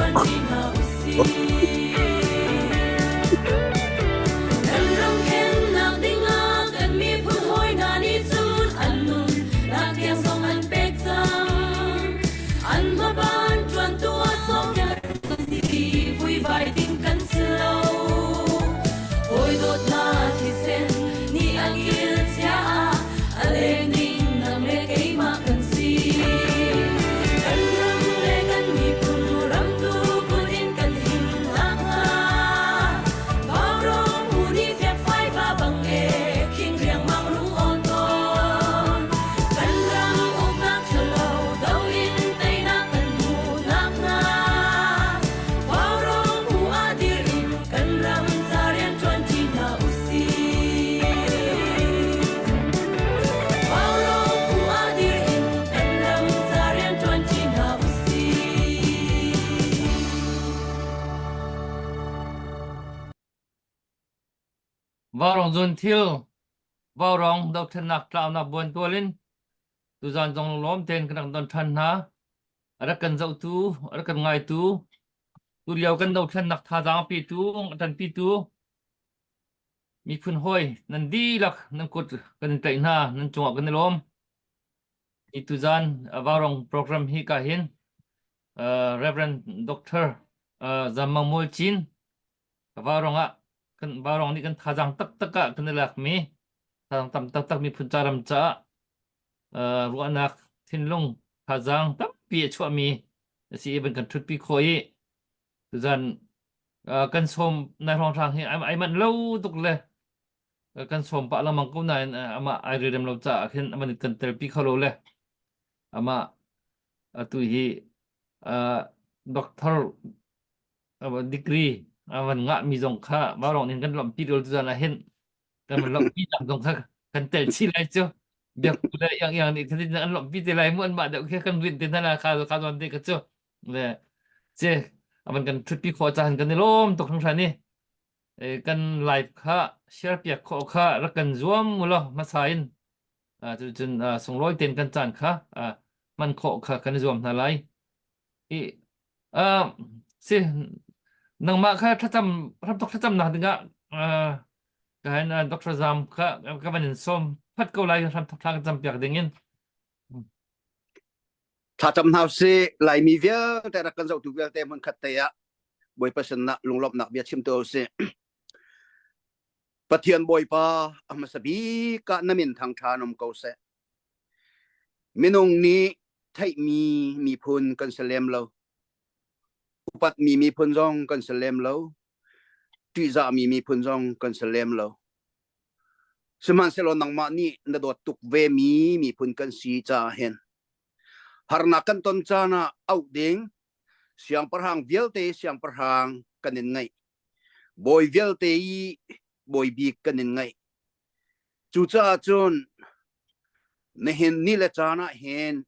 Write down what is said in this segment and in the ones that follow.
ṭuanṭi hna usih. Kan ramkhelnak dingah kan miphun hawi hna nih cun an nunnak tiang zong an pek cang. An hmaban ṭuantu ah sawmnak si vuivai ding kan si lo. Hawi dawt hna thisen nih an kil chia ah a leng ding nang le keimah kan si. Kan ram le kan miphun ramtu kut in kan him nakhnga Vaurawng hu nih fiakfai va bang e khing riangmang rung awn tawn. Kan ram uknak ṭhalo do in teinak kan hmuh nakhnga Vaurawng hu ah dir in kan ram ca rian ṭuanṭi hna usih. Vaurawng hu ah dir in kan ram ca rian ṭuanṭi hna usih. Vaurawng zun thil Vaurawng dothlennak tlaunak buantual in tuzaan zong lunglawm tein kan rak don ṭhan hna. A rak kan zohtu, a rak kan ngaitu, tulio kan dothlennak thazaang petu, a ṭanpitu miphun hawi nan dihlak nan kut kan in tlaih hna, nan cungah kan i lawm. Hi tuzaan Vaurawng program hi ka hin Reverend Dr. Zam Mang Mual Cin Vaurawng ah kan Vaurawng nih kan thazaang taktak ah kan i lakmi thazaang tam taktak miphun ca ram caah ruahnak thinlung thazaang tampi a chuahmi a si i van kan ṭhutpi khawh i tuzan kan sawm nai hrawnghrang hi ai manh lo tuk le kan sawm pah lengmang ko nain amah ai relrem lo caah khin amah nih kan telpi kho lo le amah atu hi doctor degree a van ngahmi zong kha vaurawng in kan lawmhpi rul tuzan ah hin kan van lawmhpi nak zong kha kan tel chih lai cu biakku le iang iang nih khan an lawmhpi te lai mu an mah deuh khi kan rinh te hna la kha kha zawn te kha cu le ce avan kan thutpi khawh caan kan i lawm tuk hringhran i kan live kha share piak khawh kha rak kan zuam mu law hmasa in cucun sunglawi ten kan caan kha hman khawh kha kan i zuam hna lai i si nangmah kha thlacam hramthok thlacam nak dingah ka hin Dr. Zam kha ka van in sawm phat ko lai hramthok thla kan cam piak ding in Thlacam hna usih Laimi vialte rak kan zohtu vialte hmun khat te ah Bawipa sinah lunglawmhnak bia chim tu usih. Pathian Bawipa a hmasa bik ah na min thangṭha um ko seh. Minung nih theihmi miphun kan si lem lo. Upatmi miphun zong kan si lem lo. Ṭihzahmi miphun zong kan si lem lo. Sihmanhsehlaw nangmah nih na dawt tuk vemi miphun kan si caah hin harnak kan ton caan ah auh ding siangpahrang vialte siangpahrang kan in ngeih. Bawi vialte i bawi bik kan in ngeih. Cucaah cun nihin ni le caan ah hin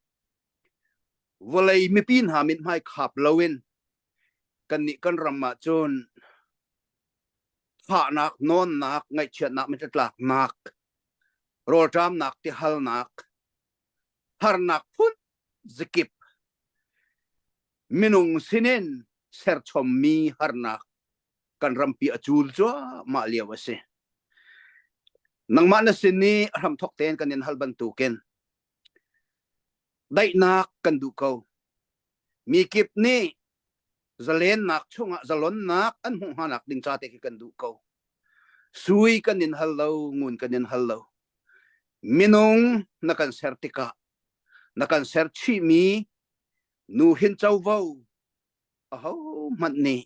vawlei mipi hna mithmai khap loin kannih kan ram ah cun fahnak, nawnnak, ngaihchiatnak, mittlaknak, rawlṭamnak, tihalnak, harnak phun zakip minung sinin serchommi harnak kan rampi a cul cuahmah lio a si. Nangmah na sin i hramthok tein kan in hal bantukin daihnak kan duh ko. Mi kip nih zalennak chungah zalonnak an hmuh hnanak ding ca te khi kan duh ko. Sui kan in hal lo, ngun kan in hal lo. Minung na kan ser tikah na kan ser chihmi nu hin covo ahohmanh nih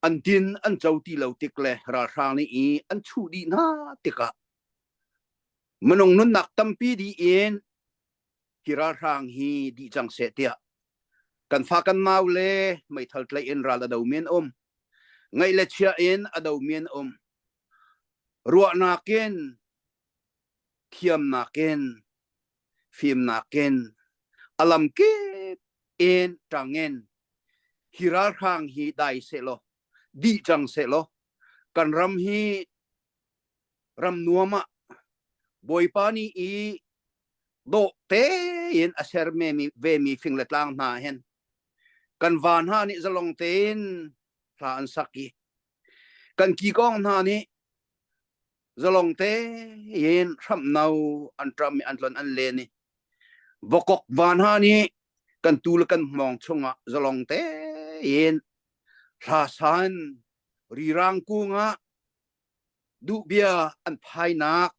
an din an co ti lo tik le ralhrang nih i an chuh dih hna tikah minung nunnak tampi dih in hi ralhrang hi dih cang seh tiah kan fa kan nau le meithal tlaih in ral a do mi an um ngaih le chia in a do mi an um ruahnak in thiamnak in fimnak in a lam kip in ṭang in hi ralhrang hi dai sehlaw dih cang sehlaw kan ram hi ram nuam ah Bawipa nih i dawh tein a ser vemi fing le tlang hna hin. Kan va hna nih zalong tein hla an sak i kan kikawng hna nih zalong tein hramhno an ṭam i an tlon an len i vokok va hna nih kan tu le kan hmawng chungah zalong tein hla san rirang kung ah duhbia an phainak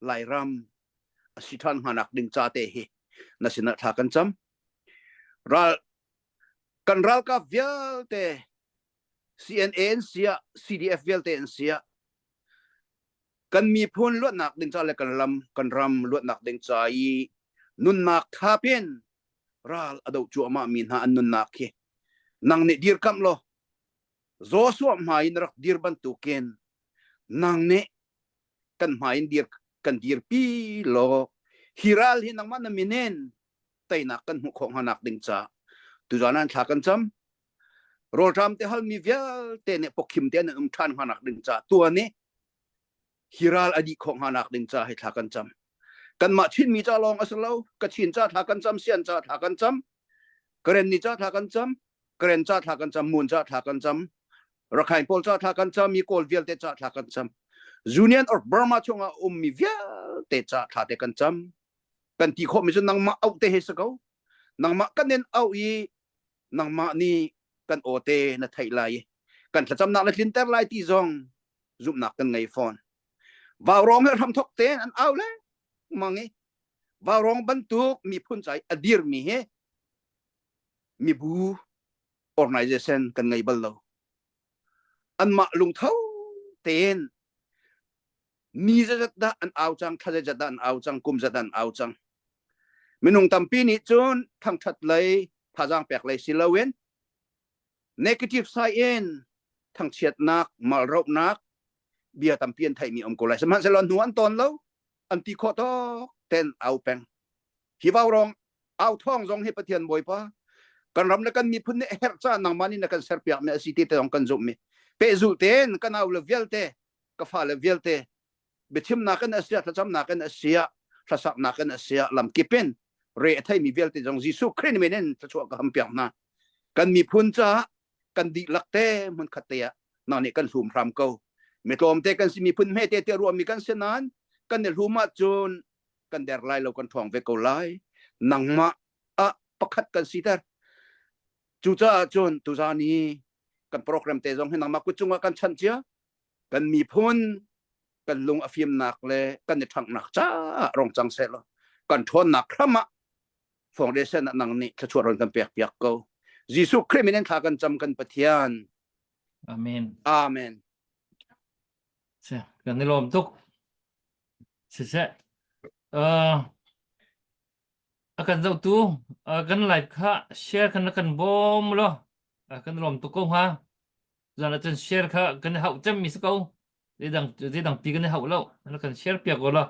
Lairam a si ṭhan hnganak ding ca te hi na sinah thla kan cam. Ral kan ralkap vialte CNA an siah CDF vialte an siah kan miphun luatnak ding ca le kan lam kan ram luatnak ding ca i nunnak thapin ral a do cuahmah mi hna an nunnak hi nang nih dirkamh law Joshua hmai in rak dir bantukin nang nih kan hmai in dir kan dirpi law hi ral hi nangmah na min in teinak kan hmuh khawh hnganak ding ca tuzan an thla kan cam rawlṭam te halmi vialte nih pawkhim te an um ṭhan hnganak ding ca tuan i hi ral a dih khawh hnganak ding ca hi thla kan cam kanmah Chinmi ca lawng a si lo Kachin ca thla kan cam Sian ca thla kan cam Karen ni ca thla kan cam Karen ca thla kan cam Mun ca thla kan cam Rakhine pawl ca thla kan cam mi Kawl vialte ca thla kan cam Union of Burma chungah ummi vialte ca thla te kan cam kan ti khawh mi cu nangmah auh te he si ko nangmah kan in auh i nangmah nih kan aw te na theih lai i kan thlacamnak na tlinter lai ti zong zumhnak kan ngei fawn vaurawng he hramthok tein an au le mang i vaurawng bantuk miphun cai a dirmi hi mibu organization kan ngei bal lo anmah lungtho tein ni zat dah an au cang thla zat dah an au cang kum zat an au cang minung tampi nih cun thangthat lei thazaang pek lei si loin negative side in thangchiatnak malrohnak bia tampi an theihmi um ko lai sihmanhsehlaw hnu an tawn lo an ti khawh tawk ten au peng hi vaurawng au thawng zong hi Pathian Bawipa kan ram le kan miphun nih herh ca nangmah nih na kan serpiak mi a si ti te zong kan zumh mi pehzulh tein kan au le vialte ka fale vialte biachimnak in a siah thlacamnak in a siah hlasaknak in a siah lamkip in re a theimi vialte zong Jesuh Khrih min in thluachuah ka ham piak hna kan miphun caah kan dihlak te hmunkhat te ah nang nih kan hlum hram ko mi tlawmte kan si miphun hme te te ruahmi kan si nain kan i hlum ahcun kan der lai lo kan ṭhawng ve ko lai nangmah ah pakhat kan siter cucaah cun tuzaan hi kan program te zong hi nangmah kut cungah kan chanh cia kan miphun kan lung a fimnak le kan i ṭhanghnak caah rong cang seh law kan ṭhawnnak hram ah foundation ah nang nih thluachuah ron kan pek piak ko Jesuh Khrih min in thla kan cam kan Pathian Amen. Amen. Kan i lawm tuk. Siseh. Uh, a kan zohtu uh, kan live kha share kan kan bawm lo uh, kan lawm tuk ko hnga zan ah cun share kha kan i hauh cemmi si ko zeidang zeidang pi kan i hauh lo rak kan share piak ko law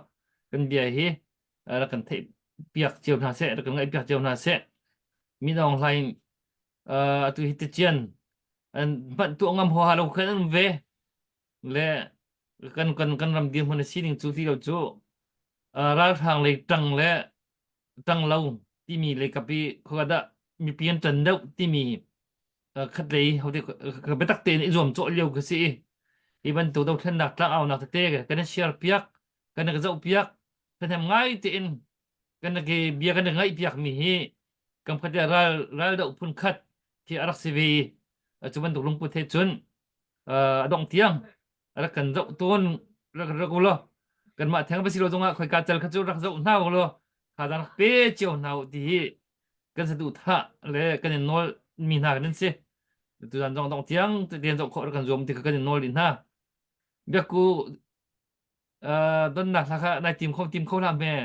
kan bia hi rak kan theih piak cio hna seh rak kan ngaih piak cio hna seh minawng hlain atu hi tician an hmanh tuah ngam huaha lo khan an ve le kan kan kan ram dirhmun a sining cu ti lo cu ralhrang lei ṭang le ṭang lo timi lei kap i khua dah mipi an ṭan deuh timi khatlei hote biatak tein i zuamcawh lio ka si i hi bantuk dothlennak tlangaunak tete kan i share piak kan i zoh piak thahnem ngai tein kan i bia kan i ngaih piak mi hi kam khat ral ral doh phun khat khi a rak si ve i cu bantuk lungput he cun a dongh tiang rak kan zoh tawn rak rak u law kanmah theng va si lo zongah khoika cal kha cu rak zoh hna u law thazaang rak pe cio hna u ti hi kan saduhthah le kan in nawl mi hna kan si tuzan zong dong tiang tian zoh khawh kan zuam ti kha kan in nawl dih hna biakku donnak hla kha nai tim kho tim kho hlah me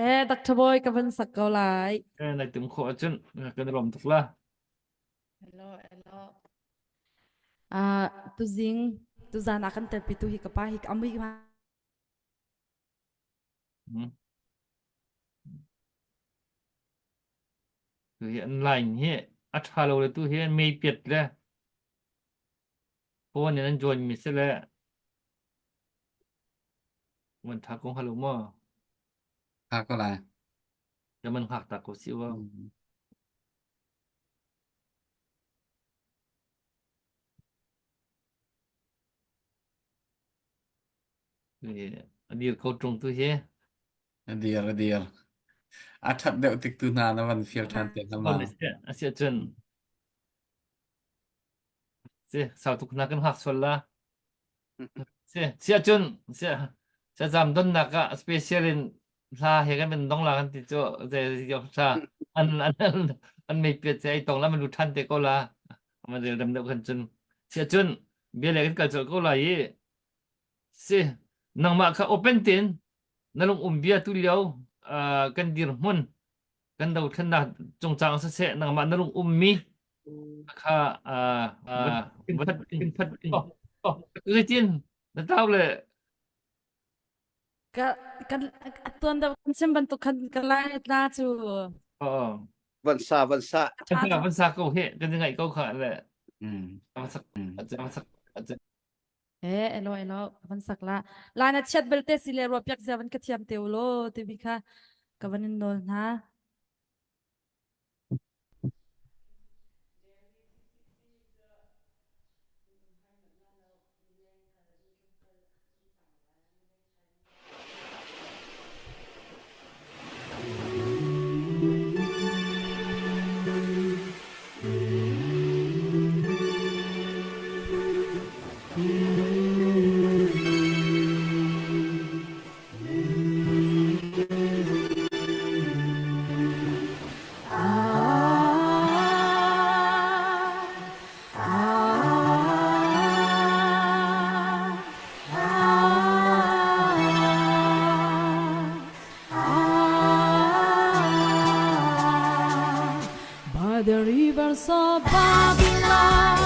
Eh, Dr. Boy ka van sak ko lai. Eh, nai tim khawh ahcun kan i lawm tuk la. Hello, hello. Ah, tuzing, tuzan ah kan telpi tu hi ka pa hi ka amui ma. Hmm. Tu hi an line hi a ṭha lo le tu hi mei piat le phone in an join mi si le man tha ko halo maw? Tha ko lai. Ya man hngak ta ko si wa. Mm. A dir ko ṭung tu hi. A dir a dir. A ṭhat deuh tik tu hna na van fial ṭhan te hna ma. A si ahcun si sau tuk hna kan hngak sual la. Si si ahcun si zam donnak ah special in hla he kan bin dong la kan ti cu ze yo tha an an an mei piat se ai tong la man lu than te ko la man rel dam deuh kan cun si ahcun bia le kan kal colh ko lai i si nangmah kha open tin na lung um bia tu lio kan dirhmun kan dothlennak cungcang siseh nangmah na lung ummi kha van phat zeitin na tau le Ka kan tuan deuh kan sim bantuk khan ka lai tla cu. Van sa van sa. Van sa ko he kan ngaih ko kha le. Van sak van sak. Eh elo elo van sak la. La na chiat belte si le ruah piak zia van ka thiam te u law timi kha ka van in nawl hna. By the rivers of Babylon,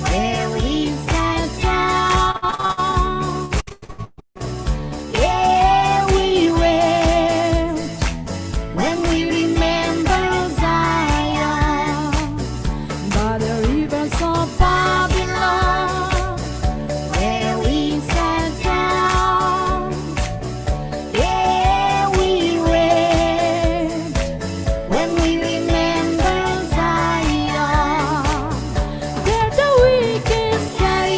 where we sat down, yeah, we wept when we remember Zion. By the rivers of Babylon, where we sat down, yeah, we wept when we remember Zion. There the wicked scattered.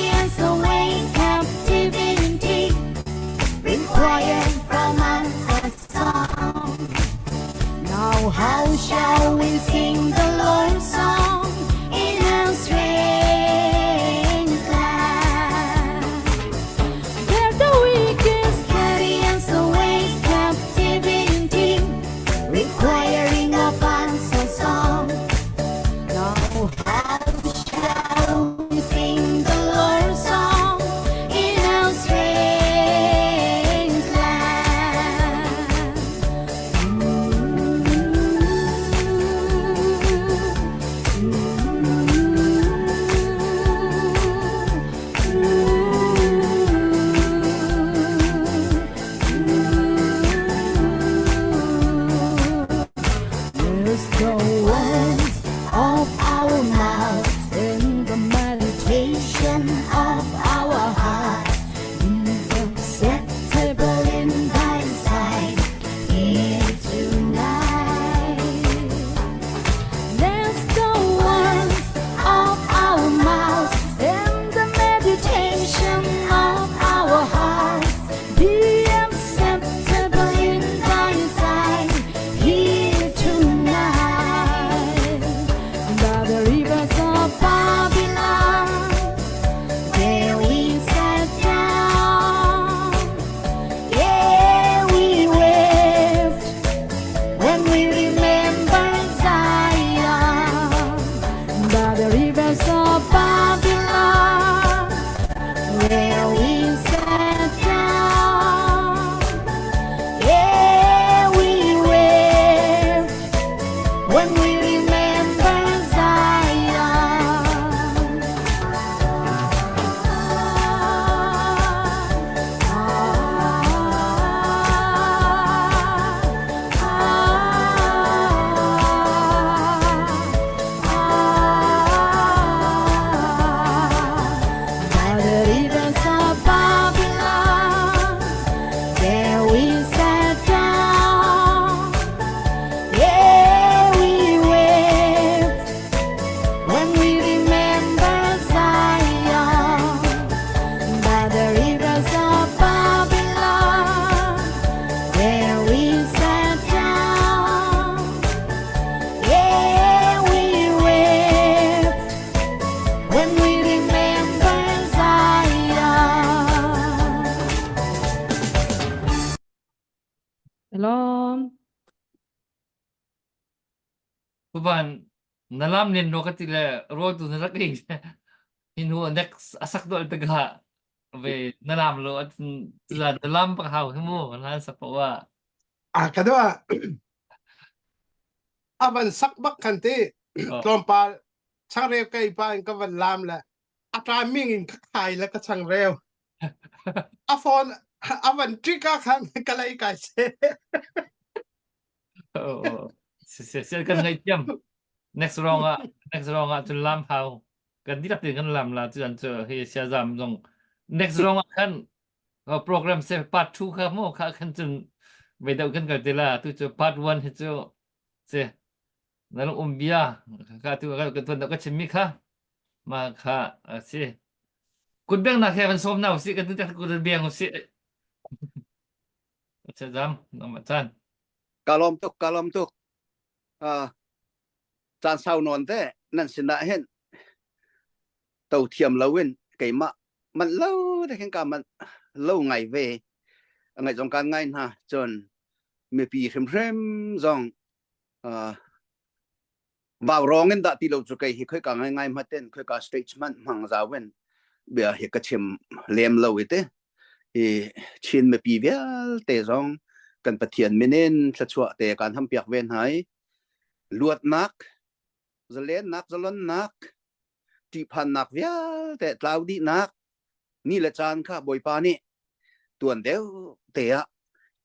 Tuban na lam nen ro ka ti le rawl tu na rak ei. Hi hnu next a sak dol te ka ve na lam lo tuzan na lam pak hau hi mu na sak pa wa. A ka dua a van sak bak khan ti tlawmpal changreu kei pa in ka van lam le a timing in ka khai le ka changreu a phone a van trik ah khan ka lei kai se. Oh, si si si kan ngai thiam. Next round ah next round ah cun lam hau. Kan dihlak tein kan lam la cu an cu hi sia zam zong next round ah khan program se part 2 kha mo kha khan cun ve deuh kan kal te la tu cu part 1 hi cu se na lung um bia ka tu ka ka tuan ka chim mi kha ma kha a si kut beng nak he kan sawm na usih kan tu tak kut beng usih Zam, nama caan. Ka lawm tuk, ka lawm tuk. Uh, caan sau nawn te nan sinah hin to thiam lo in keimah man lo te khin ka man lo ngai ve ngai zong kan ngai hna cun mipi hrimhrim zong uh, Vaurawng in dah ti lo cu kei hi khoika ngaingai hmaten khoika stage hmanh hmang zau in bia hi ka chim lem lo i te i Chin mipi vialte zong kan Pathian min in thluachuah te kan hampiak ve hna i luatnak zalennak zalonnak ṭihphannak vialte tlau dihnak ni le caan kha Bawipa nih tuan deuh te ah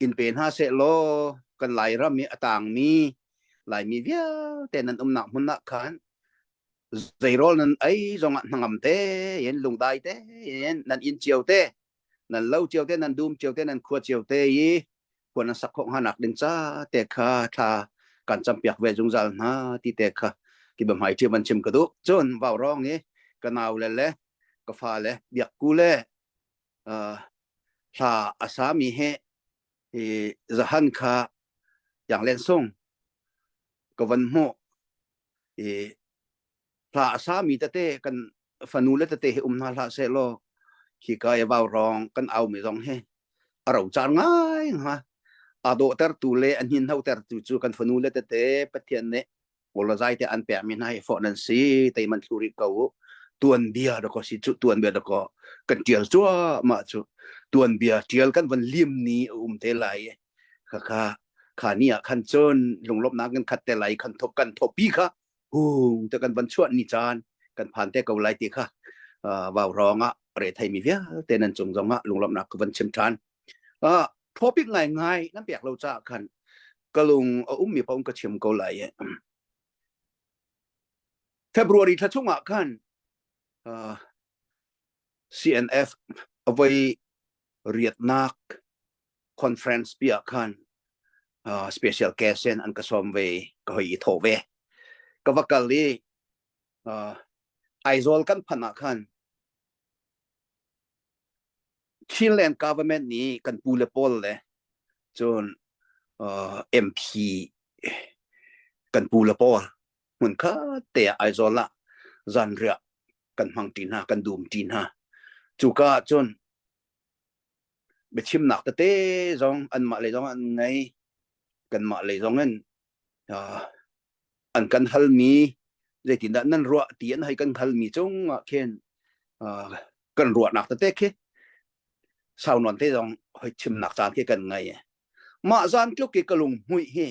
in pe hna seh law kan Lairam i a tangmi Laimi vialte nan umnak hmun ah khan zeirawl nan ei zongah hnangam tein lungdai tein nan inn cio te nan lo cio te nan dum cio te nan khua cio te i khua nan sak khawh hnga nak ding ca te kha thla kan campiak ve zungzal hna ti te kha ki ba hmai ṭhi van chim ka duh cun vau rong i ka nau le le ka fa le biak ku le uh, hla a sami he i zahan kha yang len sung ka van hmuh i hla a sami tete kan fanu le tete hi um hna hlah seh law hi ka i vau rong kan au mi zong hi a ro car ngai hnga a dawhtertu le a hninhnotertu cu kan fanu le tete Pathian nih Kawlazai te an pekmi hna hi fawh nan si teiman thlu rih ko u tuanbia dakaw si cu tuanbia dakaw kan tial cuahmah cu tuanbia tial kan van lim ni a um te lai khakha kha ni ah khan cun lunglawmhnak kan khat te lai kan thop kan thopi kha hung te kan van chuah ni caan kan phan te ko lai ti kha vau rong ah re thei mi vialte nan cung zong ah lunglawmhnak ka van chim than topic ngai ngai nan pek lo ca khan ka lung a ummi paoh ka chim ko lai i February thla chungah khan uh, CNF avoi riatnak conference pi ah khan uh, special guest in an ka sawm ve ka hoi i tho ve ka va kal i uh, Aizawl kan phanh ah khan Chinland government nih kan pu le pawl le cun uh, MP kan pu le pawl hmun khat te ah Aizawl ah zanriah kan hmang ṭi hna kan dum ṭi hna cuka ah cun biachimnak tete zong anmah lei zong an ngei kanmah lei zong in uh, an kan halmi zeitindah nan ruah ti an hei kan halmi cung ah khin uh, kan ruahnak tete khi sau nawn te zong hoi chimnak caan khi kan ngei mah zan tluk i ka lung hmuih hi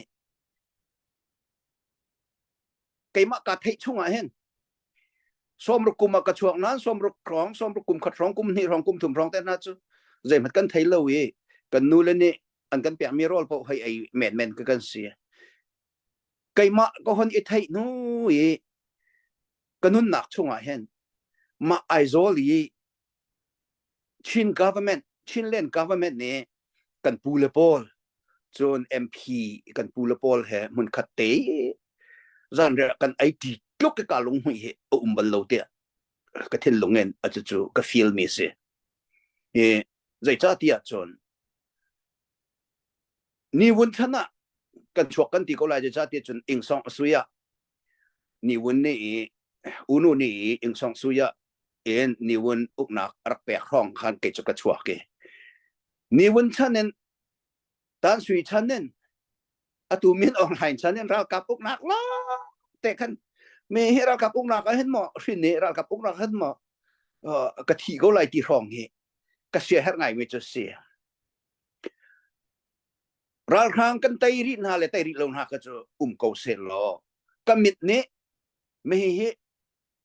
keimah ka theih chung ah hin sawmruk kum ah ka chuak nain sawmruk hrawng sawmruk kum khat hrawng kum hnih hrawng kum thum hrawng te hna cu zeihmanh kan thei lo i kan nu le nih an kan pekmi rawl paoh hei ei menmen ka kan si keimah ka hon i theih hnu i ka nunnak chungah hin mah Aizawl i Chin government Chinland government nih kan pu le pawl cun MP kan pu le pawl he hmunkhat te zanriah kan ei ṭi tluk i ka lunghmuih hi a um bal lo tiah ka thinlung in a cucu ka feel mi si. I zeicah ti ahcun ni vun thlan ah kan chuak kan ti ko lai zeicah ti ahcun ingsong a sui ah ni vun nih i unu nih i ingsong sui ah in ni vun uknak a rak pek hrawng khan kei cu ka chuak i ni vun chan in tan sui chan in atu min online chan in ralkap uknak lawng te. te khan me hi ralkap uknak ah hin maw hrin nih ralkap uknak hin maw ka thi ko lai ti hrawng hi ka sia herh ngai mi cu si. Ralhrang kan tei rih hna le tei rih lo hna kha cu um ko seh law ka mit nih mi hi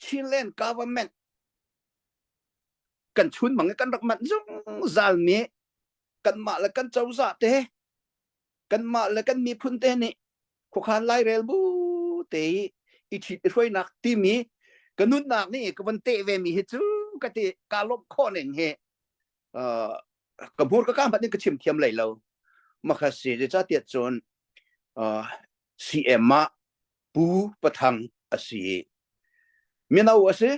Chinland government kan chun mang kan rak manh zungzal mi kanmah le kan cozah te kanmah le kan miphun te nih khuakhan lairel bu te i i ṭhit i hruainak timi ka nunnak nih ka van teh ve mi hi cu ka ti ka lawmh khawh ning hi ka hmur ka ka hmanh in ka chim thiam lei lo makha si zeicahtiah cun CM ah Pu Pathang a si mino a si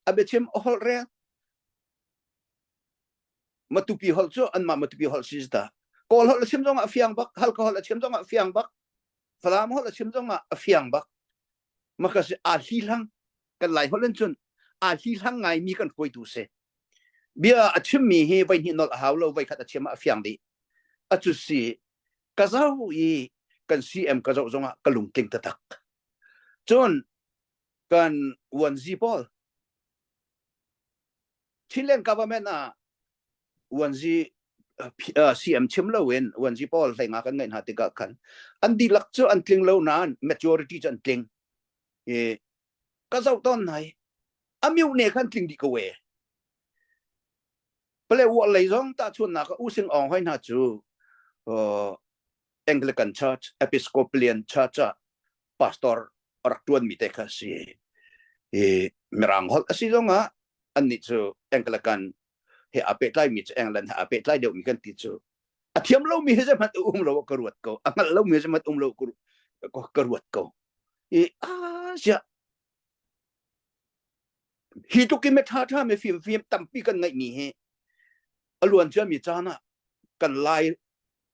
a biachim a holh rel Matupi holh cu anmah Matupi holh si ta. Kawl holh a chim zongah a fiang bak, Halkha holh a chim zongah a fiang bak, Falam holh a chim zongah a fiang bak. Maka si aa hli hlang kan Lai holh in cun aa hli hlang ngaimi kan hruaitu si. Bia a chimmi hi voi hnih nolh a hau lo, voi khat a chim ah a fiang dih. A cu si ka zoh i kan CM ka zoh zongah ka lungtling taktak. Cun kan uanzi pawl Chinland government ah uanzi CM chim loin uanzi pawl hleinga kan ngeih hna tikah khan an dihlak cu an tling lo nain majority cu an tling. I ka zoh tawn nai a miu ne khan tling dih ko e. Pale uar lei zong tahchunnak ah using ong hoi hna cu Anglican Church, Episcopalian Church ah pastor a rak ṭuanmi te kha a si. I Mirang holh a si zongah annih cu Anglican he aa pehtlaimi cu England he aa pehtlai deuhmi kan ti cu a thiam lomi he zeihmanh a um lo ka ruat ko a hngalh lomi he zeihmanh um lo ka ruat ko i a siah hi tluk in mi ṭha ṭha mi fimfim tampi kan ngeihmi hi a luan ciami caan ah kan Lai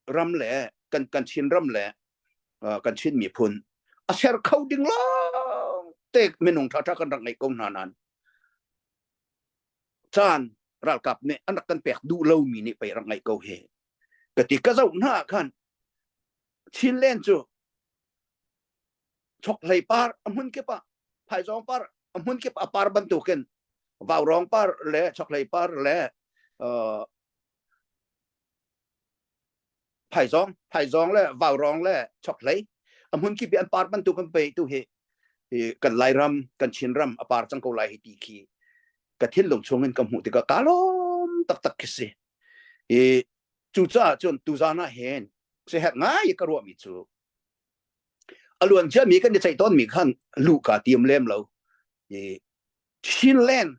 ram le kan kan Chin ram le kan Chin miphun a ser kho ding lawng te minung ṭha ṭha kan rak ngeih ko hna nain caan ralkap nih an rak kan pek duh lomi nih pei rak ngeih ko hi ka ti ka zoh hna ah khan Chinland cu chokhlei par a hmun kip ah phaizawng par a hmun kip a par bantukin vaurawng par le chokhlei par le phaizawng phaizawng le vaurawng le chokhlei a hmun kip i an par bantuk kan pe tu hi kan Lairam kan Chinram a par cang ko lai hi ti khi ka thinlung chung in ka hmuh tikah ka lawm taktak khi si i cucaah cun tuzan ah hin siherh ngai ka ruahmi cu a luan ciami kan i ceih tawnmi khan luh ka tiam lem lo i Chinland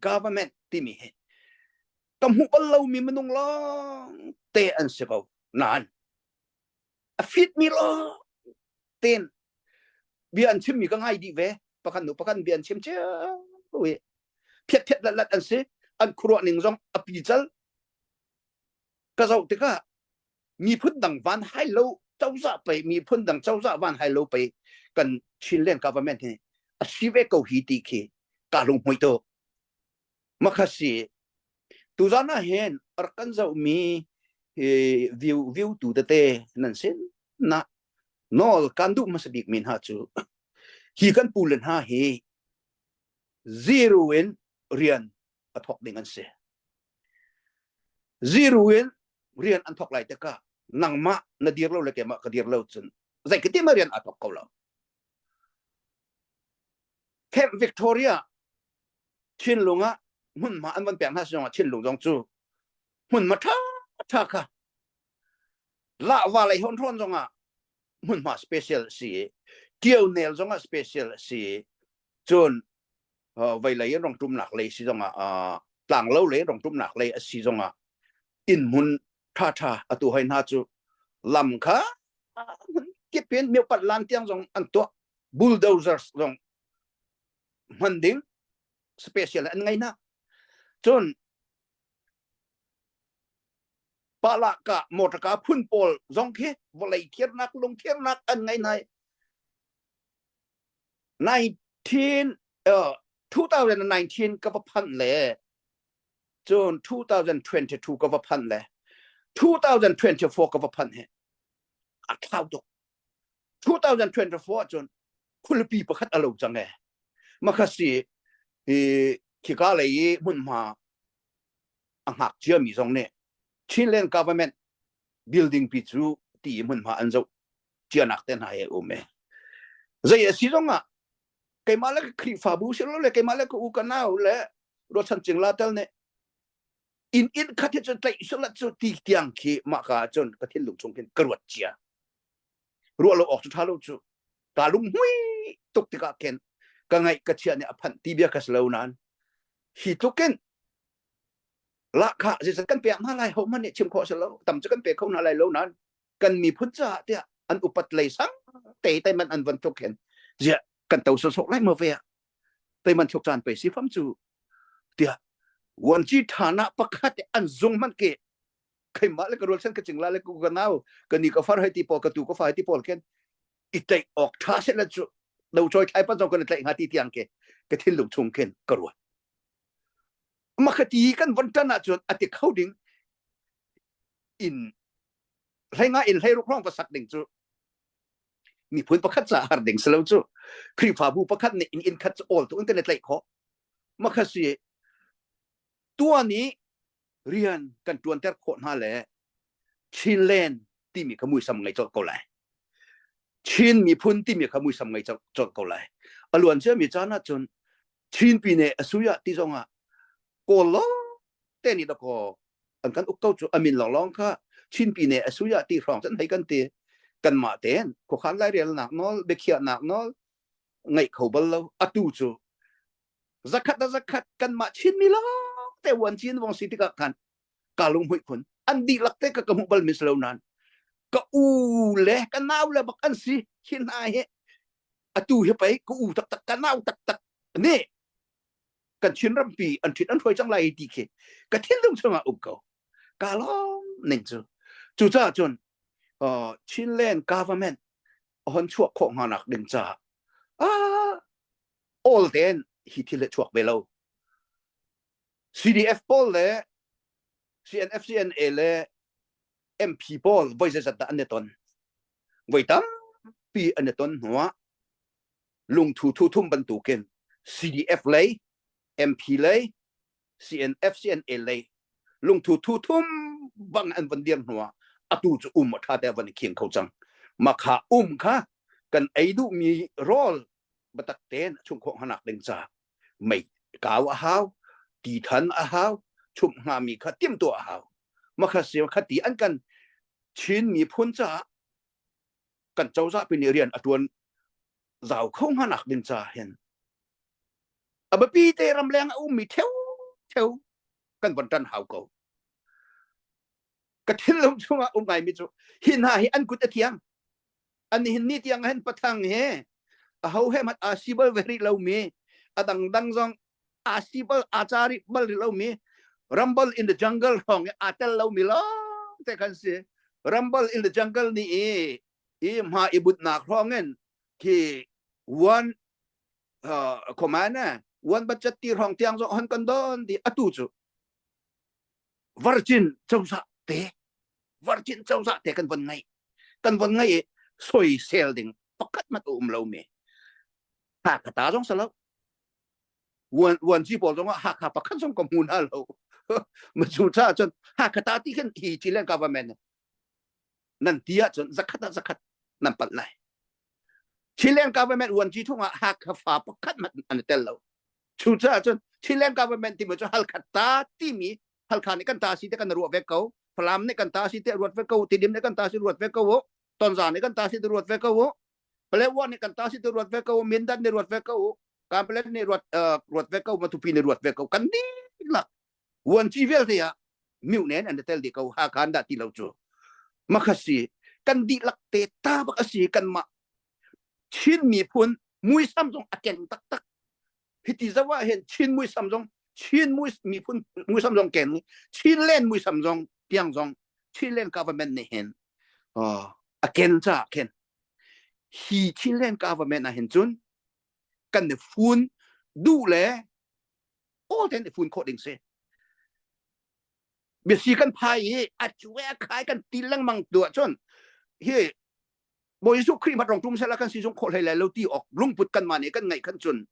government timi hi ka hmuh bal lomi minung lawng te an si ko nain a fit mi lawng ten bia an chimmi ka ngai dih ve pakhat nu pakhat bia an chim cio i phiat phiat lat lat an si an khuaruah ning zong a pical ka zoh tikah miphun dang van hai lo cozah pei miphun dang cozah van hai lo pei kan Chinland government hi a si ve ko hi ti khi ka lung hmui to makha si tuzan ah hin rak kan zoh mi view view tu tete nan sin na nawl kan duh hmasa bik mi hna cu hi kan pu le hna hi zero in rian a thawk ding an si. Zero in rian an thawk lai tikah nangmah na dir lo le keimah ka dir lo cun zeitin ma rian a thawk ko lo. Camp Victoria Chinlung ah hmunhma an van pek hna zongah Chinlung zong cu hmunhma ṭha ṭha kha lahva lei hon hrawn zongah hmunhma special si i Tio nel zongah special si cun vei lei in rong ṭumnak lei si zongah tlanglo lei in rong ṭumnak lei a si zongah inn hmun ṭhaṭha atu hoi hna cu lam kha kip in miopat lan tiang zong an tuah bulldozers zong hman ding special an ngei hna cun palaka motorka phun pawl zong khi vawlei thiarnak lung thiarnak an ngei hna 19 uh, 2019 ka va phanh le cun 2022 ka va phanh le 2024 ka va phanh he a thlau tuk 2024 cun. khualipi pakhat a lo cang e. Makhasi hi khika lei i hmunhma a hngak ciami zong nih Chinland government building pi cu ti i hmunhma an zoh cianak te hna he um e. Zei a si zong ah keimah le ka Khrihfabu si lo le keimah le ka u ka nau le ruachan cingla tel nih inn inn khat hi cun tlaih sulat cu ti tiang khi mah ka cun ka thinlung chung khin ka ruat cia. Ruah lo awk cu ṭha lo cu ka lung hmui tuk tikah khin ka ngaih ka chia nih a phanh ti bia ka si lo nain hi tlukin lahkhah zeizat kan pek hna lai ho hmanh nih chim khawh si lo tam cu kan pe kho hna lai lo nain kan miphun caah tiah an upat lei sang te te man an van tluk hin ziah kan to sawsawh lai maw ve ah teiman thluk caan pe si fam cu tiah vuanci thana pakhat an zung man ke keimah le ka rual chan ka cingla le ka nau ka ni ka far hai ti pawl ka tu ka fa hai ti pawl khen i tlaih awk tha se la cu lo choi thlai pan zong kan tlaih hnga ti tiang ke ka thinlung chung khin ka ruat makhati kan von tan ahcun a ti kho ding in hleinga in hleiruk hrawng va sak ding cu miphun pakhat ca har ding si lo cu Khrihfabu pakhat nih inn inn khat cu awl tu in kan i tlaih khawh makhasi tuan i rian kan ṭuanter khawh hna le Chinland timi kha muisam ngei colh ko lai. Chin miphun timi kha muisam ngei colh ko lai. A luan ciami caan ahcun Chin pine a suya ti zong ah Kawl lawng te nih dakaw an kan uk ko cu amin lawnglawng kha Chin pine a suya ti hrawng cun hei kan ti kanmah tein khuakhan lairelnak nawl biakhiahnak nawl ngeih kho bal lo atu cu zakhat a zakhat kanmah Chinmi lawng te uan chin vong si tikah khan ka lunghmuih khun an dihlak te ka ka hmuh bal mi si lo nain ka u le ka nau le bak an si hi hna hi atu hi pei ka u taktak ka nau taktak nih kan Chin rampi an ṭhit an hruai cang lai ti khi ka thinlung chungah um ko ka lawm ning cu cucaah cun uh, Chinland government a hon chuah khawh hnga nak ding caah ah all tein hi thil hi chuak ve lo CDF pawl le CNF CNA le MP pawl voi zeizat dah an i ton voi tampi an i ton hnuah lungthu thu thum bantukin CDF lei MP lei CNF CNA lei lungthu thu thum bang an van dir hnuah atu cu um a ṭha te van i khiang kho cang makha um kha kan ei duhmi rawl biatak tein chung khawh hnanak ding ca mei kau a hau ti than a hau chumh hngami kha timhtuah a hau makha si kha ti an kan Chin miphun caah kan cozah pi nih rian a tuan zau kho hnanak ding ca hin a biapi te ramleng a ummi theu theu kan von tan hau ko ka thinlung chungah um ngaimi cu hi hna hi an kut a thiang an hin ni tiang hin pathang he aho he mat a si bal ve rih lomi a dangdang zong a si bal a ca rih bal rih lomi rumble in the jungle hrawng i aa tel lomi lawng te kan si rumble in the jungle nih i i hma i butnak hrawng in khi one uh, command one budget ti hrawng tiang zong hon kan don di atu cu virgin cozah te virgin cozah te kan von ngai kan von ngai i soisel ding pakhat mat um lo mi Hakha ta zong salo uan uan chi pawl zong ah Hakha pakhat zong ka hmu na lo ma chu cha cun Hakha ta ti khin hi Chilean government nan ti ah cun zakhat ah zakhat nan palh lai Chilean government uan chi thung ah Hakha fa pakhat mat an tel lo chu cha cun Chilean government ti mu cu Halkha ta timi Halkha nih kan ta si te kan ruah ve ko Falam nih kan ta si te ruat ve ko Tidim nih kan ta si ruat ve ko Tonza nih kan ta si te ruat ve ko Palewa nih kan ta si te ruat ve ko Mindat nih ruat ve ko Kanpalet nih ruat ruat ve ko Matupi nih ruat ve ko kan dihlak vuanci vialte ah miu nen an tel dih ko Hakha dah ti lo cu makhasi kan dihlak te ta bak asi kan mah Chin miphun muisam zong a keng taktak hiti zo ah hin Chin muisam zong Chin miphun muisam zong ken Chinland muisam zong tiang zong Chinland government nih hin a ken ca khin hi Chinland government ah hin cun kan i fun duh le all ten i fun khawh ding si biasi kan phai i a cuwe a khai kan ti lengmang tu ahcun hi. Bawi Jesuh Khrih mat rong tum sela kan si zung khawh hlei lai lo ti awk lungput kan mah nih kan ngaih khan cun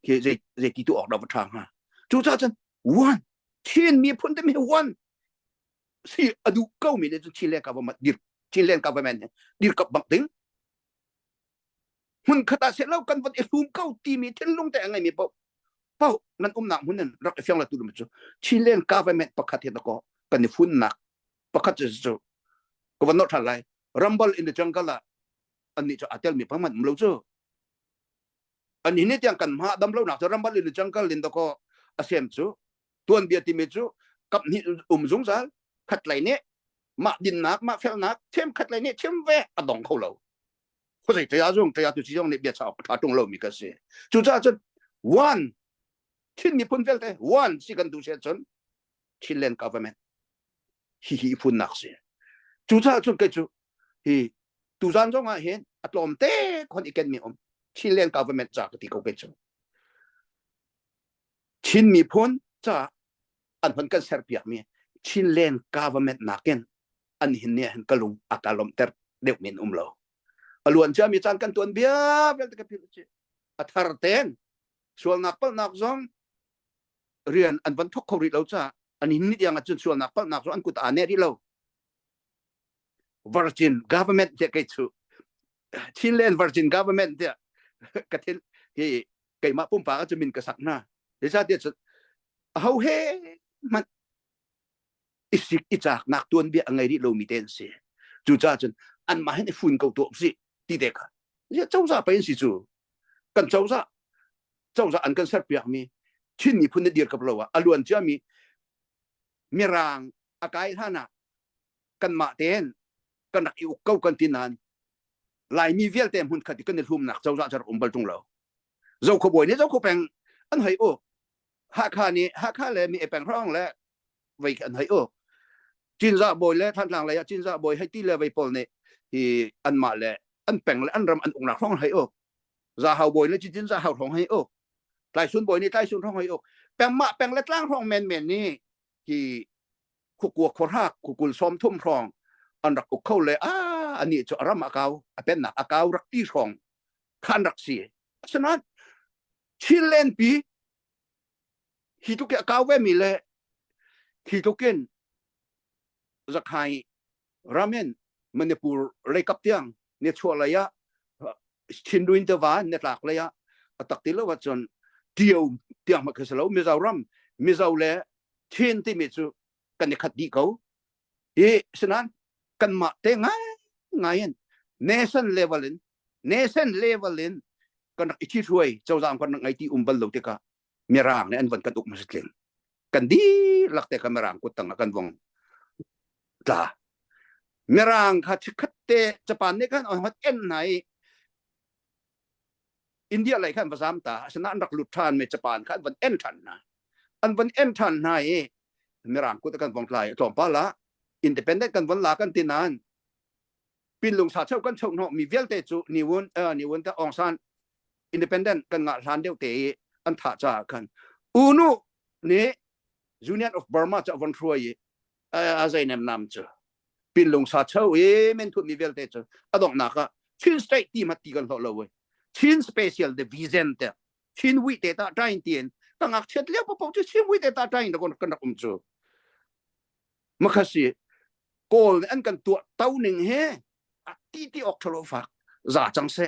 khi zei zei ti tu awk dah va ṭha hnga. Cucaah cun one Chin miphun te mi one si a duh ko mi nih cun Chinland government dir Chinland government nih dirkap bak ding hmun khat ah seh lo kan van i hlum ko timi thinlung te a ngeimi paoh paoh nan umnak hmun in rak i fiang la tu cu Chinland government pakhat hi dakaw kan i funnak pakhat cu cu ka van nolh ṭhan lai rumble in the jungle ah annih cu aa telmi pang man um lo cu an hi ni tiang kan hma dam lonak cu rumble in the jungle in dakaw a sem cu tuanbia timi cu kap hnih um zungzal khat lei nih mah dinnak mah felnak chem khat lei nih chim ve a dong kho lo khuazei ṭaya zong ṭaya tu ci zong nih bia cha awk ṭha ṭung lomi ka si cucaah cun one Chin miphun vialte one si kan duh si cun Chinland government hi hi phunnak si cucaah cun kei cu hi tuzan zong ah hin a tlawm te khon i ken mi um Chinland government ca ka ti ko kei cu Chin miphun ca an hon kan serpiak mi Chinland government nakin an hin nih hin ka lung a ka lawmhter deuh men um lo. A luan cia mi caan kan tuan bia vialte ka philh chi. A thar ten sualnak palhnak zong rian an van thok kho rih lo ca an hin ni tiang ahcun sualnak palhnak zong an kut aa neh rih lo. Virgin government tiah kei chu Chinland Virgin government tiah ka thil hi keimah pumpak ah min ka sak hna zeicahtiah cun aho he hmanh i sik i caaknak tuanbia a ngei rih lomi te an si cucaah cun anmah hin i fun ko tuah usih ti te kha ziah cozah pei an si cu kan cozah cozah an kan serpiakmi Chin miphun nih dirkap lo ah a luan ciami mirang a kai hlan ah kanmah tein kan rak i uk ko kan ti nain Laimi vialte hmun khat i kan i hlumnak cozah cu rak um bal ṭung lo. Zokho bawi nih Zokho peng an hoi uk. Hakha nih Hakha le mi peng hrawng le vei an hoi uk. Cinzah bawi le Thantlang lei ah Cinzah bawi hei ti le vei pawl nih hi anmah le an peng le an ram an uknak hrawng hei uk. Zahau bawi le Cinzah hau hrawng hei uk. Tlaisun bawi nih Tlaisun hrawng hei uk. Pengmah peng le tlang hrawng menmen nih hi khukua khuahrak khukul 30 hrawng an rak uk kho le a ani cu a ram a kau a pennak a kau rak ti hrawng khan rak si asinain Chinland pi hi tluk a kau ve mi le hi tlukin Zakhai ramen Manipur leikap tiang ne chuah lei ah Chinduin tiva ne tlak lei ah a tak ti lo ahcun Tio tiang ma khi si lo Mizoram Mizo le Chin timi cu kan i khat dih ko. Hi sinan kanmah te ngai ngai in nation level in nation level in kan rak i ṭhithruai cozah kan rak ngei ti um bal lo tikah mirang nih an von kan uk hmasa tling kan dihlak te kha mirang kut tang ah kan vong tla mirang kha chikkhat te Japan nih khan an hot en hna i India lei khan va zam ta asinain an rak lut ṭhan mi Japan kha an von en ṭhan hna an von en ṭhan hna i mirang kut kan vong tlai tlawmpal ah independent kan von la kan ti nain pinlung sa cheu kan cheu hnawh mi vialte cu niwun uh, niwun te Aung San independent kan ngah hlan deuh te i an thah caah khan unu nih Union of Burma cu a von hruai i a zei nem nam cu pinlung sa cheu i men thut mi vialte cu a donghnak ah Chin state ti ma ti kan hlawh lo wei Chin special division te Chin wi te ta tain tien ka ngak chiat lio po cu Chin wi te ta tain da kon kan rak um cu makhasi kawl nih an kan tuah to ning he a ti ti ok thalo fak za chang se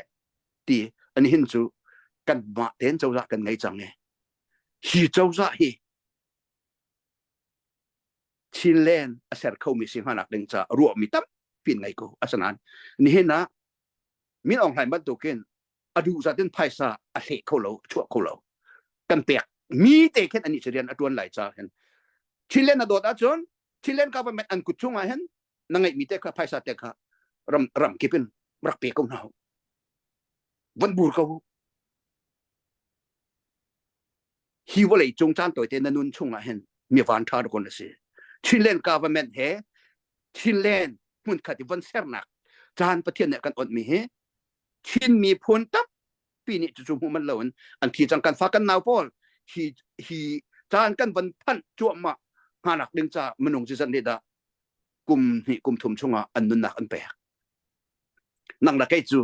ti an hin cu kan mah ten cozah kan ngei cang e hi cozah hi Chinland a ser khomi si hmanak ding ca ruahmi tampi ngei ko asinain nihin ah Min Aung Hlaing bantukin a duh zat in phaisa a hleh kho lo a chuah kho lo kan pek mi te khin ani rian a tuan lai ca hin Chinland a dawt ahcun Chinland government an kut chungah hin na ngeihmi te kha phaisa te kha ram ram kip in rak pe ko hna von bur ko Hi vawlei cung caan tawite na nun chungah hin mi van ṭha dawk na si. Chinland government he Chinland hmunkhat i von sernak caan Pathian nih a kan onhmi hi Chin miphun tampi nih cucu hmuh manh loin an thi cang kan fa kan nau pawl hi hi caan kan von phanh cuahmah hnanak ding ca minung zizat nih dah kum hnih kum thum chungah an nunnak an pek. Nang la kei cu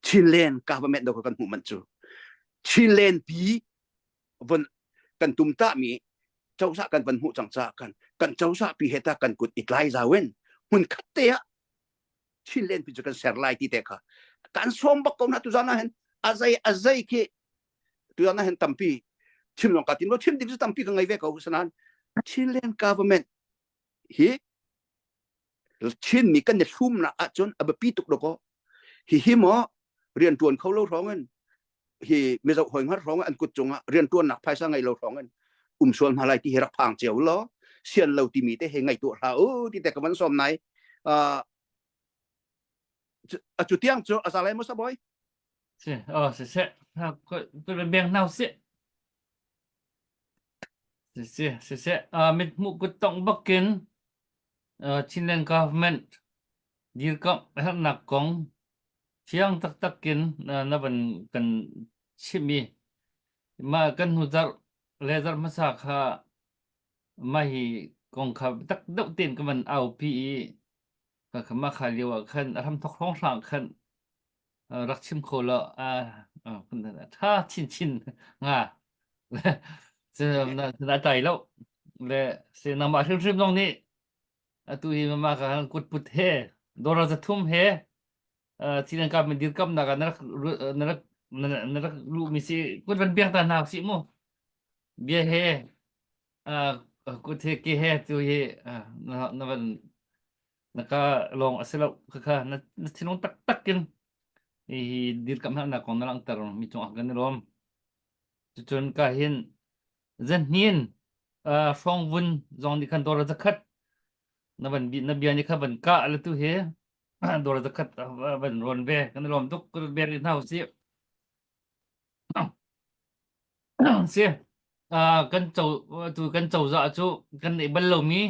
Chinland government do kan hmuh man cu Chinland pi von kan tum ta mi cozah kan van hmuh cang ca kan kan cozah pi he ta kan kut i tlai zawin hmun khat te ah Chinland pi cu kan ser lai ti te kha kan som bak ko na tu zan ah hin azai azai khi tu zan ah hin tampi chim long ka tin lo chim ding cu tampi ka ngai ve ko sanan Chinland government hi Chinmi kan i hlumnak ahcun a biapi tuk dawkaw. Hihi maw rianṭuan kho lo hrawng in hi mizo hoi hngar hrawng an kut cungah rianṭuannak phaisa ngei lo hrawng in um sual hna lai ti hi rak phang cio law sian lo timi te he ngaihtuah hlah u ti te ka van sawm nai. Uh, cu tiang cu a za lai maw sabawi? Si, oh, si se. Ko beng nau si. Si si, si se. Uh, mit hmuh kut tong bakin Chinland government dirkamh a herhnak kong fiang taktak in na van kan chimh i mah kan hnu zarh le zarh hmasa kha mah hi kong kha biatak deuh tein ka van aupi i mah kha lio ah khan a hramthawk hrawnghrang khan rak chim kho law ṭha chinchin nga na tai lo le se nangmah hrimhrim zong nih atu hi mama ka han kut put he dora zathum he Chilan kap min dirkamnak ah na rak na rak na rak luh mi si kut van biak ta hna si mu bia he kut he ke he tu hi na van na ka lawng a si lo khakha na na thinlung taktak in hi dirkamh nak kong na langhter mi cungah kan i lawm cucun ka hin zanhnin hrawng vun zong nih khan dawr zakhat na van na bia nih kha van kah le tu hi dawr zakhat van rawn ve kan i lawm tuk ber hna usih si kan co tu kan cozah cu kan neih bal lomi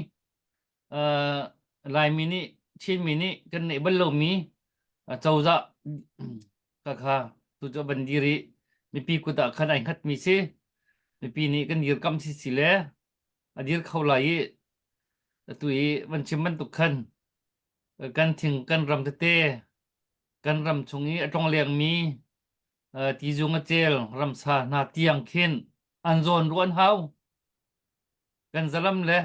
Laimi nih Chinmi nih kan neih bal lomi cozah kha tu cu van dir i mipi kut ah khan ai hngatmi si. Mipi nih kan dirkamh si si le a dir kho lai i atu i van chim bantuk khan kan thing kan ram tete kan ram chung i a tlonglengmi tizung a cel ramsa hna tiang khin an zawn ruah an hau. Kan zalam le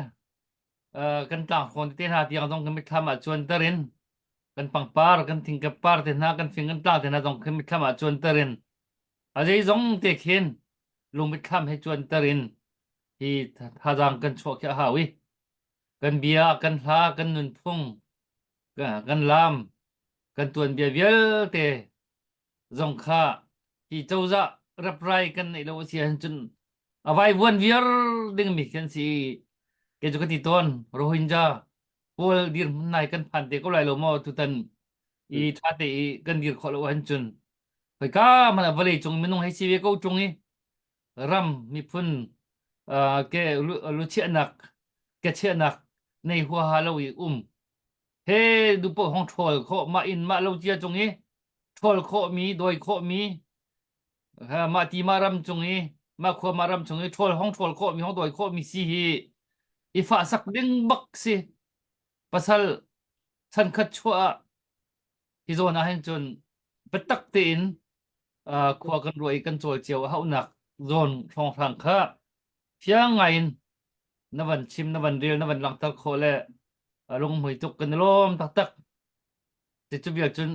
kan tlangfawn te hna tiang zong kan mitthlam ah cuanter in kan pangpar kan thingkep par te hna kan fing kan tlang te hna zong kan mitthlam ah cuanter in a zeizong te khin lung mitthlam he cuanter in hi thazaang kan chuah khi a hau i kan bia kan hla kan nunphung kan lam kan tuanbia vialte zong kha hi cozah reprai kan neih lo a si ahcun a vaivuan viar dingmi khi an si kei cu ka ti tawn Rohingya pawl dirhmun nai kan phan te ko lai lo maw tutan i ṭha te i kan dir khawh lo ahcun khoika hmanh ah vawlei cung minung hei si ve ko ṭung i ram miphun ke luchiahnak ke chiahnak nei huaha lo i um he dupo hong ṭhawl khawh mah inn mah lo cia cung i ṭhawl khawhmi dawi khawhmi mah ti mah ram cung i mah khua mah ram chung i ṭhawl hong ṭhawl khawhmi hong dawi khawhmi si hi i fahsak ding bak si pasal chankhat chuah ah hi zawn ah hin cun biatak tein khua kan ruah i kan cawl cio a hauhnak zawn hrawnghrang kha fiang ngai in na van chim na van rel na van langhter khawh le lunghmui tuk kan i lawm taktak Ti cu vial cun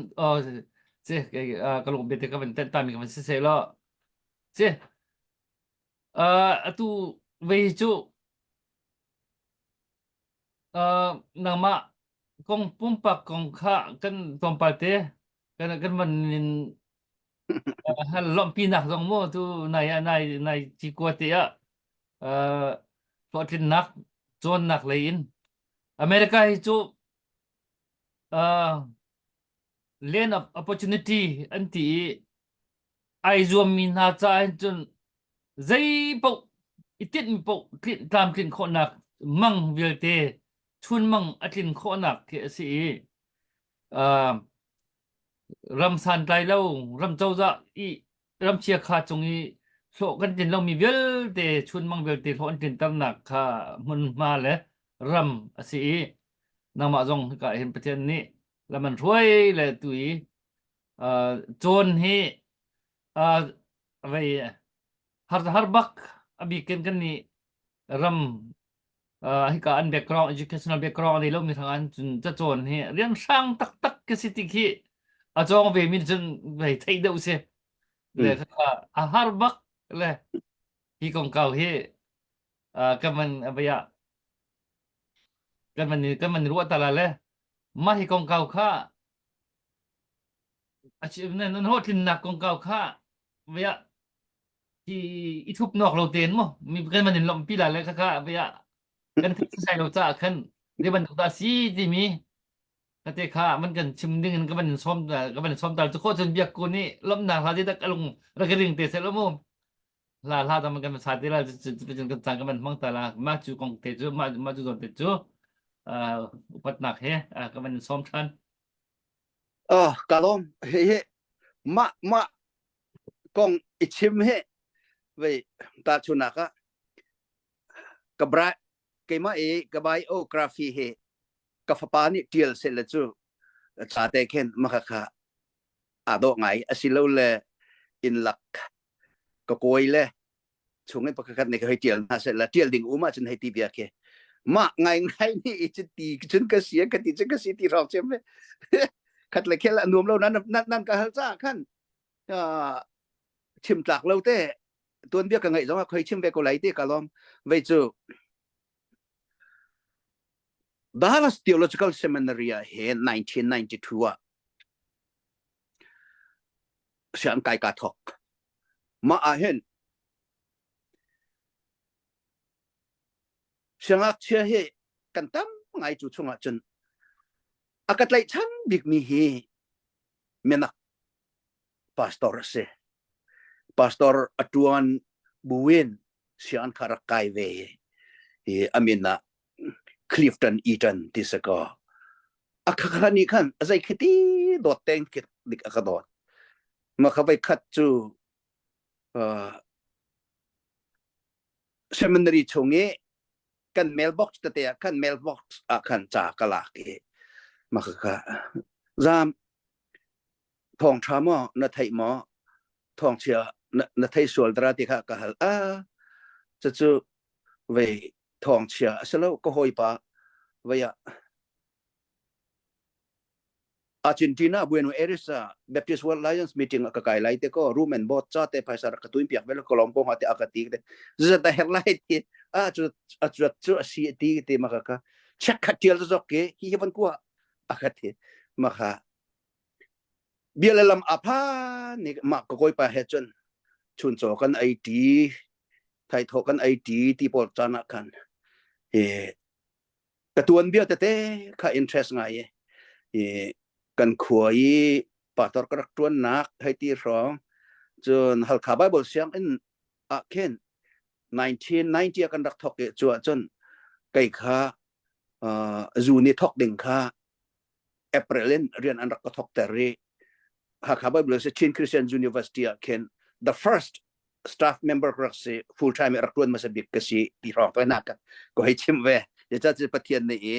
ci ka lung bia te ka van tenh tami ka van si seh law ci atu vei cu nangmah kong pumpak kong kha kan tlawmpal te kan kan van in hal lawmhpinak zong mu tu nai ah nai nai cikua te ah hlawhtlinnak cawnnak lei in America hi cu Uh, land of opportunity an ti i ai zuammi hna caah hin cun zei paoh i tinhmi paoh tlinh tlamtlinh khawhnak mang vialte chunmang a tlin khawhnak khi a si i uh, ram santlai lo ram cozah i ram chiakha cung i hlawh kan tlin lomi vialte chunmang vialte hlawh an tlinternak kha hmunhma le ram a si i nangmah zong hika hin Pathian nih. Lam an hruai le tu i cawn hi vei har har bak a bikin kan nih ram hika an background educational background nei lomi hrang an cun cacawn hi rian hrang taktak ka si ti khi a cawng ve mi cun vei theih deuh si le a har bak le hi kongkau hi kan man vei ah kan man kan man ruah ta la le mah hi kongkau kha a chim nan hlawhtlinnak kongkau kha vei ah i i thup nok lo ten mo mi kan man in lomh pi la le kha kha vei ah kan theih sai lo ca khan zei bantuk dah si timi kate kha man kan chim ding in ka van in som ka van som tal chu kho chun biak ku ni lomnak hla dak alung rak ring te se lo mu hla hla dang kan sa te la chu kan cang kan van hmang ta la ma chu kong te chu ma ma chu zon te chu upatnak he ka van som than Oh, kalom he he ma ma kong i chim he vei ta chunak ah ka bra keimah i ka biography he ka fapa nih tial seh le cu ca te khin maka kha aa dawh ngai asilo le in lak ka kawi le chung in pakhat nih ka hei tial hna seh la tial ding um ahcun hei ti bia khi mah ngai ngai nih i ti cun ka si ka ti cun ka si ti hrawng cem khat le khel a nuam lo nan nan nan ka hal ca khan chim tlak lo te tuan bia ka ngaih zong ah khoi chim ve ko lai te ka lom vei cu Dallas Theological Seminary ah he 1992 ah siang kai ka thok mah ah hin siangngakchia hi kan tam ngai cu chungah cun a ka tlaihchan bikmi hi minak pastor a si. Pastor a ṭuan buin sian kha rak kai ve i a min ah Clifton Eaton ti si kaw a khakha nih khan a zei khiti dawt teng khi dik a ka dawt. Ma kha voi khat cu uh, seminary chung i kan mailbox tete ah khan mailbox ah khan ca ka lak i ma kha zam thawngṭha maw na theih maw thawngchia na, na thei sual dara ti kha ka hal a cucu vei thawngchia a si lo ka hawipa vei ah Argentina Buenos Aires ah Baptist World Alliance meeting ah ka kai lai te ko room and board cha te phaisa rak ka tuin piak vel ko lom ko ha te aka ti te zat da her lai ti a chu a chu chu a si ti ti ma ka ka check khat tial zok ke hi hi van kwa aka ti ma kha Bia le lam a phan ni mah ka kawipa he cun chuncaw kan ei ṭi, thaithawh kan ei ṭi ti pawl caan ah khan i ka tuanbia tete kha interest ngai i, i kan khua i pastor ka rak ṭuannak hei ti hrawng cun Halkha Bible sianginn ah khin 1990 ah kan rak thawk i cu ahcun kei kha uh, zu ni thawk ding kha April in rian an rak ka thawkter i Hakha Bible Chin Christian University ah khin the first staff member ka rak si full time rak tuan hmasa bik ka si ti hrawng toi nak ko hei chim ve zeicah cu Pathian nih i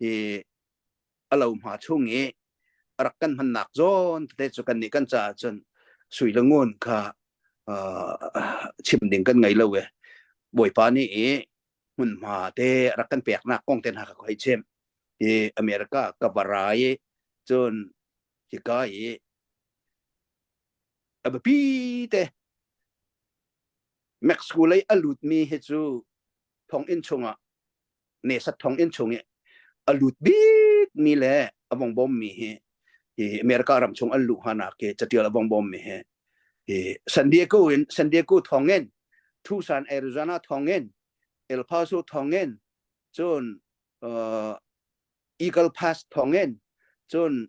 i a lo hma chung i rak kan hmannak zawn tete cu kan nih kan caah cun sui le ngun kha chim ding kan ngei lo e Bawipa nih i hmunhma te rak kan peknak kong te hna kha ka hei chim i America ka va ra i cun hika i a biapi te Mexico lei a lutmi hi cu thonginn chungah nesat thonginn chung i a lut bikmi le a vong bawmmi hi hi America ram chung an luh hna ke catial a vong bawmmi hi hi San Diego in San Diego thongin Tucson Arizona thongin El Paso thongin cun uh, Eagle Pass thongin cun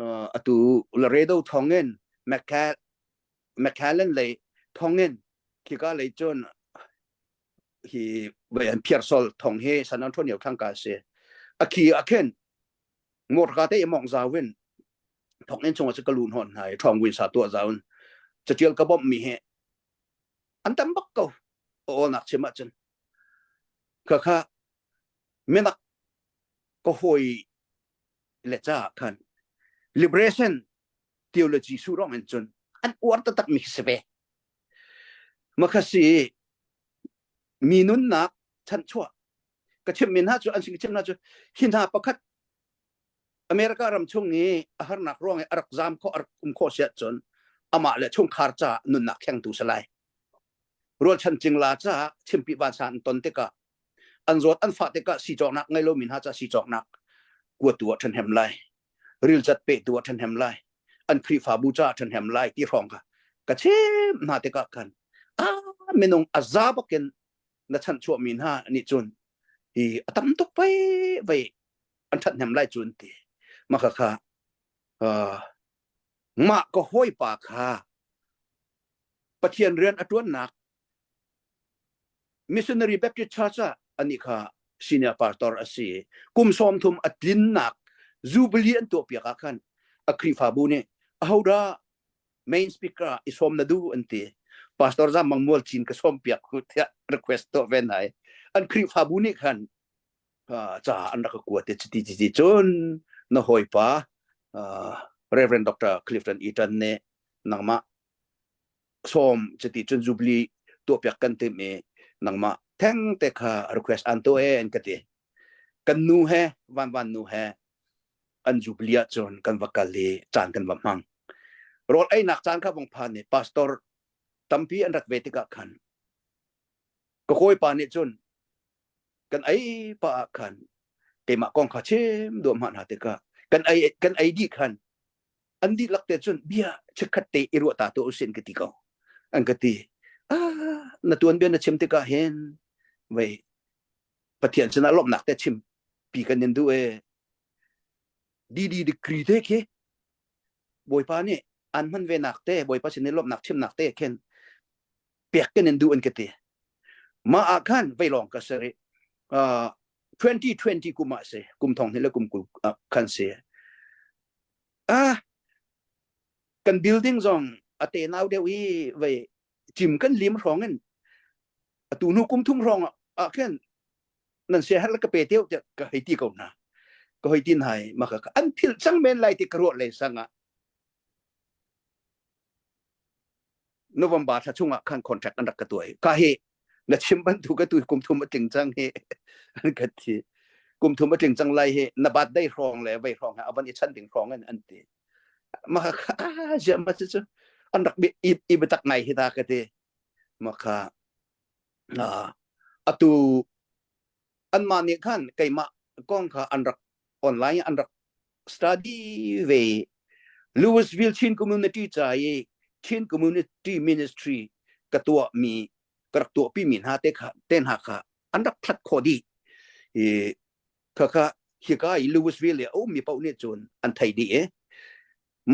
uh, atu Laredo thongin McAllen lei thongin khika lei cun hi an Pearsall thong hi San Antonio thangka si akhi akhen motor te mong zawin thong in chungah cu ka lun hon hna i ṭhawng win sa tuah zaun catial ka bawmh mi hi an tam bak ko awlnak chim ahcun kha kha minak ka hawi le ca khan. Liberation theology su rong in cun an uar taktak mi khi si ve. Makhasi mi nunnak chanchuah ka chim min hna cu an sin ka chim hna cu hi hna pakhat America ram chung i a harnak ruang i a rak zam khawh a rak um khawh si ahcun amah le chungkhar ca nunnak thlengtu si lai. Rualchan cingla caah chimpi vansa an ton tikah an zawt an fah tikah sii-cawknak ngei lomi hna ca sii-cawknak kuatu ah ṭhahnem lai. Rilcat pehtu ah ṭhahnem lai. An Khrihfabu caah ṭhahnem lai ti hrawng kha ka chim hna tikah khan ah minung a za bakin na chanhchuahmi hna nih cun hi a tam tuk pei vei an ṭhathnem lai cu an ti. Mah kha uh, mah ka hawipa kha Pathian rian a ṭuannak Missionary Baptist Church ah anih kha senior pastor a si. Kum 30 a tlinnak jubilee an tuahpiak ah khan a Khrihfabu nih ahodah main speaker i sawm na duh an ti. Pastor Zam Mang Mual Cin ka sawm piak ku tiah request tuah ve nai. An Khrihfabu nih khan ca an rak ka kuat i chiti chiti cun na hawipa Reverend Dr. Clifton Eaton nih nangmah sawm chiti cun jubilee tuahpiak kan tim i nangmah theng te kha request an tuah e an ka ti. Kan nu he van van nu he an jubilee ah cun kan va kal i caan kan va hmang. Rawl einak caan kha vong phan i pastor tampi an rat ve tikah khan ka hawipa nih cun kan ei pa ah khan keimah kong kha chim duah hmah hna tikah kan ei kan ei dih khan an dihlak te cun bia chikkhat te i ruah ta tu usin ka ti ko an ka ti ah na tuan bia na chim tikah hin vei pathian sinah lawmhnak te chim pi kan in duh e DD degree te khi bawipa nih an hman ve nak te bawipa sin i lawmhnak chimnak te khin pek kan in duh an ka ti mah ah khan vei lawng ka sari uh, 2020 kum ah si kum thong hnih le kum kul khan si ah kan building zong a te nau deuh i vei cim kan lim hrawng in atu hnu kum thum hrawng ah khin nan sia her ka pe teu tiah ka hei ti ko hna ka hei tin hai maka an phil cang men lai ti ka ruah le sanga November thla chungah khan contract an rak ka tuah i ka hi na chim bantuk ka tu kum thum a tling cang hi an ka ti kum thum a tling cang lai hi na bat dei hrawng le vei hrawng he avan i chan ding hrawng in an ti ma kha zia ma cu cu an rak i i biatak ngai hi ta ka ti ma kha atu anmah nih khan keimah kong kha an rak online an rak study ve Louisville Chin Community ca i Chin Community Ministry ka tuah mi ka rak tuahpi mi hna te kha te hna kha an rak thlat khawh dih i kha kha hika i Louisville i a ummi paoh nih cun an thei dih i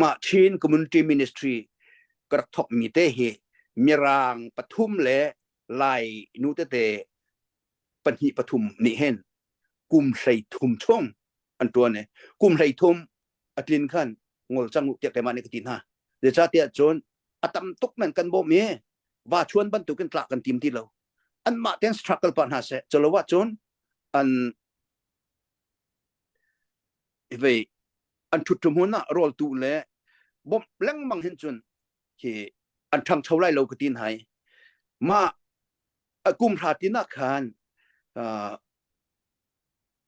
mah Chin Community Ministry ka rak thawk mi te hi mirang pathum le lai nu tete pahnih pathum nih hin kum 13 chung an ṭuan i kum 13 a tlin khan ngol cang u tiah keimah nih ka ti hna. Zeicahtiah cun a tam tuk men kan bawm i va chuan bantukin tlak kan tim ti lo. Anmah ten struggle pah hna seh. Culo ahcun an vei an ṭhut hmun ah rawltu le bawmh lengmang hin cun khi an ṭhangcho lai lo ka ti hna i mah kum hra tin ah khan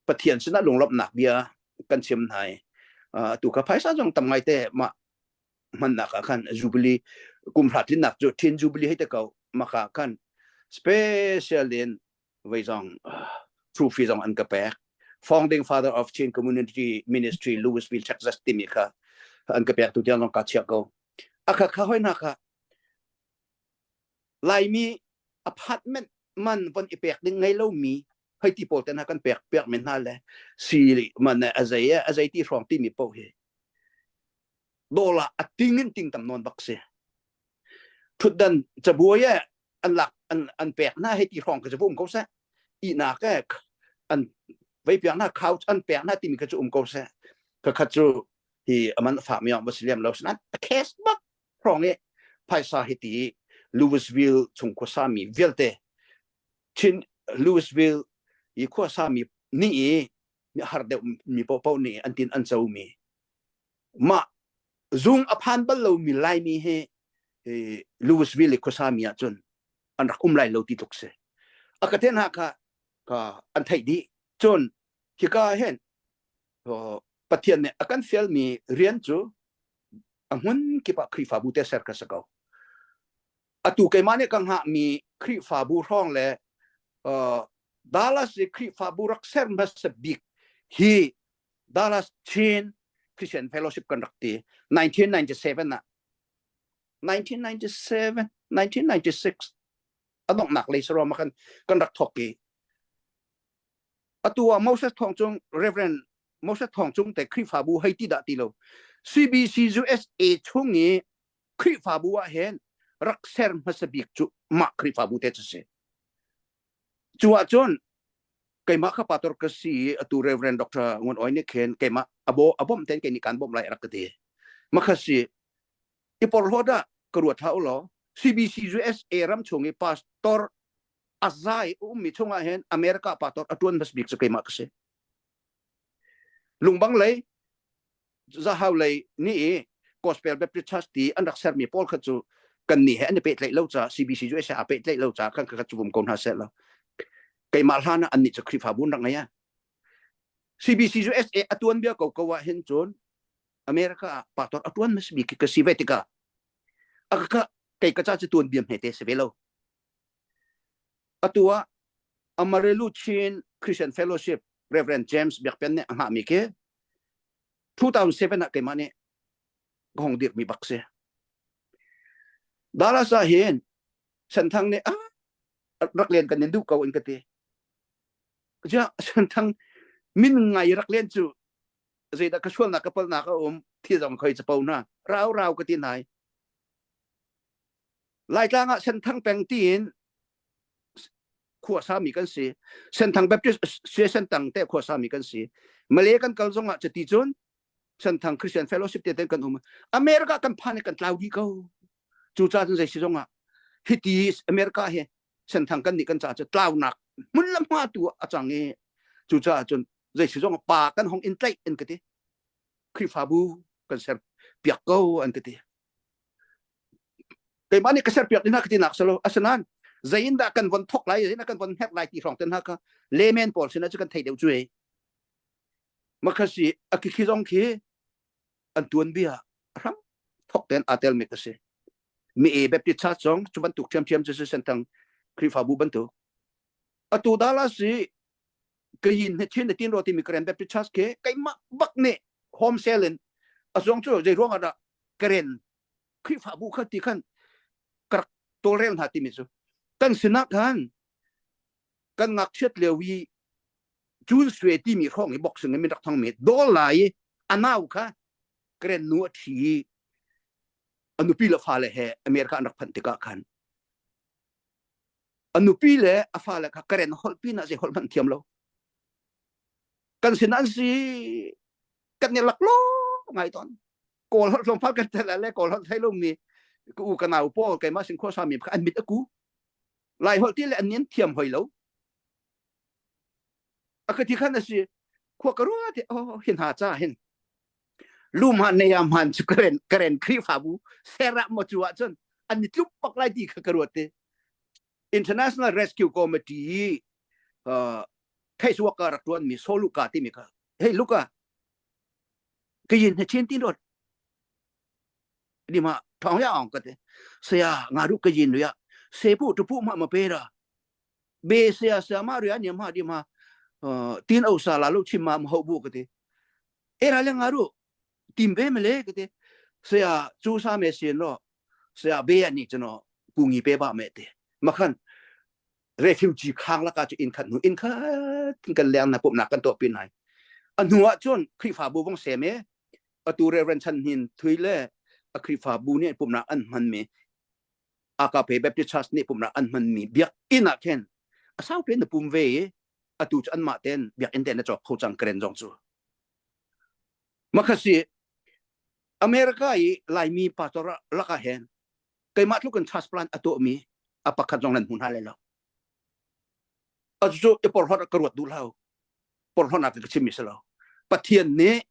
Pathian sinah lunglawmhnak bia kan chim hna i tu kha phaisa zong tam ngai te mah hmannak ah khan jubilee kum hra tlinnak cu thin jubilee hei te ko maka khan special in vei zong trophy zong an ka pek founding father of Chin Community Ministry Louisville Texas timi kha an ka pek tu tiang zong ka chia ko akha kha hoi na kha Laimi apartment man von i pek ding ngei lomi hei ti pawl te hna kan pek piak men hna le si man a zei a zei ti hrawng timi paoh hi dawla a ting in ting tam nawn bak si thutdan cabuai e an lak an an pek na hei ti hrawng ka cu um ko seh ihnak e an vei piak na couch an pek na timi kha cu um ko seh ka khat cu hi aman fa mi va si lem lo sinan a case bak hrawng i phaisa hi ti Louisville chung khuasami vialte Chin Louisville i khuasami nih i mi har deuh mi paohpaoh nih an tin an comi. Mah zung a phan bal lomi Laimi hi Louisville i khuasa mi ahcun an rak um lai lo ti tluk si. A ka ten ha kha ka an theih dih. Cun hika hin Pathian nih a kan fialmi rian cu a hmun kip ah Khrihfabu te ser ka si ko. Atu keimah nih ka hngahmi Khrihfabu hrawng le Dallas i Khrihfabu rak ser hmasa bik hi Dallas Chin Christian Fellowship kan rak ti 1997 ah 1997 1996 a donghnak lei saruam ah khan kan rak thawk i atu ah Moses Thawng Cung Reverend Moses Thawng Cung te Khrihfabu hei ti dah ti lo CBC USA chung i Khrihfabu ah hin rak ser hmasa bik cu mah Khrihfabu te cu si. Cu ahcun keimah kha pastor ka si i atu Reverend Dr. Ngun Oi nih khin keimah abo abom ten kei nih kan bawmh lai rak ka ti. Makha si i porhlawt ah ka ruat hlah u law CBC USA ram chung i pastor a zai ummi chungah hin America pastor a tuan hmas bik cu keimah ka si. Lungbang lei Zahau lei nih i Gospel Baptist Church ti an rak sermi pawl kha cu kan nih he an i pehtlaih lo caah CBC USA aa pehtlaih lo caah kan kha cu vum ko hna seh law keimah hlan ah annih cu Khrihfabu an rak ngei ah CBC USA a tuan bia ko ko ah hin cun America ah pastor a tuan hmasa bik ka si ve tikah a ka kei ka ca cu tuan bia hmete si ve lo atu ah Amarillo Chin Christian Fellowship Reverend James Biakpian nih a hngahmi khi 2007 ah keimah nih ka hong dirhmi bak si. Dallas ah hin Senthang nih ah rak len kan in duh ko in ka ti. Ja Senthang min ngai rak len cu zeidah ka sualnak ka palnak a um thi zong khoi capo na rau rau ka ti nai. Laitlang ah Senthang peng tiin khua sami kan si. Senthang Baptist se Senthang te khua sami kan si. Malay kan kal zong ah cuti cun Senthang Christian Fellowship te ten kan um. America kan phan kan tlau dih ko. Cu ca cun zei si zong ah hiti America hi Senthang kan nih kan ca cu tlaunak hmun le hma tu a cang i cu caah cun zei si zong pa kan hong in tlaih an ka ti. Khrihfabu kan ser piak ko an ka ti. Keimah nih ka serpiak ding hna ka ti nak salo asinain zei in dah kan von thok lai zei in kan von hnek lai ti hrawng ten hna kha layman pawl sinah cu kan thei deuh cu ei makhasi a khi zong khi an tuan bia hram thok ten aa tel mi ka si mi e Baptist Church zong cu bantuk ṭhiamṭhiam cu si sentang Khrihfabu bantuk atu dala si kayin he chin tin ro ti mi Karen Baptist Church ke keimah bak nih home cell in a zong cu zei ruang ah dah Karen Khrihfabu kha ti khan ka rak tawlrel hna timi cu kan sinah khan kan ngakchiat lio i June Sue timi hrawng i boxing in min rak thong mi dol lai i a nau kha Karen nu a thi i a nupi le fale he America an rak phanh tikah khan a nupi le a fale kha Karen holh pin ah zei holh hmanh thiam lo kan sin an si kan i lak lo ngai ton kawl holh tlawmpal kan tel le kawl holh thei lomi ka u ka nau pawl keimah sin khua sami an mit a ku lai holh ti le an nin thiam hoi lo a ka ti khan a si khua ka ruwa ti oh hin ha cha hin lum han ne yam han chu karen karen khrifabu sera mo chu ah cun an ni tlup pak lai ti kha ka ruat te International Rescue Committee uh, case worker rak tuan mi soluka ti mi kha hey luka kayin he chen tin rot ni ma thong ya ong ka te saya nga ru kayin lu ya se pu tu pu ma ma pe ra be saya sa ma ru ya ni ma di ma tin au sa la lu chim ma ma ho bu ka te e ra le nga ru tim be me le ka te saya chu sa me sin ro saya be ani chano kungi pe ba me te makhan refugee khang laka chu in khat nu in khat kan leng na pumnak kan to pin nai a hnu ah cun Khrihfabu vong sem e atu Reverend Chan Hnin Thui le a Khrihfabu nih pumnak an hman mi AKP Baptist Church nih pumnak an hman mi biakinn ah khin a sau pe na pum ve i atu cu anmah ten biakinn te na cawk kho cang karen zong cu makhasi America i Laimi pastor lakah hen keimah tluk in church plan a tuahmi a pakhat zong nan hmu hna lai lo a cu i porhlawt ka ruat duh lo porhlawtnak ka chimmi si lo pathian nih.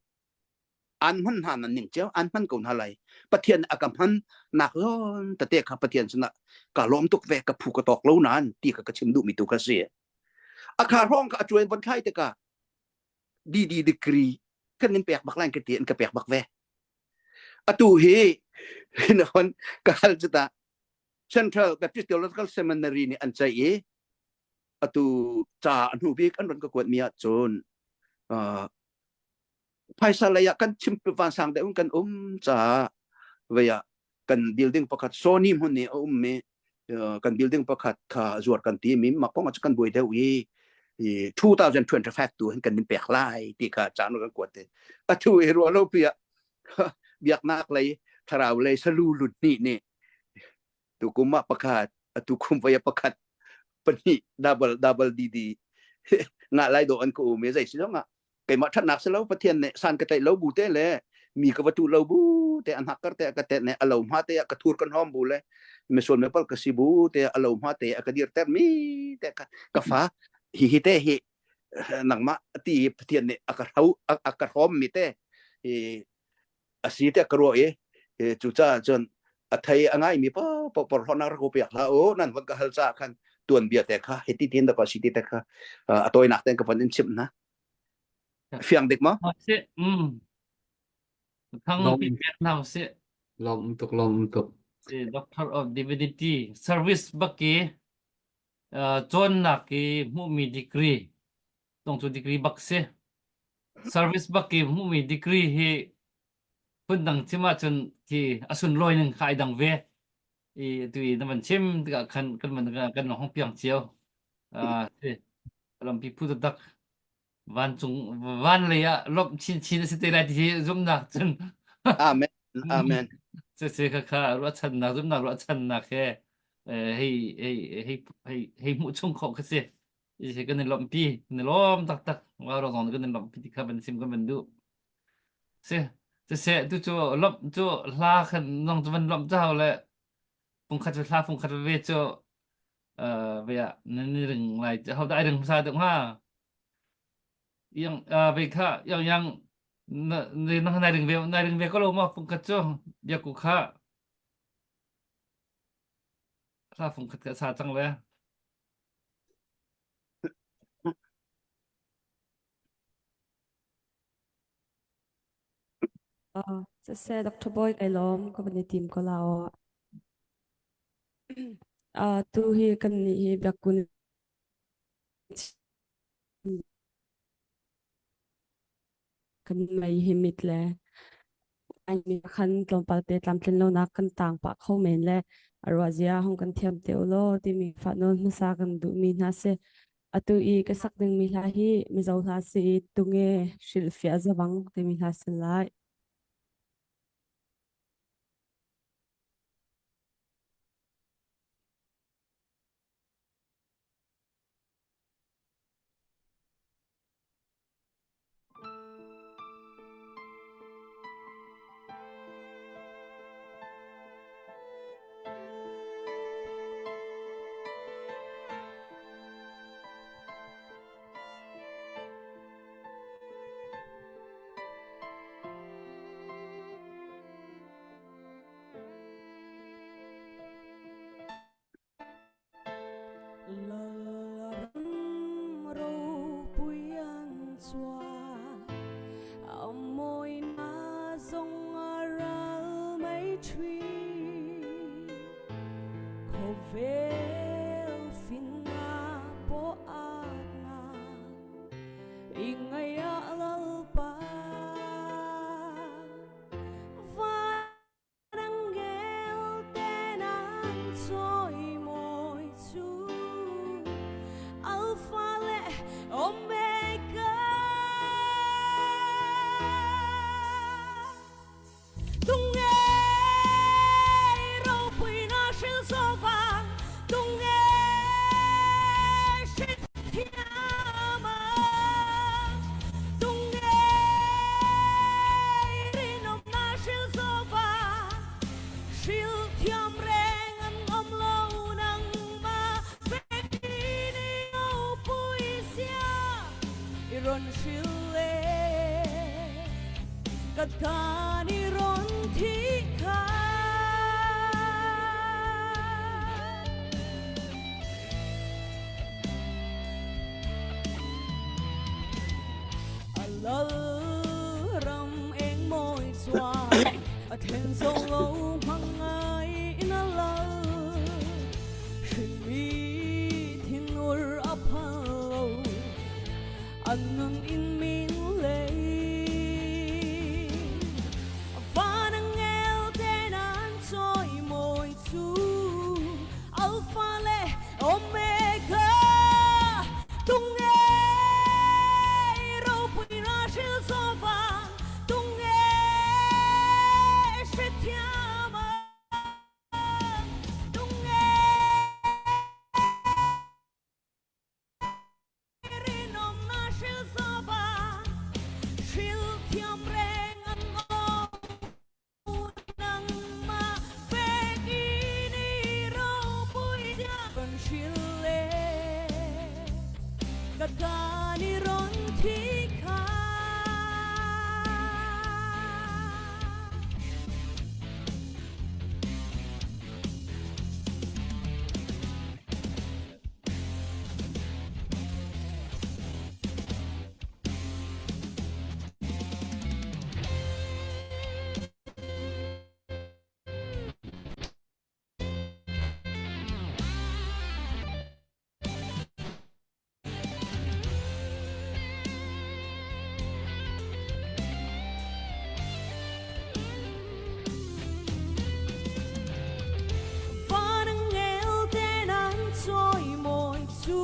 An hman hna nan ning cio an hman ko hna lai. Pathian a ka hman nak zawn tete kha Pathian sinah ka lawm tuk ve ka phu ka tawk lo nain ti kha ka chim duhmi tu kha si. A kha hrawng kha a cuai von thlai tikah DD degree kan in pek bak lai ka ti an ka pek bak ve. Atu hi na hon ka hal cu ta Central Baptist Theological Seminary nih an ceih i atu ca a hnu bik an ron ka kuat mi ahcun uh, phaisa lei ah kan chim vansang deuh in kan um caah vei ah kan building pakhat Sony hmun i a um mi kan building pakhat kha zuar kan ti mi mah kong ah kan buai deuh i 2025 tu hin kan min pek lai ti kha caan kan kuat te atu i ruah lo pi ah biaknak lei thlarau lei salu lut ni nih tukum ah pakhat atu kum voi ah pakhat pahnih double double dd ngah lai do an ka um i zei si zong ah keimah ṭhatnak si lo Pathian nih san ka tlaih lo bu te le mi ka va tu lo bu te an hakkar te ka te ne a lo hma te ka thur kan hom bu le misual me pal ka si bu te a lo hma te a ka dir ter mi te ka ka fa hi hi te hi nangmah ti Pathian nih a ka hro a ka hrom mi te hi a si te ka ruah i cucaah cun a thei a ngai mi po po porhlawtnak rak piak hlah u nan van ka hal ca khan tuan bia te kha hiti tin da ko si ti te kha a tawinak ten ka van in chimh hna fiang dik maw Si, mm. Thang pi pek hna si. Lawm tuk lawm tuk. Si Doctor of Divinity Service baki cawnnak i hmuhmi degree tong cu degree bak si. Service bak i hmuhmi degree hi phundang chim ahcun khi a sunlawi ning kha ai dang ve. I tu i na van chim tikah khan kan van kan hong piang cio. Si lampi phu taktak vancung van lei ah lawmh chinchin a si te lai ti hi zumhnak cun Amen. Amen. Cucu kha kha ruahchannak zumhnak ruahchannak he hei hei hei hei hei hmuh chung khawh kha si. Hi kan i lawmhpi, kan i lawm taktak. Wa zong kan i lawmhpi ti kha van sim kan van duh. Si, siseh tu cu lawmh cu hla khan nong cu van lawmh cu hau le fungkhat cu hla fungkhat ve cu uh, ve ah nan i ring lai ho dah ai ring hmasa deuh hnga? Yang uh, ve kha yang yang na na nai ring ve nai ring ve ko lo ma fungkhat cu biaku kha hla fungkhat ka sa cang le. Uh, siseh Dr. Boy kai lawm ka van i tim ko la aw. Uh, tu hi kan nih hi biakun Kan mei hi mit le mi khan tlawmpal te tlamtlin lonak kan tang pah kho men le a ruahzia hong kan thiam te ulaw timi fahnawl hmasa kan duhmi hna si. Atu i ka sak dingmi hla hi Mizo hla si i tunge hrilhfiah zawang timi hla si lai. Ka tan i ron thi kha. A lal ram eng mawi chuan a then zo lo hmang ngai in a lal hrinmi thinur a phal lo an nun in min lei van angel ten an choi mawi chu Alpha le Omega tunge ropui ra hril zova tunge hrethiama tunge rinom na hril zova hril thiam reng an om nangmah vek in i ropui zia kan hril le ka tan i ron thi kha. Van angel ten an chawimawi chu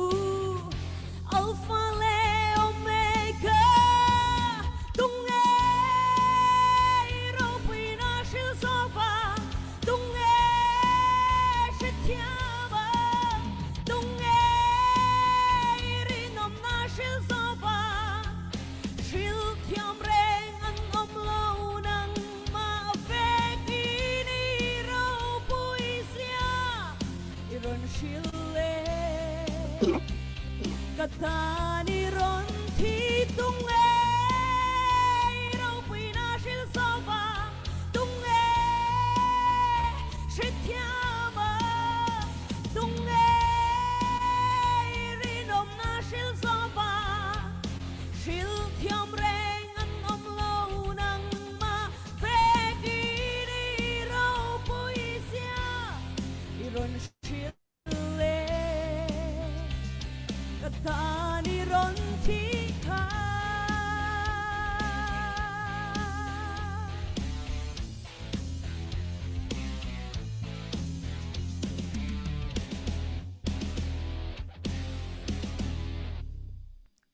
Alpha le Omega tunge ropuina hril zova tunge hrethiama tunge rinawmna hril zova hril thiam reng an awm lo nangmah vek in i ropui zia i rawn hril le ka tan i rawn thi tung e ropuina hril zova tung e hrethiama tung e rinawmna hril zova hril thiam reng an awm lo nangmah vek in i ropui zia i rawn hril le ka tan i rawn thi kha.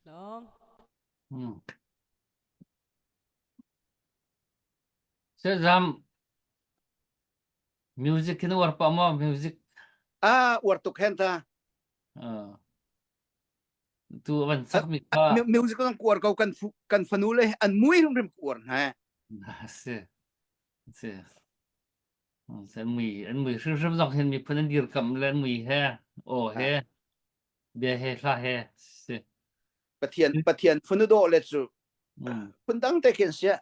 Long. Sezam music hin uar pah maw music Ah, uar tuk hen ta. Ah. Tu van sak mi kha Music kan kuar ko kan fu kan fanu le an mui hrim hrim kuar hna. Si. Si. An mui an mui hrimhrim zong hin miphun an dirkamh le an mui he aw he bia he hla he si. Pathian Pathian fanu dawh le cu phun dang te khin sia.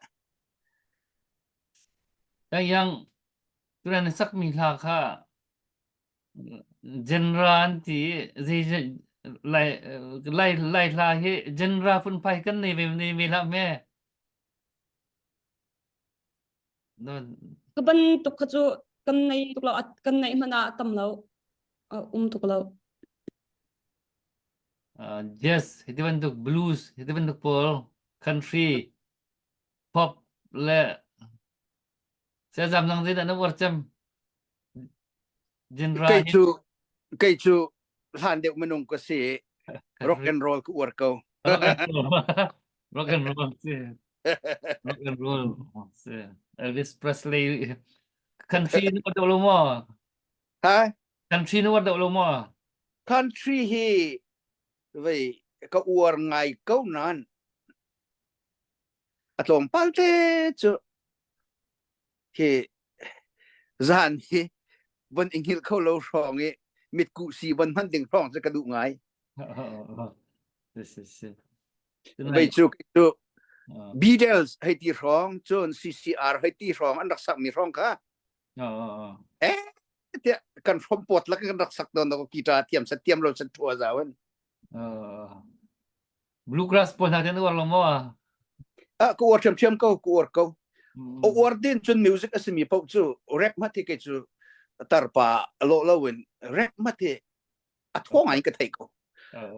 Yang tuan na sakmi hla kha genre an ti zei lai lai lai hla hi genre phunphai kan nei ve nei ve hlah me. Ka bantuk kha cu kan nei tuk lo kan neih hmanh ah tam lo um tuk lo. Uh, jazz hiti bantuk blues hiti bantuk pawl country pop le sezam dang zeidah na uar cem genre Kei cu kei cu hlan deuh minung ka si rock and roll ka uar ko. Rock and roll. Rock and roll si. Rock and roll si. Elvis Presley country na uar deuh lo maw? Ha? Country na uar deuh lo maw? Country hi vei ka uar ngai ko nan a tlawmpal te cu hi zan hi von i hngilh kho lo hrawng i mitkuh si von hman ding hrawng cu ka duh ngai. Si si si. Vei cu cu. Beatles hei ti hrawng cun CCR hei ti hrawng an rak sak mi hrawng kha eh tiah kan hrom pot lak kan rak sak tawn ko guitar thiam sat tiam lo sat thua zau in Bluegrass pawl hna ten uar lo maw? Ah ka uar thiam thiam ko ka uar ko. O uar din cun music a simi paoh cu rap ma ti kei cu tarpa lo lo in rap ma ti a thaw ngai ka thei ko.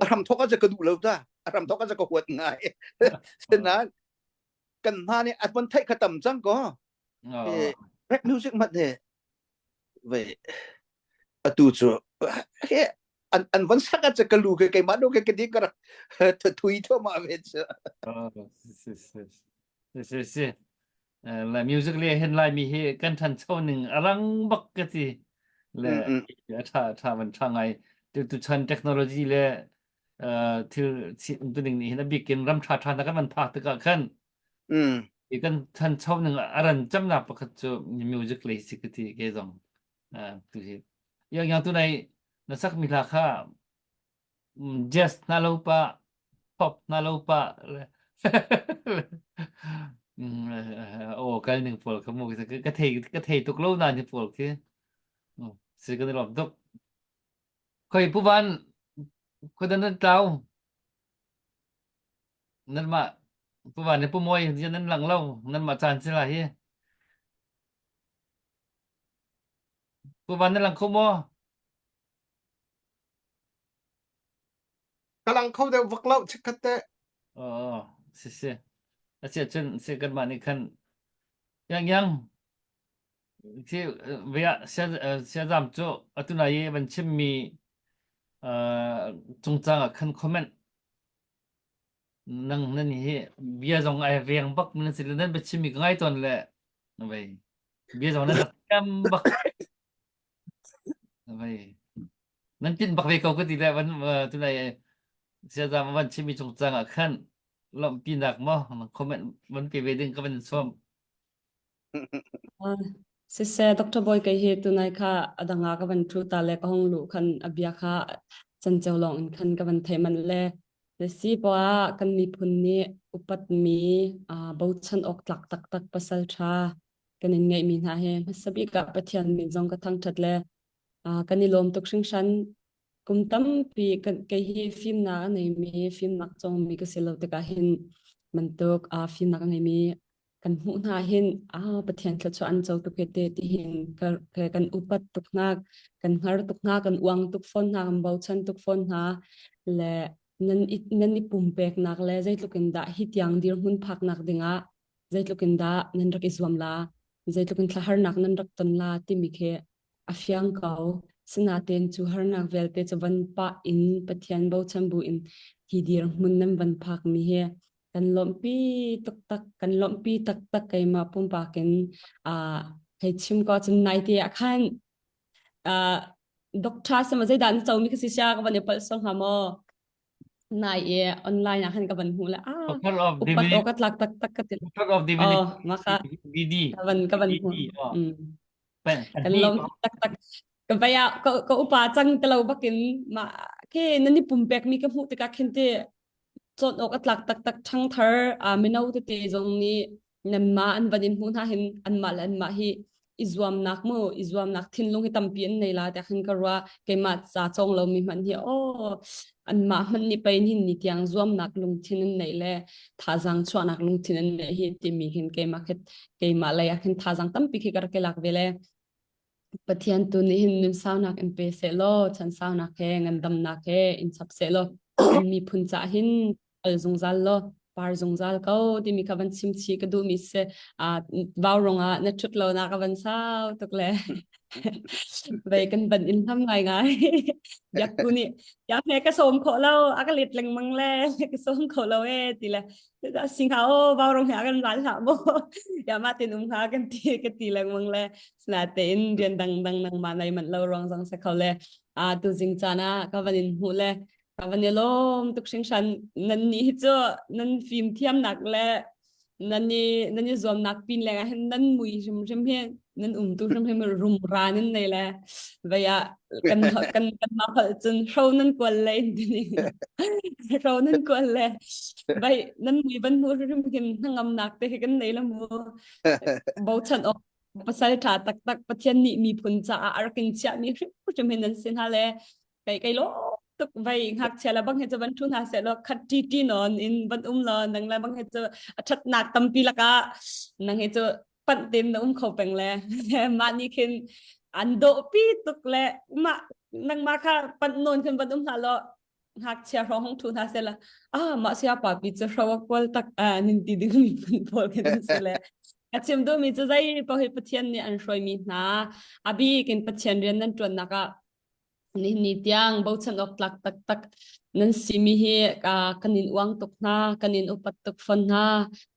A hram thok a ka duh lo ta. A hram thok a ka huat ngai. Senan kan hna nih a von theih kha tam cang ko. Rap music mat he ve atu cu he an an van sak ah ka lu ke keimah do ke ka di ka rak thui thoma ve cu si si si si la music le hen lai mi hi kan than cho ning arang bak ka ti le a tha tha van tha ngai tu tu chan technology le thil tu ning nih hin a bikin ram tha tha na kan van phak tikah khan i kan thancho ning a ran camnak pakhat cu music lei si ka ti ke zong tu hi yang yang tu nai na sak mi hla kha jazz na lo pa pop na lo pa o kal ning pawl kha mu ka thei ka thei tuk lo na ni pawl khi si kan lom tuk khoi pu van khoi dan nan tlau Nanmah puva nih pumawi nan lang lo nanmah caan si lai hi. Puva nan lang kho maw? Ka lang kho deuh vak lo chikkhat te. Oh, si si. A si ahcun si kanmah nih khan yang yang khi via siazam cu atu nai i van chimmi cungcang ah khan comment Nang nan hi bia zong ai veng bak nan si le nan biachim mi ka ngai tawn le vei bia zong nan rak thiam bak vei nan tin bak ve ko ka ti le van tunai siazam van chim mi chungchang ah khan lawmhpinak maw comment van pe ve ding ka van sawm Siseh, Dr. Bawi kei hi tunai kha a dang ah ka van ṭhu ta le ka hung luh khan a bia kha canceo lawng in khan ka van theih manh le le si poah kan miphun nih upatmi uh, bochan awk tlak taktak pasal ṭha kan in ngeihmi hna hi hmasa bik ah Pathian min zong ka thangṭhat le uh, kan i lawm tuk hringhran. Kum tampi kan, kei hi fimnak a neimi, fimnak cawngmi ka si lo tikah hin bantuk uh, fimnak a ngeimi kan hmuh hna hin ah Pathian thluachuah an co tuk te ti hin kan upat tuk hna kan hngar tuk hna kan uang tuk fawn hna kan bochan tuk fawn hna le nan i nan i pumpeknak le zeitluk in dah hi tiang dirhmun phaknak dingah zeitluk in dah nan rak i zuam la zeitluk in thlaharnak nan rak ton la timi khi a fiang ko sinaten cu harnak vialte cu van pah in Pathian bochan bu in hi dirhmun nan van phak mi hi kan lawmhpi taktak kan lawmhpi taktak keimah pumpak in uh, hei chim ko cun nai te ah khan uh, doctor sama zeidah na comi ka si sia ka van i palh so hnga maw nai i online ah khan ka van hmu le ah Doctor of upat Divinity awk ka tlak taktak ka ti Doctor of Divinity oh maka BD ka van ka van hmu BD oh mm. pen kan lawm taktak ka vaya ka ka upa cang te lo bakin ma ke nani pumpek mi ka hmuh tikah khin te cawn awk a tlak taktak ṭhangthar mino tete zong nih nanmah an van in hmuh hna hin anmah le anmah hi i zuamnak mu i zuamnak thinlung hi tampi an nei la tiah khin ka ruah keimah ca cawng lomi hmanh hi aw anmah hmanh nih pei hin ni tiang zuamnak lungthin an neih le thazaang chuahnak lungthin an neih hi timi hin keimah khi keimah lei ah khin thazaang tampi khi ka rak i lak ve le Pathian tu nih hin nun saunak in pe seh law chan saunak he ngandamnak he in chap seh law kan miphun cah hin al zungzal law par zungzal ko timi kha van chim chi ka duh mi si a vau rong ah na thut lo na ka van sau tuk le vei kan ban in hlam ngai ngai biak tu nih ya phe ka som kho lo a ka let lengmang le ka som kho lo e ti le sing ha o vau rong he kan ral hlah mo ya ma tin um ha kan ti ka ti lengmang le Sinatein rian dangdang nangmah nai manh lo ruang zong si kho le a tu zing caan ah ka van in hmuh le ka van i lawm tuk hringhran nan nih hi cu nan fim thiamnak le Nan i nan i zuamnak pin leng ah hin nan mui hrimhrim hi nan um tu hrimhrim rumra nan nei le vei ah kan kan kan ma holh cun hro nan kual le in tini hro nan kual le vai nan mui van hmu hrimhrim hin hnangamnak te hi kan nei la mu bochan awk pasal ṭha taktak Pathian nih miphun caah a rak in chiahmi hrimhrim hin nan si hna le kai kai lo tuk vai ngakchia la bang he chu van thu hna seh law khat ti ti non in van um lo nang le bang he chu a thatnak tampi laka nang he chu panh tin na um kho peng le mah ni khin an dawh pi tuk le mah nang ma kha panh non khin van um hna lo ngakchia hrawng hong thu hna seh la ah mah sia pa pi chu hrawa kual tak a nin ti ding mi phun pawl khin se le a chim duh mi chu zai pa hi Pathian nih an hruai mi hna a bik in Pathian rian nan tuan nak ah Nihin tiang bochan awk tlak taktak nan simi hi kan in uang tuk hna, kan in upat tuk fawn hna.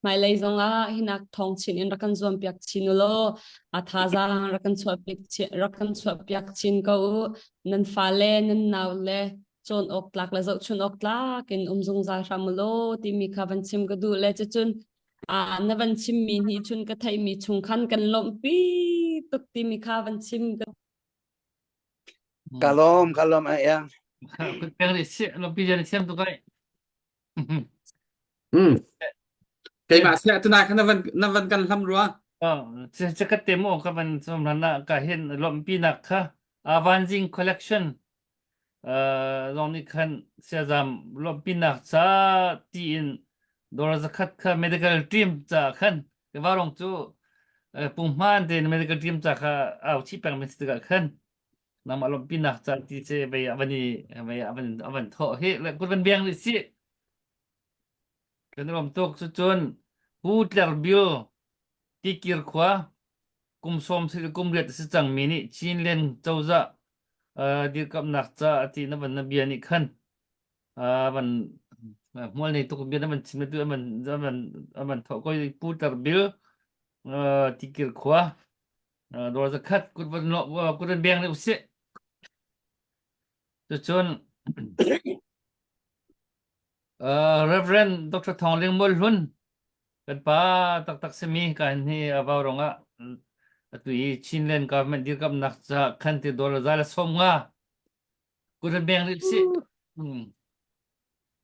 Hmailei zongah hinak thawng chin in rak kan zuampiak chin u law a thazaang rak kan chuahpiak rak kan chuahpiak chin ko u. Nan fale, nan naule cawn awk tlak le zohchun awk tlak in um zungzal hram u law timi kha van chim ka duh le cucun ah na van chimmi nih cun ka theihmi chung khan kan lawmhpi tuk timi kha van chim ka Ka lawm, ka lawm ai ya. Kut peng nih si lawmpi jan thiam tuk ai. Hmm. Keimah sia tunai kha na van na van kan hlam rua. Oh, che ka te mo ka van som ran na ka hin lawmpi nak kha Avanzing collection zong nih khan siazam lawmpi nak cha tiin dawr zakhat kha medical team cha khan varong cu punghman tein medical team ca kha au chih peng mi si tikah khan nangmah lawmhpinak ca ti ce vei ah van i vei ah van avan thawh hi le kut van biang rih si kan rom tuk cu cun Pu Tler Bil Tikir khua kum sawm si kum riat si cang mi nih Chinland cozah dirkamnak ca ati na van na bia nih khan van hmual nei tuk bia na van chim tu aman aman aman thawh ko Pu Tler Bil Tikir khua dawr zakhat kut van kut van beng rih usih. Cucun Reverend Dr. Thawng Ling Mual Hlun kan pa taktak simi kan hi avau rongah atu i Chinland government dirkamnak ca khan ti dawr za le som nga kut van beng rih usih.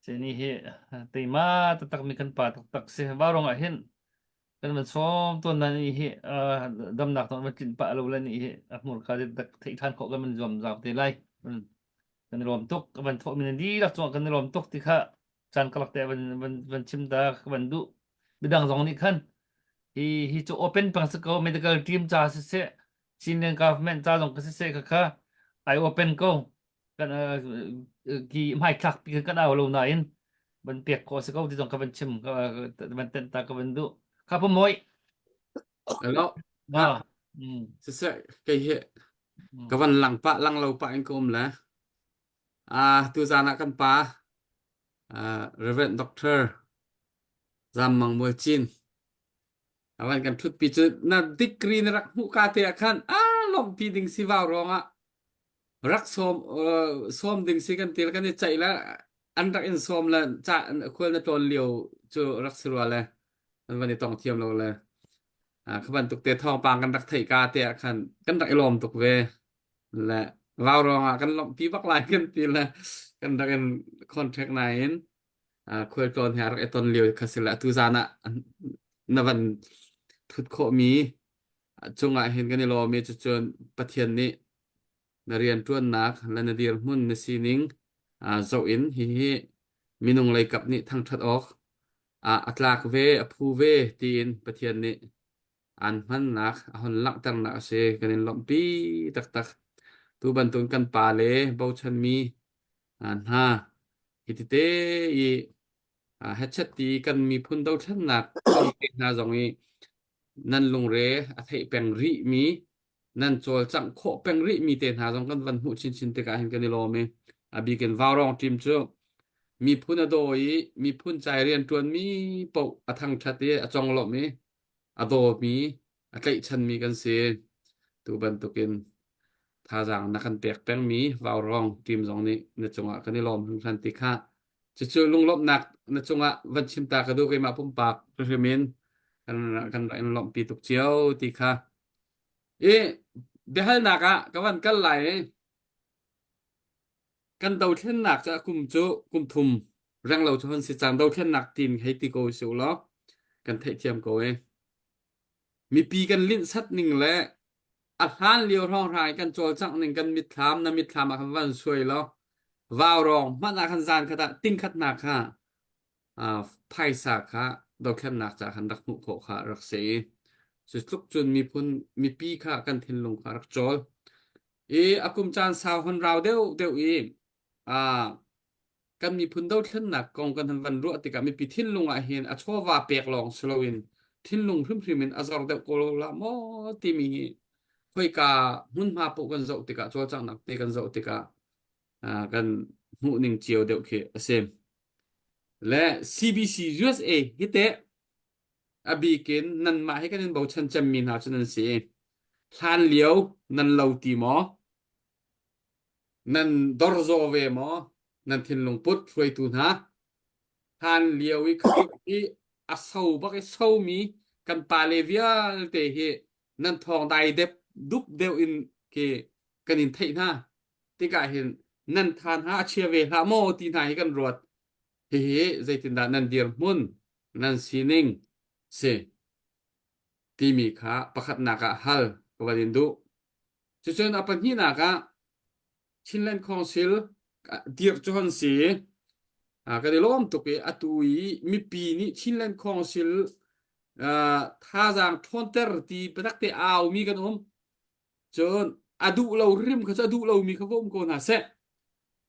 Sini hi teima taktak mi kan pa taktak si. Vaurawng ah hin kan van sawm tawn na ni hi damnak ton van tlinh pah lo le ni hi a hmurka te tak theih than khawh kan van zuam zau te lai. Kan i lawm tuk kan van thawh mi nan dihlak cungah kan i lawm tuk ti kha caan kalak te van van van chim ta ka van duh. Midang zong nih khan hi hi cu open pang si ko medical team ca siseh Chinland government ca zong ka siseh kha kha ai open ko. Kan ki hmaithlak pi kan au lo nain van pek khawh si ko ti zong ka van chim van tenh ta ka van duh kha pa moi Hello. Ah. Mm. Siseh kei hi ka van lang pah lang lo pah in ka um le. Ah tu zan ah kan pa uh, Reverend Doctor Zam Mang Mual Cin avan kan thut pi cu na degree na rak hmuh ka te ah khan a lawmhpi ding si vau rong ah rak sawm sawm ding si kan til kan i ceih le an rak in sawm le ca khual na tlawn lio cu rak si rua le an van i tong thiam lo le kha bantuk te thawngpang kan rak theih ka te ah khan kan rak i lawm tuk ve le vau rong ah kan lawmhpi bak lai kan ti le kan rak in contract nain khualtlawn he rak i ton lio kha si le atu zan ah na van thut khawh mi cungah hin kan i lawm i cucun Pathian nih na rianṭuannak le na dirhmun na sining zoh in hihi minung lei kap nih thangṭhat awk a tlak ve a phu ve tiin Pathian nih aan hmannak a hon langhternak a si kan in lawmhpi taktak tu bantukin kan pa le bochanmi hna hi tete i hechet ti kan miphun dothlennak kong te hna zong i nan lungre a theih peng rih mi nan cawlcangh khawh peng rih mi te hna zong kan van hmuh chinchin tikah hin kan i lawm i a bikin Vaurawng team cu miphun a daw i miphun cai rian ṭuan mi paoh a thangṭhat i a conglawmh i a dawmi a tlaihchanmi kan si tu bantukin thazaang na kan pek pengmi Vaurawng team zong nih na cungah kan i lawm hringhran ti kha cucu lunglawmhnak na cungah van chim ta ka duh keimah pumpak hrimhrim in. Kan kan rak in lawmhpi tuk cio ti kha. I biahalnak ah ka van kal lai i kan dothlennak cu kum cu kum thum renglo cu hon si cang dothlennak tin hei ti ko si law kan theihthiam ko e. Mipi kan linhsat ning le a hlan lio hrawnghrang i kan cawlcangh ning kan mitthlam na mitthlam ah khan van suai law vaurawng hmanh ah khan zan khat ah tingkhat hna kha uh, phaisa kha dothlennak ca khan rak hmuh khawh kha rak si i cu tluk cun miphun mipi kha kan thinlung kha rak cawl i a kum caan sau hon rau deuh deuh i uh, kan miphun dothlennak kong kan han van ruah tikah mipi thinlung ah hin a chawva pek lawng si loin thinlung hrimhrim in a zor deuh ko la maw timi hi khoika hmunhma paoh kan zoh tikah cawlcanghnak te kan zoh tikah uh, kan hmuh ning cio deuh khi a si. Le CBC USA hi teh a bikin nanmah hi kan in bochan cemmi hna cu nan si. Hlan lio nan lo ti maw? Nan dorzaw ve maw? Nan thinlung put hruaitu hna? Hlan lio i Khrih hi a so bak i somi kan pale vialte hi nan thawng dai dep dup deuh in khi kan in theih hna. Tikah hin nan than ha a chia ve hlah maw ti hna hi kan ruat. Hihi zeitindah nan dirhmun, nan sining si timi kha pakhatnak ah hal ka van in duh. Cucun a pahnihnak ah Chinland Council dirh cu hon si. Kan i lawm tuk i atu i mipi nih Chinland Council thazaang ṭhawnter ti biatak te aumi kan um. Cun a duh lo rim kha cu a duh lomi kha va um ko hna seh.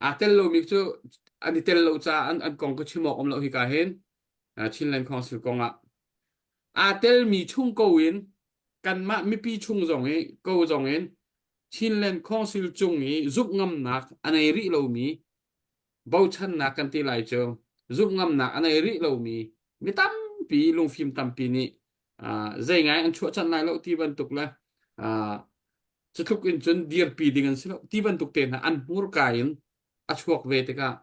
Aa tel lomi cu an i tel lo caah an, an kong ka chim awk um lo hika hin. Chinland Council kong ah. Aa telmi chung ko in kanmah mipi chung zong i ko zong in Chinland Council cung i zumh ngamnak a nei rih lomi bochannak kan ti lai cu zumh ngamnak a nei rih lomi mi tampi lungfim tampi nih uh, zei ngai an chuah chan lai lo ti bantuk le uh, cutluk in cun dirpi ding an si lo ti bantuk te hna an hmurka in a chuak ve tikah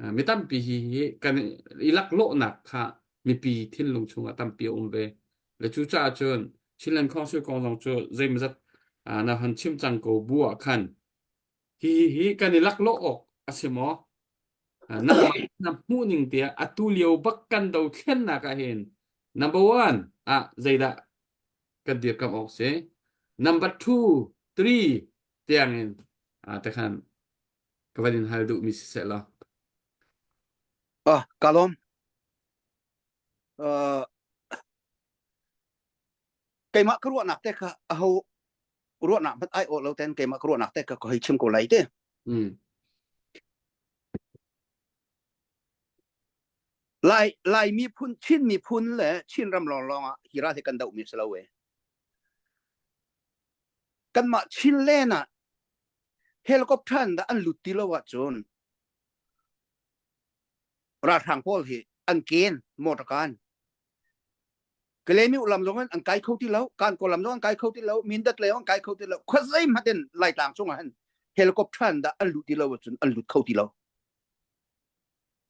Mi tampi hi hi kan i laklawhnak kha mipi thinlung chungah tampi a um ve. Le cucaah cun Chinland Council kong zong cu zeimawzat na hon chim cang ko bu ah khan hi hi kan i laklawh awk a si maw? Nangmah na hmuh ning tiah atu lio bak kan dothlennak ah hin number one ah zeidah kan dirkamh awk si? Number two, three tiangin tekhan ka van in hal duhmi siseh law. Ah, ka lawm. Uh, keimah ka ruahnak te kha aho ruahnak hmanh ai awh lo ten keimah ka ruahnak te kha ka hei chim ko lai te. Mm. Lai Lai miphun Chin miphun le Chin ram lawnglawng ah hi ral hi kan doh mi si lo e. Kanmah Chin len ah Helicopter in dah an lut ti lo ahcun ralhrang pawl hi an ken motor kan Kalemiu lam zong in an kai kho ti lo kan ko lam zong an kai kho ti lo Mindat lei an kai kho ti lo khuazei hmanh in Laitlang chung ah hin helicopter in dah an lut ti lo ahcun an lut kho ti lo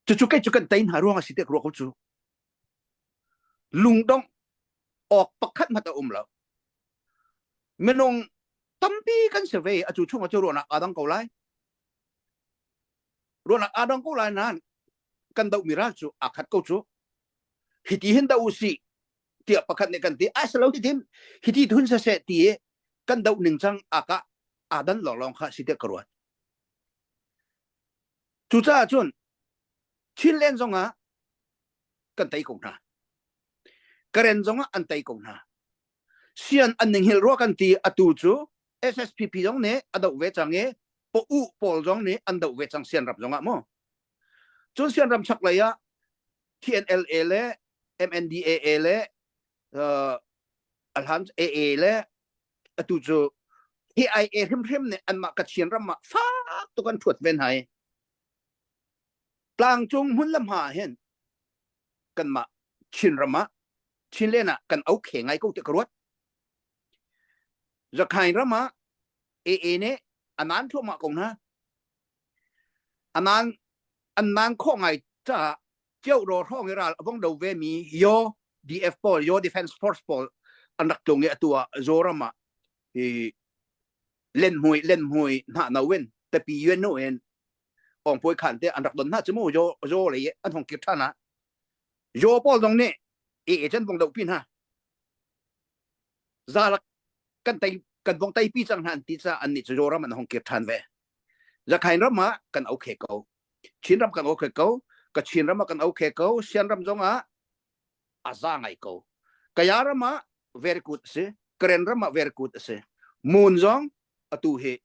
cucu kei cu kan tei hna ruang a si te ruah ko cu lungdongh awk pakhat hmanh a um lo minung tampi kan si ve atu chung ah cu ruahnak aa dang ko lai ruahnak aa dang ko lai nain kan doh mi ral cu aa khat ko cu hiti hin doh usih tiah pakhat nih kan ti a si lo hitin hiti thun saseh ti i kan doh ning cang aa ka aa dan lawnglawng kha si tiah ka ruat cucaah cun Chinland zong ah kan tei ko hna Karen zong ah an tei ko hna sian an ninghil rua kan ti atu cu SSPP zong nih a doh ve cang i u pawl zong nih an doh ve cang sian ram zong ah mu cun sian ram chaklei ah TNLA le MNDAA le uh, alham AA le atu cu KIA hrimhrim nih anmah Kachin ram ah fak tuk an thuat ve hna i tlangcung hmun le hma hin kanmah Chinram ah Chinland ah kan okay ngai ko ti ka ruat. Zakhain ram ah AA nih a nan thluahmah ko hna. A nan an nan khawh ngai caah Cio ro hrawng i ral a vong do ve mi yo. DF pawl Yo Defense Force pawl an rak tlung i atu ah Zoram ah hi len hmui len hmui hna no in tapi yuen nu in ong poi khan te an rak don hna chu mu yo yo lei an hong kir than ah yo pawl dong nih e e chan bong do pi hna zalak kan tai kan bong tai pi chang hna an ti cha an nih chu Zoram an hong kir than ve Zakhain ram ah kan okay ko Chin ram kan okay ko Kachin ram ah kan okay ko Sian ram zong ah a za ngai ko Kaya ram ah very good si Karen ram ah very good si Moon zong atu hi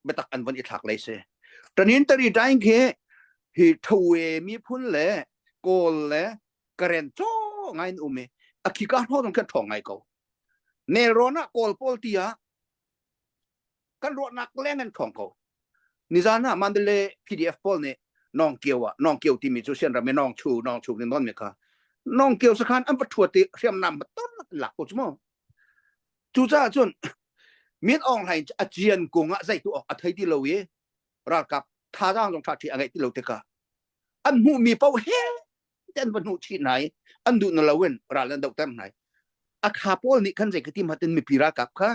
biatak an von i thlak lei si tanin tari daing khi hi thowe mi phun le kawl le Karen cho ngai in um i a khika hno zong khan ṭhawng ngai ko nelrawn ah kawl pawl ti ah kan ruahnak leng an ṭhawng ko. Nizan ah Mandalay PDF pawl nih Nong Kio ah Nong Kio timi cu sian ram i Nong Chu Nong Chu nih non mi kha Nong Kio sakhan an va ṭhuat i hriamnam ba ton lak ko cu mu. Cucaah cun Min Aung Hlaing a cian kung ah zei tu awk a thei ti lo i ralkap thazaang zong ṭha ṭhi a ngeih ti lo tikah an hmuhmi paoh he te an va hnuh chih hna i an duh na loin ral an dohter hna i a kha pawl nih khan zei ka ti matin mipi ralkap kha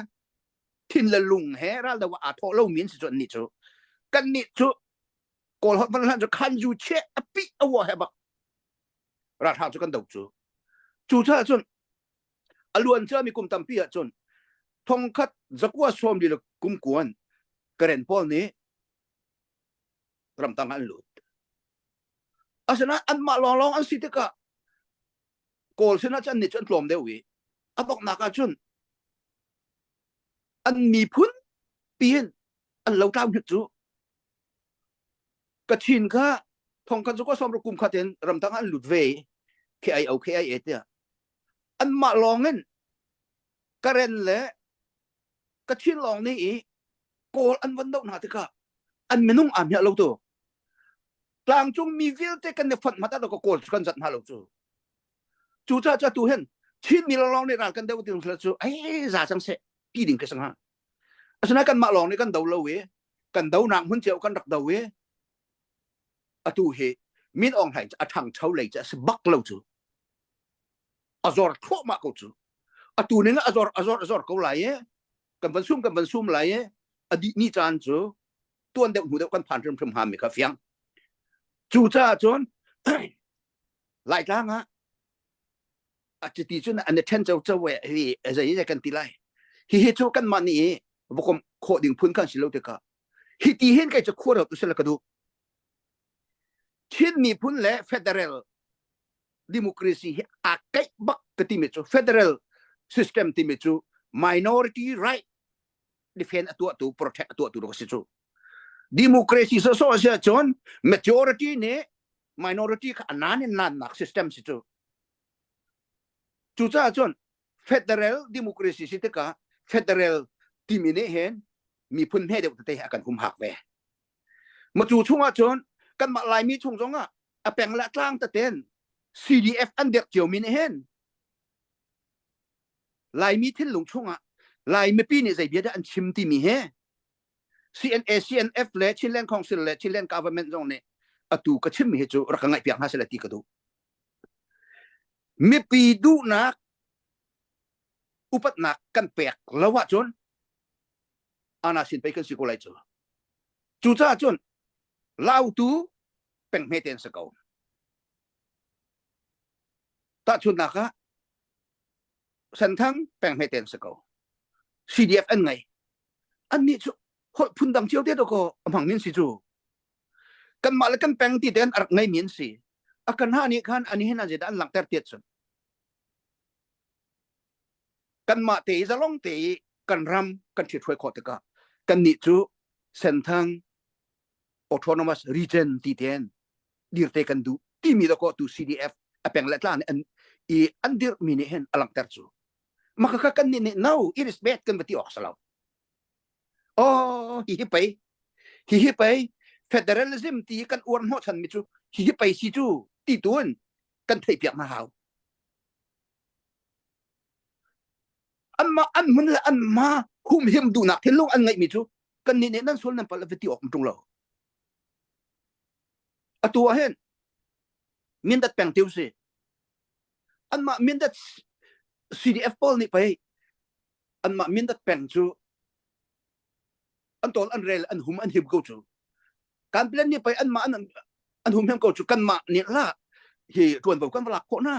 thin le lung he ral do aa thawh lomi an si cu annih cu kannih cu kawl holh van hlan cu khan zu che a pi a wa he bak ralhrang cu kan do cu cu caah cun a luan ciami kum tampi ah cun thongkhat zakua sawm li le kum kuan karen pawl nih ramtang an lut asinain anmah lawnglawng an si tikah kawl sinah cun annih cu an tlawm deuh i a donghnak ah cun an miphun piin an lotlau hnik cu Kachin kha thongkhat cu sawm kum khat in ramtang an lut ve KIO KIA tiah anmah lawng in Karen le Kachin lawng nih i Kawl an van doh hna tikah an minung aa hmiah lo tu tlangcung mi vialte kan i fonh hmat ah Kawl cu kan zat hna lo cu Cucaah cu atu hin Chinmi lawnglawng nih ral kan do ti cu ei za cang seh ti ding ka si hnga. Asinain kanmah lawng nih kan do lo i kan donak hmun cio kan rak do i atu hi Min Aung Hlaing cu a ṭhangcho lei cu a si bak lo cu. A zor thluahmah ko cu. Atu ning a zor a zor a zor ko lai i kan van sum kan van sum lai i a dih ni caan cu tuan deuh hnu deuh kan phan hrimhrim hnga mi kha fiang. Cucaah cun Laitlang ah a chiti cun an i ṭhen coco e hi zei zei kan ti lai. Hihi cu kanmah nih va komh khawh ding phun kan si lo tikah hi ti hin kei cu khua rot usila ka duh. Chin miphun le federal democracy hi aa keih bak ka timi cu federal system timi cu minority right defend a tuahtu protect a tuahtu ka si cu. Democracy sawsawh a si ahcun majority nih minority kha a nan in nannak system si cu cucaah cun federal democracy si tikah federal timi nih hin miphun hme deuh tete a kan humhak ve ma cu chungah cun kanmah laimi chung zongah a peng le tlang teten CDF an dirh ciomi nih hin Laimi thinlung chungah Lai mipi nih zei bia dah an chim timi he CNA, CNF le Chinland Council le Chinland Government zong nih atu ka chimmi hi cu rak ka ngaihpiak hna seh ti ka duh. Mipi duhnak upatnak kan pek lo ahcun ana sin pei kan si ko lai cu. Cucaah cun lautu peng hme ten si ko. Tahchunhnak ah Senthang peng hme ten si ko. CDF an ngei. Annih cu holh phundang cio te dawkaw a hmangmi an si cu. Kanmah le kan peng ti tein a rak ngeimi an si. A kan ha nih khan ani hin zeidah an langhter tiat cun. Kanmah te i zalong te i kan ram kan ṭhithruai khawh tikah kannih cu Senthang Autonomous Region ti tein dirte kan duh timi dawkaw tu CDF a peng le tla nih an i an dirhmi nih hin a langhter cu. Maka kan nih nih no it is bad kan va ti awk si lo. Oh hihi pei hihi pei federalism ti kan uar hnawh chan mi cu hihi pei si cu ti tu in kan theih piak hna hau. Anmah an hmun le anmah humhim duhnak thinlung an ngeih mi cu kan nih nih nan sual nan palh va ti awk tung lo. Atu ah hin mindat peng tiu si. Anmah Mindat CDF pawl nih pei anmah Mindat peng cu an tawl an rel an hum an him ko cu. Kan plan nih pei anmah an an hum him ko cu kanmah nih la hi ṭuanvo kan va lak khawh hna.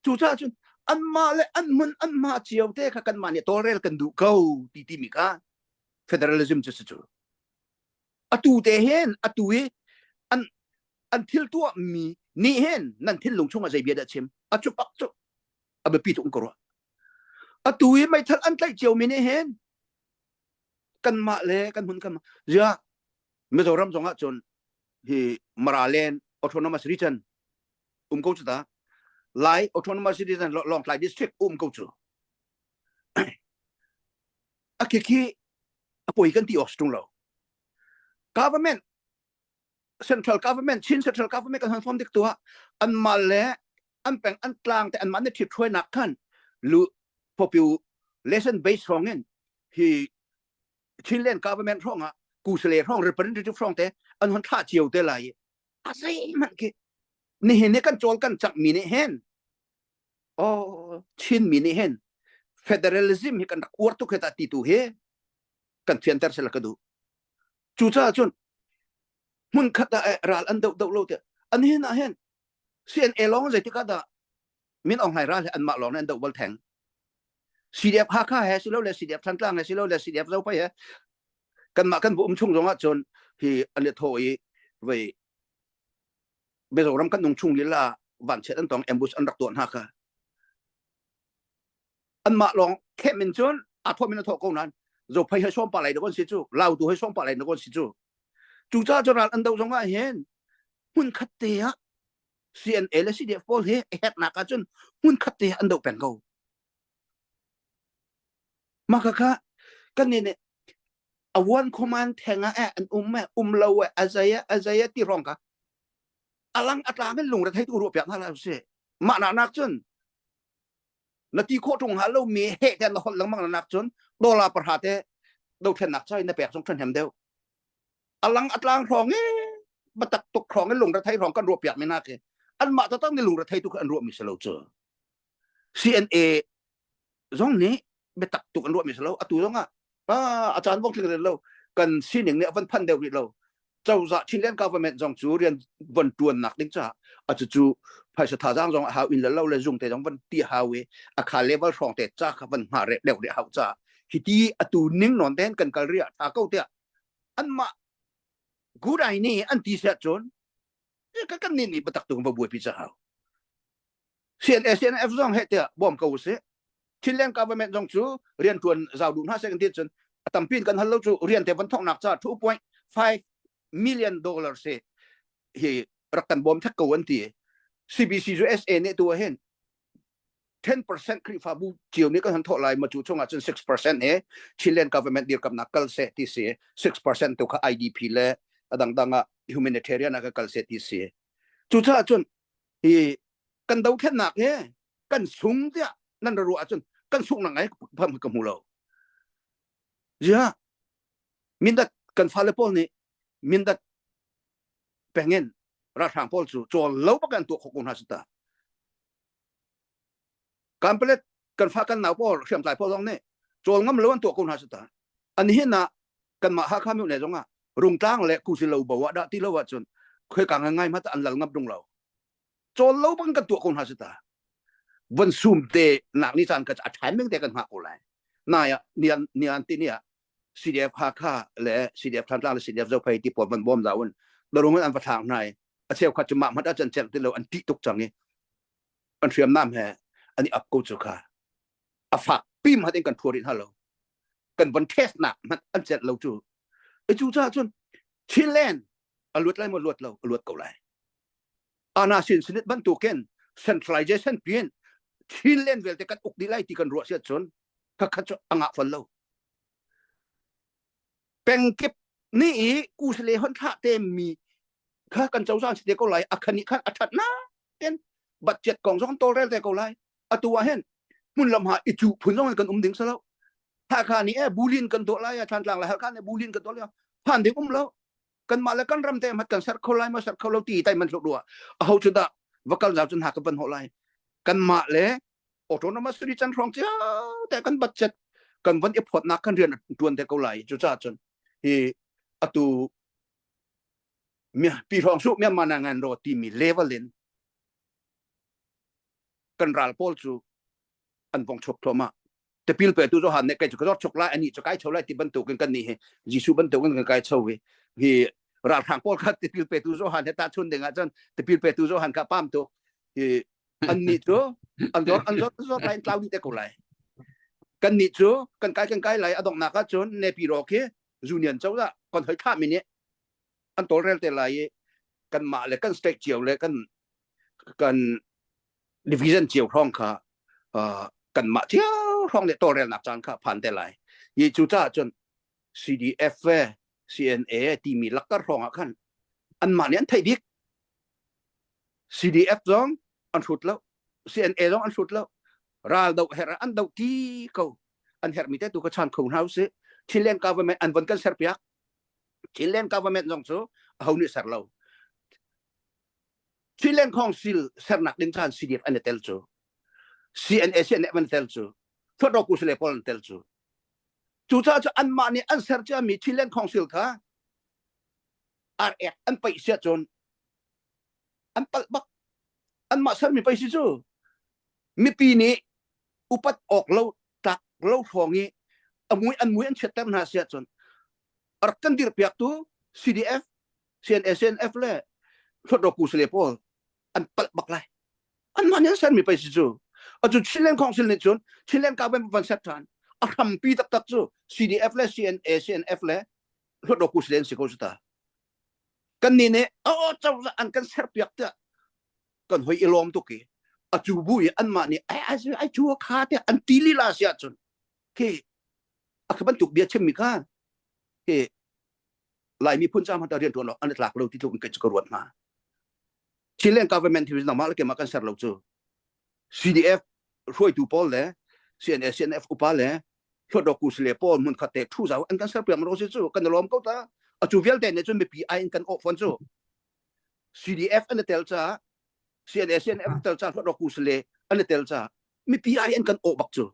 Cucaah cun anmah le an hmun anmah cio te kha kanmah nih tawlrel kan duh ko ti timi kha federalism cu si cu. Atu te hin atu hi an an thil tuah mi nih hin nan thinlung chungah zei bia dah chim a cu pak cu a biapi tuk ko rua. Atu hi meithal an tlaih cio mi nih hin kanmah le kan hmun kan zia Mizoram zong ah cun hi Maraland Autonomous Region um ko cu ta Lai Autonomous Region Lawngtlai District um ko cu a khi khi a poi kan ti awk si tung lo government central government Chin central government kan han form dik tu ah an mal le an peng an tlang te an man ne thit hruai nak khan lu population base hrawng in hi Chinland government hrawng ah kusale hrawng representative hrawng te an hon thlah cio te lai a zeihmanh khi nihin ni kan cawl kan cangh mi nih hin oh Chin mi nih hin federalism hi kan rak uar tuk he ta ti tu hi kan fianter sela ka duh cucaah cun hmun khat ah ral an doh doh lo te an hin ah hin CNA lawng zeitik ah dah Min Aung Hlaing ral he anmah lawng an doh bal theng CDF Hakha he silo le CDF Thantlang he silo le CDF Zophei he kanmah kan bu um chung zong ah cun hi an le thaw i vei Mizoram kan nung chung lila vanchiat an tong ambush an rak tuah hna kha anmah lawng khem in cun a thawh min a thawh ko nan Zophei he som pa lai na si cu Lautu he som pa lai na si cu cu ca cu ral an do zong ah hin hmun khat te ah CNA le CDF pawl hi a herhnak ahcun hmun khat te an doh peng ko. Mah kha kan nih nih a one command theng ah eh an um eh um lo eh a zei eh a zei eh ti rong ka alang atlang in lungre thei tu ruah piak hna la si mah nak nak cun na ti khawh tung ha lo mi he te na hol lengmang nak cun dollar parha te dothlennak chai na pek zong ṭhahnem deuh alang atlang hrawng i batak tuk hrawng i lungrethei hrawng kan ruah piak mi na khi anmah taktak nih lungrethei tu an ruah mi si lo cu CNA zong nih biatak tuk an ruah mi si lo atu zong ah a caan vong tling lo kan sining nih a van phan deuh rih lo cozah Chinland government zong cu rian von tuan nak ding caah a cu cu phaisa thazaang zong a hau in le lo le zung te zong van ti hau i a kha level hrawng te ca kha van hma re deuh rih hau ca hi ti atu ning non ten kan kal ria tha ko tiah anmah good ai nih an ti siah cun kan kan nih nih biatak tu kan va buaipi ca hau CNA CNF zong he tiah bawm ko usih Chinland government zong cu rian tuan zau duh hna seh kan ti cun a tampi in kan hal lo cu rian te van thawknak ca 2.5 million dollars hi hi rak kan bawm thek ko an ti CBC USA nih tu ah hin 10% Khrihfabu cio nih kan han thawh lai ma cu chungah cun 6% he Chilean government dirkamnak kal seh ti si 6% tu kha IDP le adang dang ah humanitarian ah ka kal seh ti si cucaah cun hi kan dothlennak he kan sung tiah nan ra ruah ahcun kan sung nak ngai pham ka hmu lo zia mindat kan fale pawl nih mindat pengin ralhrang pawl cu cawl lo bak an tuah khawh ko hna si ta Kanpalet kan fa kan nau pawl hriamtlai pawl zong nih cawl ngam lo an tuah ko hna si ta. An hin ah kanmah Hakha myo zong ah Rungtlang le Kusilo bo ah dah ti lo ahcun khuaika ngai hmanh an lal ngam tung lo. Cawl lo bang kan tuah ko hna si ta. Von sum te nak ni caan ka a timing te kan hngah ko lai. Nai ah nian nian ti ni ah CDF Hakha le CDF Thantlang le CDF Zophei ti pawl van bawm zau in darung in an va thlak hna i a cheukhat cu mah hmanh ah can celh ti lo an ṭih tuk cang i an hriamnam he an i ap ko cu kha a fak pi hmanh in kan thua rih hna lo kan von test nak hmanh an celh lo cu e cu caah cun Chinland a luat lai maw luat lo a luat ko lai ana sin sinit bantukin centralization piin Chinland vialte kan uk dih lai ti kan ruah siat cun ka khat cu a ngah fal lo pengkip nih i kusale hon thlah te mi kha kan cozah si te ko lai a khan nih khan a that na ten budget kong zong tawlrel te ko lai atu ah hin hmun lam ha i cu phun zong kan um ding salo Hakha nih e bulin kan tuah lai Thantlang le Halkha nih bulin kan tuah lai phan ding um lo kanmah le kan ram te mat kan ser kho lai ma ser kho lo ti tai man hluk dua a ho chu da vakal zau chun ha ka van ho lai. Kanmah le autonomous region hrawng cio te kan budget kan von i phawtnak kan rian tuan te ko lai. Cucaah cun hi atu pi hrawng su Myanmar na ngan ro timi level in kan ral pawl cu an vong chok thluahmah. Tipil petu Johan nih kei cu ka zor chuk lai ani cu kai cho lai ti bantukin kan nih hi Jesuh bantukin kan kai cho hi hi ralhrang pawl kha tipil petu Johan he tahchun ding ah cun tipil petu Johan kha pam tuk hi an nih cu an zor an zor zor lai tlau dih te ko lai kan nih cu kan kai kan kai lai a donghnak ah cun nepi ro khi union cozah kan hoi thlah mi nih an tawlrel te lai i kanmah le kan state cio le kan kan division cio hrawng kha uh, kanmah cio hrawng le tawlrelnak caan kha phan te lai i cu caah cun CDF ve CNA timi lakkar hrawng ah khan anmah nih an theih bik CDF zong an hrut lo CNA zong an hrut lo ral do her an do ti ko an hermi te tu ka chan kho hna usih Chinland government an von kan ser piak Chinland government zong cu aho nih ser lo Chinland Council sernak ding chan CDF an i tel cu CNA CNF an tel cu Thuat Kusale pawl an tel cu cucaah cu anmah nih an ser ciami Chinland Council kha ar-ek an paih siah cun an palh bak anmah sermi pei si cu mipi nih upat awk lo tlak lo hrawng i a mui an mui an chiatter hna siah cun a rak kan dirpiaktu CDF CNA CNF le Hluttaw Kusale pawl an palh bak lai anmah nih an sermi pei si cu atu Chinland Council nih cun Chinland government van set ṭhan a hrampi taktak cu CDF le CNA CNF le Hluttaw Kusale an si ko cu ta kan nih nih oh cozah an kan serpiak tiah kan hoi i lawm tuk i a cu bu i anmah nih ai ai ai cu kha tiah an ti lila si ahcun khi a kha bantuk bia chimmi kha khi Lai miphun ca hmanh rian ṭuan awk an i tlak lo ti tluk in kei cu ka ruat hna. Chinland government hi nangmah le keimah kan ser lo cu. CDF hruaitu pawl le CNA CNF upa le Hluttaw kusle pawl hmun khat te thu zau an kan ser piak ro si cu kan i lawm ko ta. Atu vialte nih cun mipi ai in kan awh fawn cu. CDF an i tel caah CNA CNF tel ca Hluttaw kusle an i tel caah mipi ai an kan awh bak cu.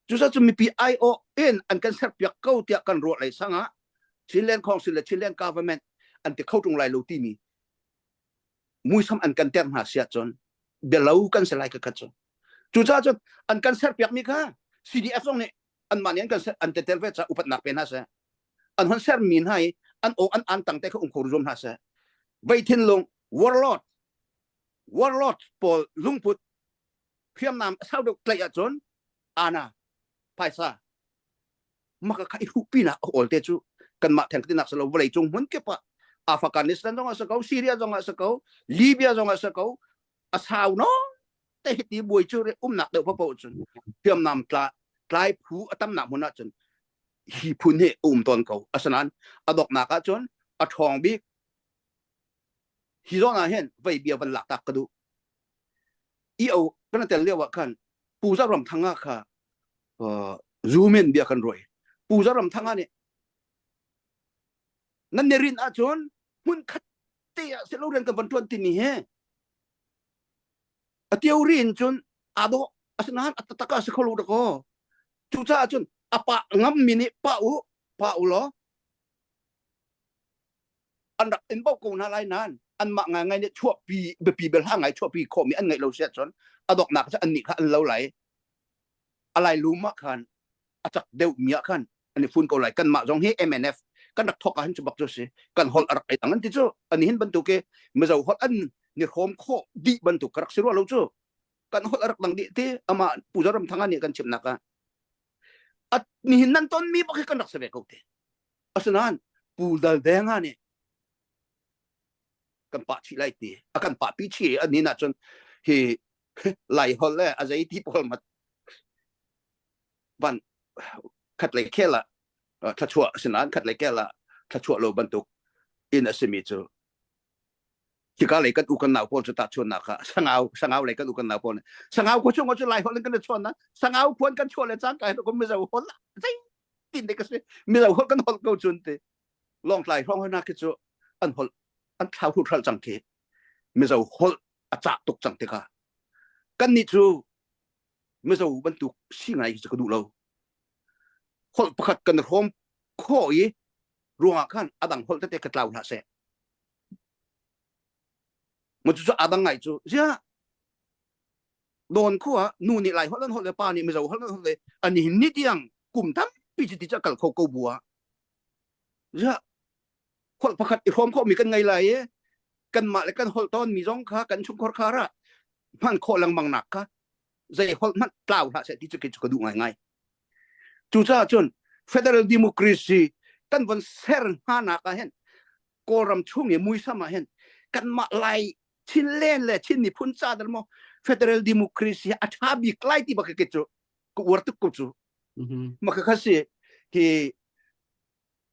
Cucaah cu mipi aiawh in an kan serpiak ko tiah kan ruah lei sang ah Chinland Council le Chinland Government an ti kho ṭung lai lo timi muisam an kan ter hna siah cun bialo kan si lai ka khat cu. Cucaah cun an kan serpiakmi kha CDF zong nih anmah nih an kan an te tel ve ca upatnak pe hna seh. An hon sermi hna i an aw an an tang te kha um kho zuam hna seh. Vei thinlung warlord warlord pawl lungput hriamnam a sau deuh tlaih ahcun ana phaisa maka kha i hruhpi nak a awl te cu kanmah theng tinak silo vawlei cung hmun kip ah Afghanistan zong ah sa ko Syria zong ah sa ko Libya zong ah sa ko a sau no te hiti buai cu umnak deuh paoh cun hriamnam tla tlai phu a tamnak hmun ah cun hi phun hi a um tawn ko asinain a doknak ah cun a ṭhawng bik hi zawn ah hin vei bia van lak tak ka duh EO kan tel lio ah khan Pu Za Ram Thanga kha Zoom in bia kan ruai Pu Za Ram Thanga nih nan ni rin ahcun hmun khat te ah silo rian kan van tuan timi hi a theory in cun aa dawh asinain a taktak ah si kho lo dakaw cucaah cun a pa ngam mi nih pa u pa u law an rak in bauh ko hna lai nain anmah ngaingai nih chuahpi biapi bel ha ngai chuahpi khawhmi an ngeih lo si ahcun a donghnak cu annih kha an lo lai a lai lum ah khan a cak deuh mi ah khan an i fun ko lai kanmah zong hi MNF kan rak thawk ah hin cu bak cu si kan holh a rak ei dang an ti cu ani hin bantuk i mizo holh an ni hrawm khawh dih bantuk ka rak si rua lo cu kan holh a rak dang dih ti amah Pu Zoram Thanga nih kan chimnak ah at nihin nan ton mi bak hi kan rak si ve ko te Asinain Pu Dal Denga nih kan pah chih lai ti a kan pah pi chih an hin ahcun hi lai holh le a zei ti pawl mat van khat lei khel ah thlachuah asinain khat lei kel ah thlachuah lo bantuk in a simi cu hika lei kan u kan nau pawl cu tahchunnak kha sangau sangau lei kan u kan nau pawl sangau khua chung cu lai holh in kan chuan na sangau khuan kan chuah le cangka hin ko mizo holh zei tin de ka si mizo holh kan holh ko cun ti lawngtlai hrawng hna khi cu an holh an thlau hut hral cang khi mizo holh a cah tuk cang tikah. Kan nih cu Mizo bantuk si ngai hi cu ka duh lo. Holh pakhat kan hrawm khawh i ruangah khan a dang holh tete ka tlau hlah seh. Maw cucu a dang ngai cu ziah Dawn khua nu nih Lai holh an holh le pa nih Mizo holh an holh le an hin ni tiang kum tampi cu ti cu a kal kho ko bu ah ziah holh pakhat i hrawm khawhmi kan ngei lai i kanmah le kan holh tawnmi zong kha kan chungkhar khar ah hman khawh lengmang nak kha zei holh hmanh tlau hlah seh ti cu kei cu ka duh ngaingai. Cucaah cun federal democracy kan von ser hna nak ah hin Kawlram chung i muisam ah hin kanmah Lai Chinland le Chin miphun ca dal maw federal democracy a ṭha bik lai ti bak ke cu ka uar tuk ko cu. Ma kha si hi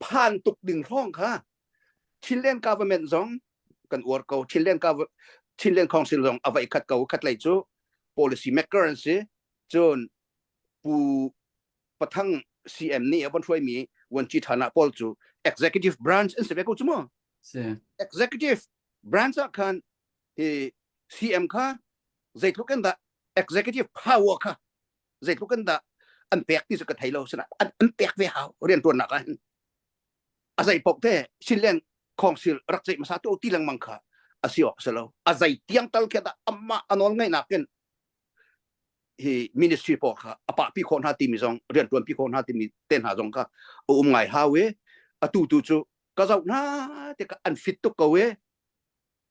phan tuk ding hrawng kha Chinland government zong kan uar ko Chinland Chinland Council zong a vai khat ko khat lei cu policy maker an si cun Pu Pathang CM nih a von hruaimi Wanci Thana pawl cu executive branch an si ve ko cu mu executive branch ah khan hi CM kha zeitluk in dah executive power kha zeitluk in dah an pek ti cu ka thei lo sina an, an pek ve hau rian tuannak ah hin a zei pok te Chinland Council rak ceih hmasa tu ti lengmang kha a si awk si lo a zei tiang tal khi dah amah a nawl ngaihnak in hi ministry pawl kha a pahpi khawh hna timi zong riantuanpi khawh hna timi te hna zong kha a um ngai hau i atu tu cu ka zoh hna tikah an fit tuk ko i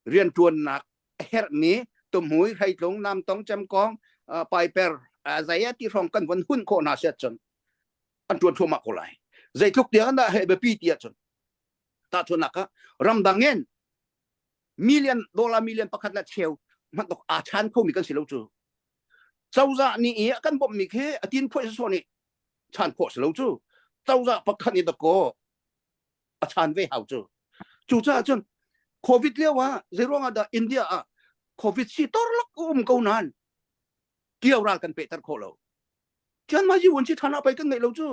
riantuannak a herhmi tumhmui hreitlung namtong cemkong paiper zei a ti hrawng kan von hun khawh hna siat cun an tuan thluahmah ko lai zeitluk tiang dah he biapi ti ahcun tahchunhnak ah ramdang in million dollar million pakhat le cheu hmanh tok aa chan khomi kan si lo cu cozah nih i a kan bawmhmi khi a tin phuai sawsawh nih chan khawh si lo cu cozah pakhat nih dakaw a chan ve hau cu cucaah cun covid lio ah zeiruang ah dah India ah covid si torlak um ko nain kio ral kan pehter khawh lo Chiang Mai Ji wan chi thana pai kan ngeih lo cu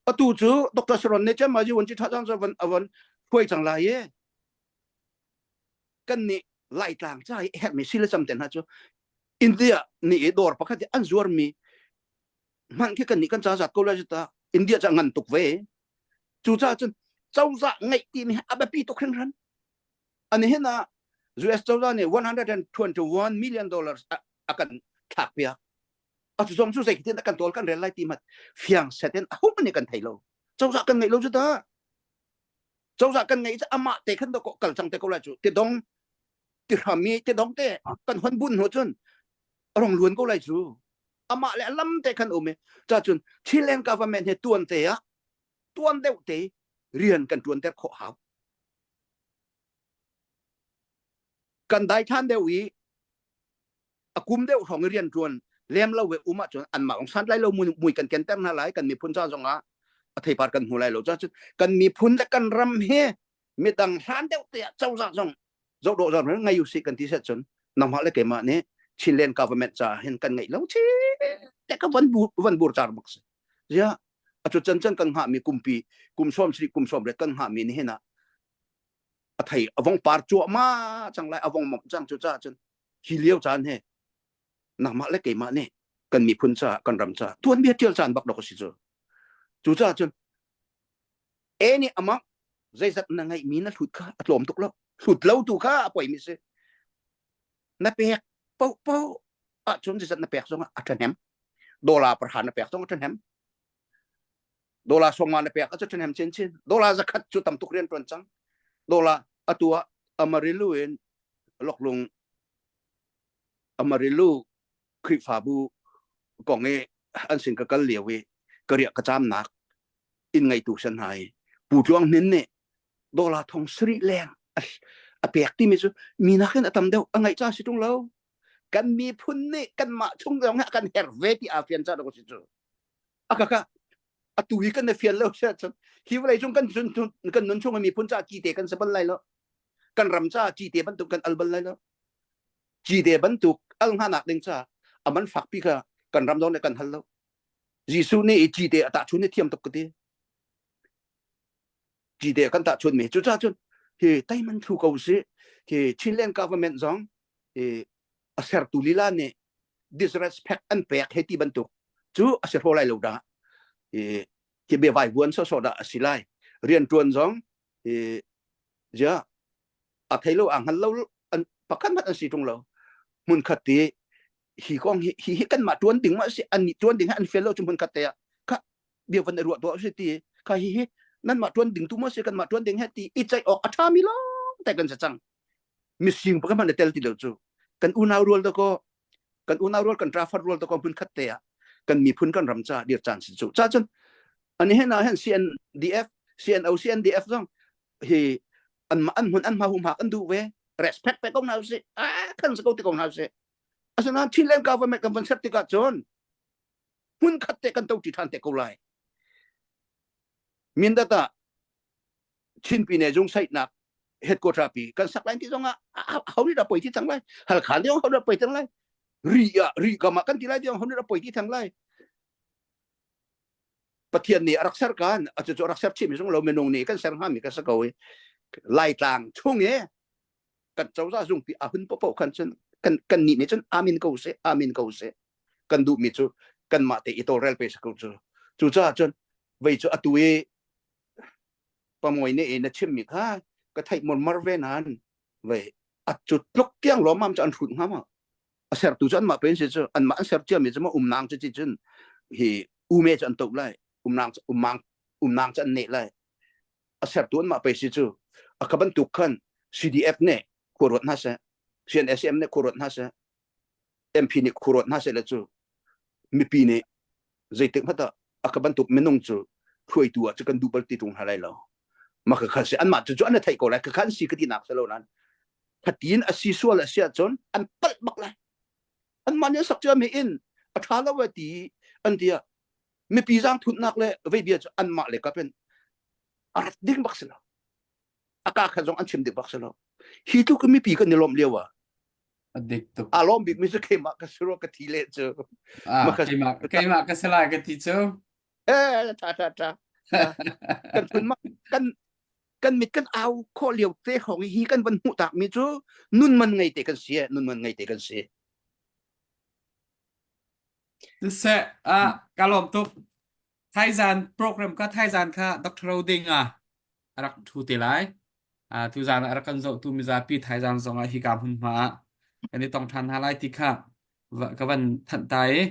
atu cu Dr. Sharon nih Chiang Mai Ji wan chi tha cang van avan hruai cang lai i kan nih Laitlang ca i herhmi si le cam te hna cu India nih i dawr pakhat i an zuarmi hmanh khi kan nih kan ca zat ko lai ta India ca ngan tuk ve cucaah cun cozah ngeih timi hi a biapi tuk hringhran ani hin ah US cozah nih 121 million dollars a kan thlak piak atu zong cu zeitin kan tawl kan rel lai ti mat fiang set in a hum ni kan thei lo cozah kan ngeih lo cu ta cozah kan ngeih cu amah te khan do kal cang te ko lai cu ti dong ti hrami ti dong te kan hon bun hnu cun rong luan ko lai cu amah le lam te khan um i cha cun Chilean government he tuan te ah tuan deuh te rian kan tuan ter khawh hau kan dai than deuh i a kum deuh hrawng i rian ṭuan lem lo ve um ahcun anmah ong san lai lo mui kan kenter hna lai kan miphun ca zong ah a theipar kan hmu lai lo cun kan miphun le kan ram hi midang hlan deuh te ah cozah zong zoh dawh zong ngei usih kan ti set cun nangmah le keimah nih Chinland government ca hin kan ngeih lo chi te ka van bur van bur char bak si zia atu chan chan kan hngah mi kumpi kum som sri kum som ret kan hngah mi ni hin ah a thei a vong par cuahmah cang lai a vong mom cang cu ca cun hi lio caan he nangmah le keimah nih kan miphun ca kan ram ca tuanbia tial caan bak dok a si cu cu caah cun e nih amah zeizat na ngeihmi na hlut kha a tlawm tuk lo hlut lo tu kha a poimi si na pek po po ahcun zeizat na pek zong ah a ṭhahnem dollar parha na pek zong a ṭhahnem Dollar sawmnga na pek a cu ṭhahnem chinchin. Dollar zakhat cu tam tuk rian ṭuan cang. Dollar atu ah Amarillo in Loklung Amarillo Khrihfabu kong i an sin ka kal lio i ka riah ka caamnak inn ngeitu san hna i Pu Tluang Hnin nih dollar thong sarih leng a pek timi cu mi nakin a tam deuh a ngaih ca si ṭung lo. Kan miphun nih kanmah chung zong ah kan herh ve ti aa fian ca dawh si cu. Akaka atu hi kan na fian lo sia cun hi vawlei cung kan kan nun chung miphun ca cite kan si bal lai lo kan ram ca cite bantuk kan al bal lai lo cite bantuk al hnganak ding ca aman fakpi kha kan ram zong nih kan hal lo Jesuh nih cite a tahchun hi thiam tuk ka ti cite kan tahchun mi cucaah cun hi teiman thlu ko si hi Chinland government zong hi. A sertu lila nih disrespect an pek hei ti bantuk cu a si hraw lai lo dah. I khi bia vaivuan sawsawh dah a si lai. Rianṭuan zong i zia a thei lo a hngal lo an pakhat hmanh an si ṭung lo. Hmunkhat ti hi kong hi hi hi kanmah ṭuan ding ma si an nih ṭuan ding hi an fel lo cu hmunkhat te ah kha bia van i ruah tuah si ti kha hi hi nanmah ṭuan ding tu ma si kanmah ṭuan ding he ti i ceih awk a ṭhami lawng te kan si cang. Mising pakhat hmanh na tel ti lo cu. Kan unau rual dakaw kan unau rual kan trafar rual dakaw hmun khat te ah kan miphun kan ram ca dir caan si cu. Ca cun ani hen ah hen CNDF CNO CNDF zong hi an an hmun an hma hum hak an duh ve respect pe ko hna usih ah kan sa ko ti ko hna usih asinain Chinland government kan van ser tikah cun hmun khat te kan to ti than te ko lai Mindat ah Chin Pine zung saihnak headquarter pi kan sak lai ti zong ah ho nih dah poi ti cang lai Halkha nih ho dah poi cang lai ri ah ri kam ah kan ti lai ti ho nih dah poi ti thang lai Pathian nih a rak ser kan a cu rak ser chim zung lo minung nih kan ser hnga mi ka sa ko i Laitlang chung i kan cozah zung pi a hun popo khan cun kan kan nih nih cun amin ko se amin ko se kan duh mi cu kan mah te i tawlrel pe sa ko cu cu caah cun vei cu atu i pamuai nih na chim mi kha ka theih murmar ve nan vei a cu tluk tiang lawmam cu an hrut hnga ma a sertu cu anmah pen si cu anmah an ser cia mi cu ma umnang cu ci cun hi ume cu an to lai umnang umang umnang cu an ne lai a sertu anmah pe si cu a ka bantuk khan CDF nih khuaruat hna seh CNSM nih khuaruat hna seh MP nih khuaruat hna seh le cu mipi nih zeitik hmanh ah a ka bantuk minung cu hruaitu ah cu kan duh bal ti ṭung hna lai lo ma ka kha si anmah cu cu an theih ko lai ka khan si ka ti nak si lo nan khatin a si sual a si ahcun an palh bak lai anmah nih an sak cia mi in a ṭha lo e ti an ti ah mipi zaang thutnak le vei bia cu anmah le kap in a rat ding bak si lo a ka kha zong an chim ding bak si lo hi tluk mipi kan i lawmh lio ah A dik tuk. A lawm bik mi cu keimah ka si rua ka thi le cu. Ah, keimah keimah ka si lai ka ti cu. Eh, tha tha tha. Kan phun ma kan kan mit kan au khawh lio te hrawng hi kan van hmuh tak mi cu nun man ngei te kan si nun man ngei te kan si. Siseh, ah, ka lawm tuk. Thaizan program ka thaizan kha Dr. Roding ah a rak thu te lai. Uh, tuzan ah a rak kan zohtu mizapi thaizan zong ah hika hmunhma ah kan i tong ṭhan hna lai ti kha ka van thanh ta i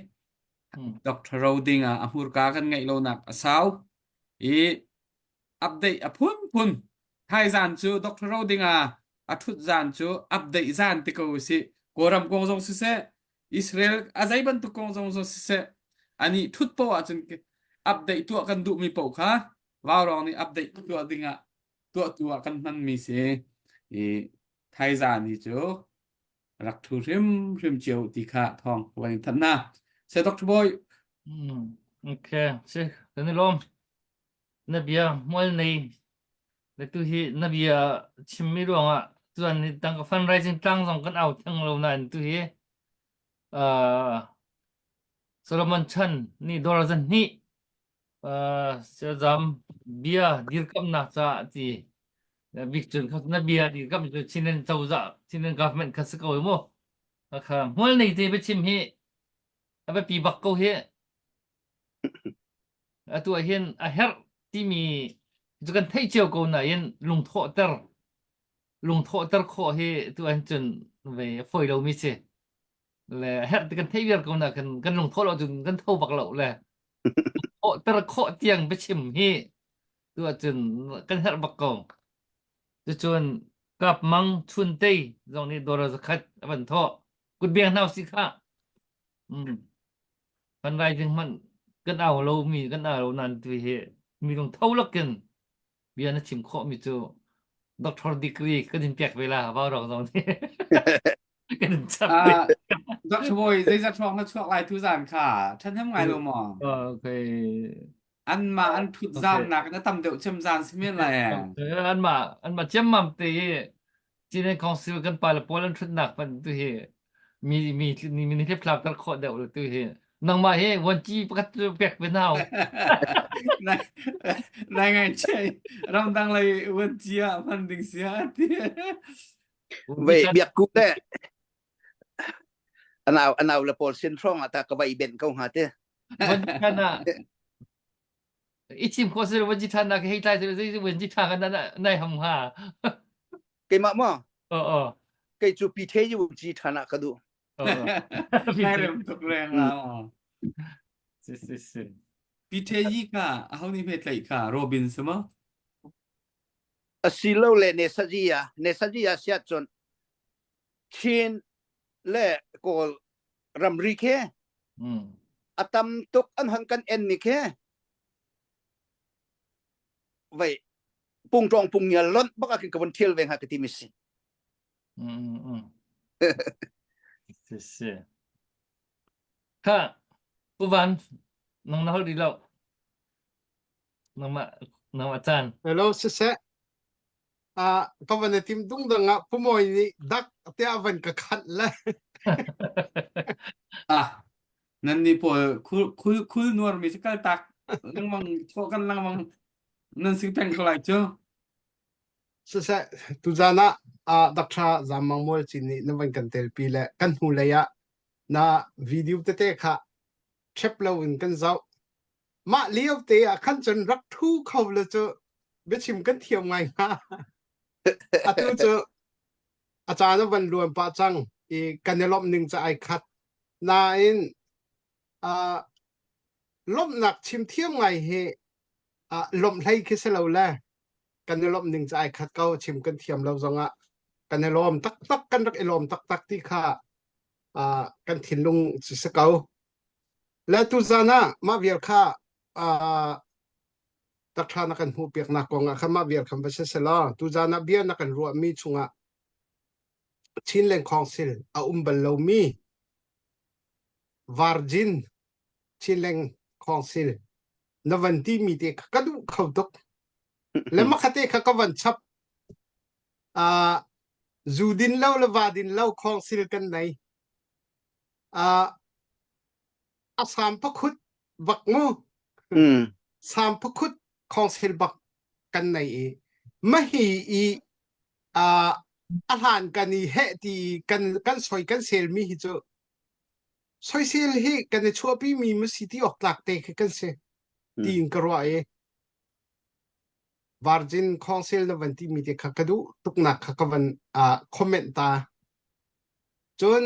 Dr. Roding ah a hmurka kan ngeih lonak a sau i update a phunphun thaizan cu Dr. Roding ah a ṭhut zan cu update zan ti ko usih Kawlram kong zong siseh Israel a zei bantuk kong zong zong siseh ani ṭhut poh ahcun update tuah kan duhmi poh kha Vaurawng nih update tuah dingah tuahtu ah kan hmanmi si i thaizan hi cu rak thu hrimhrim cio ti kha thawng ka van in thanh hna. Se Dr. Boy. Mm, okay, si kan i lawm. Na bia hmual nei le tu hi na bia chimmi ruangah tuan ni tang ka fundraising tlang zong kan au theng lo nain tu hi uh, Solomon Chan nih dollar zan hnih Siazam bia dirkamnak caah ti bik cun kha na bia dirkamh cu Chinland cozah Chinland government kha si ko mu. Kha hmual nei te biachim hi a biapi bak ko hi. Atu ah hin a herh timi cu kan theih cio ko nain lungthawhter lungthawhter khawh hi tu ahhin cun ve a fawi lomi si. Le a herh ti kan theih viar ko na kan kan lungthawh lo cun kan tho bak lo le thawhter khawh tiang biachim hi tu ahcun kan herh bak ko. Cucun Kap Mang Chun Tei zong nih dollar zakhat a van thawh. Kutbiang hna usih khah. Mm. Fundraising hmanh kan au lo mi kan au lo nan tu hi mi lung tho lakin bia na chim khawh mi cu doctor degree kan in pek ve la vau rong zong nih kan in chap Ah, Dr. Boy, zeizat hrawng na chuak lai tu zan kha ṭhahnem ngai lo maw? Okay. Anmah an ṭhut zan nak in a tam deuh cem zan si men lai eh. Anmah anmah ciammam te i Chinland Council kan pale pawl an ṭhutnak hmanh tu hi mi mi mi mi hliphlap ter khawh deuh tu hi nangmah hi vuanci pakhat cu pek ve nau. Nai nai ngai che ramdang lei vuanci ah hman ding si ah ti. Ve biak ku le. Anau anau le pawl sin hrawng ah ta ka vai ben ko hnga te. Van than ah i chim kho sir van ji than na hei tlai sir zei van ji tha kan na nai ham ha. Keimah maw? O o. Kei cu pi the yu ji than ah ka duh. Nai rem tuk reng la. Si si si. Pi the yi kha aho nih hme tlaih kha Robin si maw? Asilo le ne saji ya ne saji ya siat cun Chin le Kawl ramri khi a tam tuk an hon kan en ni khi vei pungtong pungngial lonh bak ah khin ka von thial ve hnga ka ti mi si. Si si. Kha Pu Van nang na hol rih lo. Nangmah nangmah caan. Hello siseh. Ah ka van i tim dung dang ah Pumawi nih dak tiah van ka khanh le. Ah nan nih pawl khul khul khul nuar mi cu kal tak lengmang thawh kan lengmang nan si peng ko lai cu. Siseh tuzan ah ah Dr. Zammang Mual Cin nih na van kan telpi le kan hnu lei ah na video tete kha ṭhep lo in kan zoh. Mah lio te ah khan cun rak ṭhu kho le cu biachim kan thiam ngai hnga. Atu cu a caan a van luan pah cang i kan i lawmh ning cu ai khat. Nain uh, lawmhnak chim thiam ngai hi uh, lawmh hlei khi si lo le kan i lawmh ning cu ai khat ko chim kan thiam lo zongah kan i lawm taktak kan rak i lawm taktak ti kha uh, kan thinlung cu si ko. Le tuzan ah mah vial kha uh, takṭha na kan hmuhpiaknak kong ah khan mah vial khan va si selaw tuzan ah bia na kan ruahmi chungah Chinland Council a um bal lomi Virgin Chinland Council na van timi te kha ka duh kho tuk. Le makhate kha ka van chap. Uh, zu din lo le va din lo council kan nei. Uh, a sam pakhut bak mu. Mm. Sam pakhut council bak kan nei i mahi i uh, a hlan kan i heh ti kan kan soi kan sel mi hi cu soisel hi kan i chuahpi mi ma si ti awk tlak te khi kan si tiin ka ruah i Virgin Council na van ti mi te kha ka duh tuknak kha ka van uh, comment ta cun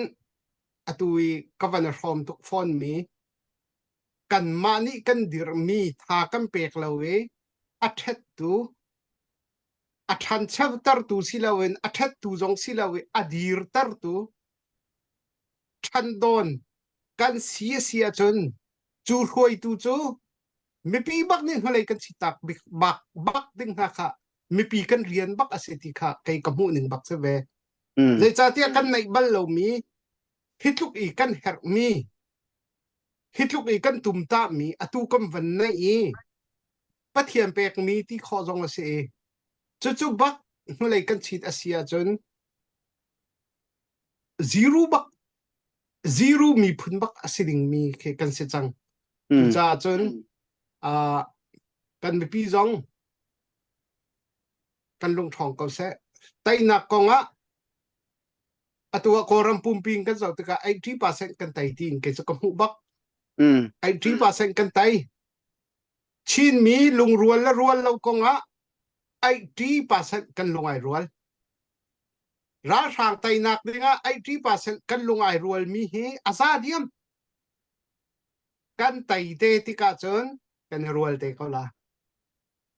atu i ka van hrawm tuk fawn mi kanmah nih kan dirhmi tha kan pek lo i a ṭhettu a ṭhanchotertu si loin a ṭhettu zong si lo i a dirtertu ṭhandawn kan si a si ahcun cu hruaitu cu mipi bak nih hnulei kan si tak bik bak bak ding hna kha mipi kan rian bak a si ti kha kei ka hmuh ning bak si ve. Mm. Zeicahtiah kan neih bal lomi hi tluk i kan herhmi hi tluk i kan tumtahmi atu kan van neih i Pathian pekmi ti khawh zong a si i cucu bak hnulei kan chit a si ahcun zero bak zero miphun bak a si dingmi khi kan si cang. Mm. Cucaah cun uh, kan mipi zong kan lungṭhawng ko seh. Teinak kong ah atu ah Kawlram pumpi in kan zoh tikah 80% kan tei tiin kei cu ka hmuh bak. Mm. 80% kan tei. Chinmi lungrual le rual lo kong ah 80% kan lung ai rual. Ralhrang teinak dingah 80% kan lung ai rualmi hi a za diam. Kan tei te tikah cun kan i rual te ko la.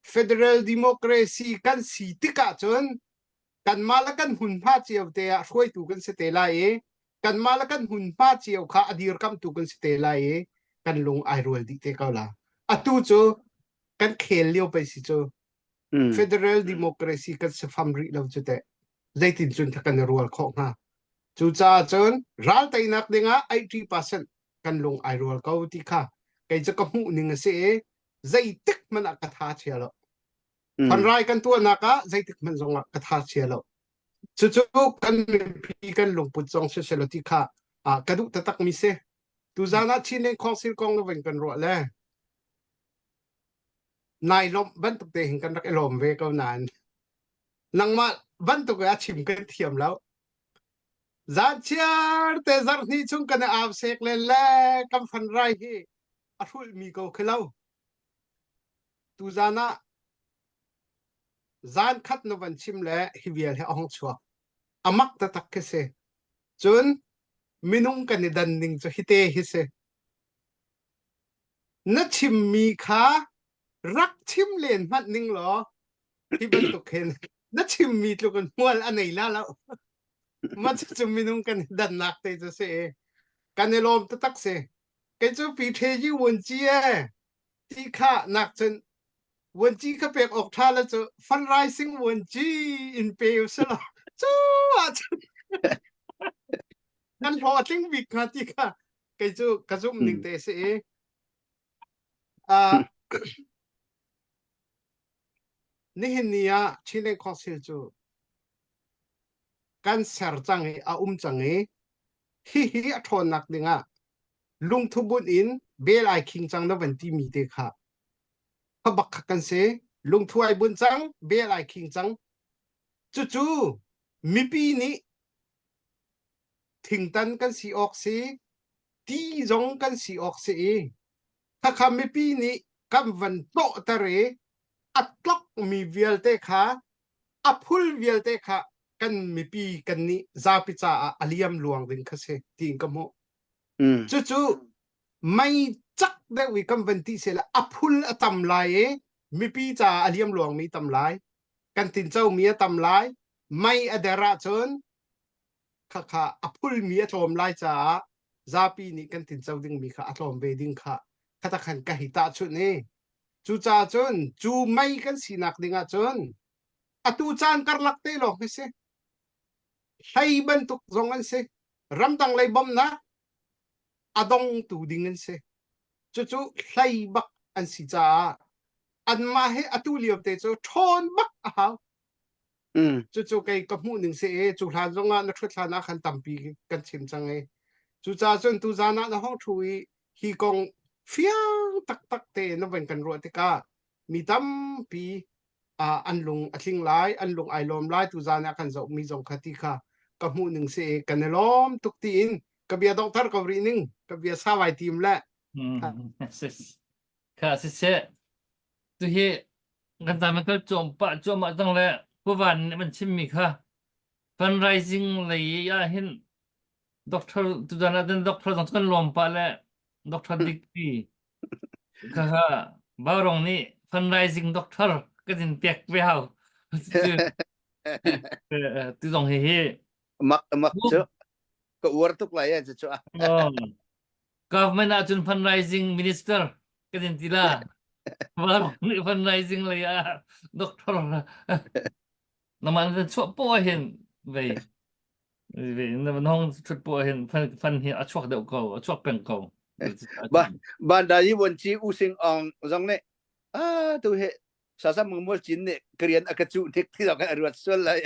Federal Democracy kan si tikah cun kanmah le kan hmunhma cio te ah hruaitu kan si te lai i kanmah le kan hmunhma cio kha a dirkamhtu kan si te lai i kan lung ai rual dih te ko la. Atu cu kan khel lio pei si cu. Mm. Federal Democracy kan si fam rih lo cu teh. Zeitin cun kan i rual khawh hnga? Cucaah cun ral teinak dingah 80% kan lung ai rual ko ti kha kei cu ka hmuh ning a si i zeitik hmanh ah ka tha chia lo. Mm. Phanrai kan tuahnak ah zeitik hmanh zong ah ka tha chia lo. Cucu kan mipi kan lungput zong si selaw ti kha ah ka duh taktak mi si. Tuzaan ah Chinland Council kong na van kan ruah le nai lawmh bantuk te hin kan rak i lawm ve ko nain nangmah bantuk a chim kan thiam lo. Zan chiar te zarh hnih chung kan i au sek len le kan fan rai hi a hrulh mi ko khi lo. Tuzan ah zan khat na van chim le hi vial hi a hong chuak. A mak taktak khi si. Cun minung kan i dan ning cu hite hi si. Na chimmi kha rak chim len hmanh ning law hi bantuk hin na chimmi tluk in hmual a nei la lo. Ma cu minung kan i dannak te cu si i kan i lawm taktak si. Kei cu pi the yi wun ci e ti kha nak cun wun ci kha pek awk tha le cu fundraising wun ci in pe u selaw cu ah cun kan hlawh a tling bik hnga ti kha kei cu ka zumh ning te si i uh, nihin ni ah Chinland Council cu kan ser cang i a um cang i hihi a ṭhawnnak dingah lungthu bunh in bel ai khing cang na van timi te kha kha bak kha kan si lungthu ai bunh cang bel ai khing cang cucu mipi nih thingtan kan si awk si ti zong kan si awk si i khakha mipi nih kan van tlawhter i a tlokmi vialte kha a phul vialte kha kan mipi kan nih zapi caah a liam luang ding kha si tiin ka hmuh. Mm. Cucu mei cak deuh i kan van ti sela a phul a tam lai i mipi caah a liam luangmi tam lai kan tinco mi a tam lai mei a der ahcun khakha a phulmi a tlawm lai caah zapi nih kan tinco dingmi kha a tlawm ve ding kha khata khan ka hi tahchunh i cucaah cun cu mei kan sinak ding ah cun atu caan karlak te lawng hi si hlei bantuk zong an si ramdang lei bawmhnak a dongtu ding an si cucu hlei bak an si caah anmah hi atu lio te cu ṭhawn bak a hau Mm. Cucu kei ka hmuh ning si i cu hlan zongah na ṭhut hlan ah khan tampi kan chim cang i cucaah cun tuzaan ah na hong ṭhu i hi kong fiang taktak te na van kan ruah tikah mi tampi uh, an lung a tling lai an lung ai lawm lai tuzaan ah kan zohmi zong kha ti kha ka hmuh ning si i kan i lawm tuk tiin ka bia donghter ko rih ning ka bia sau ai tim le Mm. Kha siseh tuhi kan ta kal cuam pah cuahmah cang le Puvan nih man chimmi kha fundraising lei ah hin doctor tuzan ah doctor zong kan lawm pah le doctor dikpi kha kha Baurong nih fundraising doctor kan in pek ve hau tu zong hi hi mak mak cu ka uar tuk lai eh cu Government ahcun fundraising minister kan in ti la. Nih fundraising lei ah doctor naman na chuah po hin vei vei na hong thut po hin fan fan hi a chuak deuh ko a chuak peng ko. Ba ban da yi won chi u sing ong zong ne a tu he sasa mong mual chin nih ka rian a ka cuh hnik ti zong a ruat sual lai.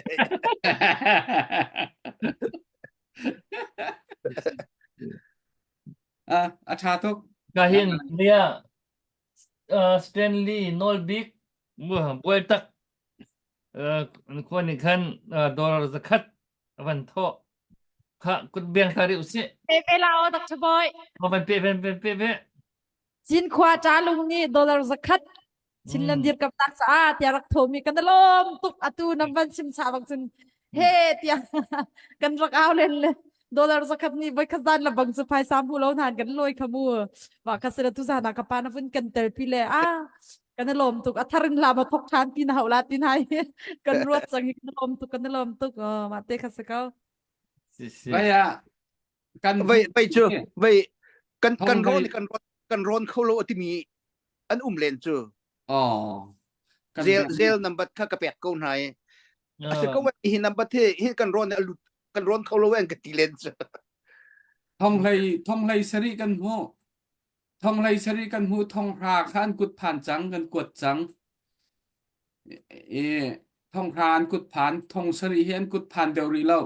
A a ṭha tuk. Ka hin nia uh, Stanley Nawlbik buai tak uh, khua nih khan uh, dollar zakhat a van thawh kha kut biang thla rih usih. Pe pe la o Dr. Boy. Van pe van pe pe pe. Cinkhua ṭalung nih dollar zakhat Chinland dirkamnak caah tiah rak thomi kan i lawm tuk atu nan van sim chah bang cun he tiah kan rak au len le dollar zakhat nih voikhat zan la bang cu phaisa hmu lo hnan kan lawi kha mu wa kha sila tu zan ah ka pa na vun kan tel pi le a kan i lawm tuk a thar in hlam a thok ṭhan ti na hau la ti nai kan ruat cang hi kan i lawm tuk kan i lawm tuk mah te kha si ko Si si. Vai ah kan Vei vei cu vei kan kan Thong rawn hlei kan rawn kan rawn kho lo a timi an um len cu. oh kan Zel biak zel number kha ka pek ko hna i a si ko hi number hi hi kan rawn a lut kan rawn kho lo an ka ti len cu. thong hlei thong hlei sarih kan hmuh thong hlei sarih kan hmuh thong hra kha an kut phan cang kan kuat cang I thonghra an kut phan thong sarih hi an kut phan deuh rih lo.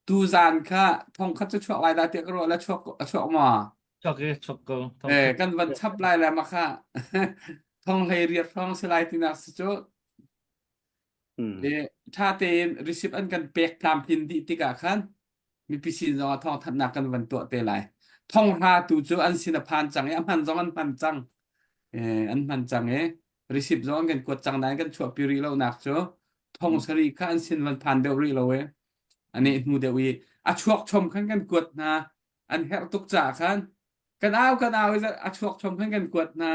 Tuzaan kha thong khat cu chuak lai dah tiah ka ruah le chuak a chuak maw? Chuak i chuak ko. Eh kan van chap lai le ma kha thong hlei riat hrawng si lai tinak si cu. Hmm. E, ṭha tein receipt an kan pek tlamtlin dih tikah khan. Mipi sin zong ah thawngthanhnak kan van tuah te lai. Thonghra tu cu an sin a phan cang i a hman zong an hman cang. Eh, an hman cang i receipt zong an kan kuat cang nain kan chuahpi rih lo nak cu thong sarih kha an sin van phan deuh rih lo i ane hnu deuh i a chuak chom khan kan kuat hna an herh tuk caah khan kan au kan au i a chuak chom khan kan kuat hna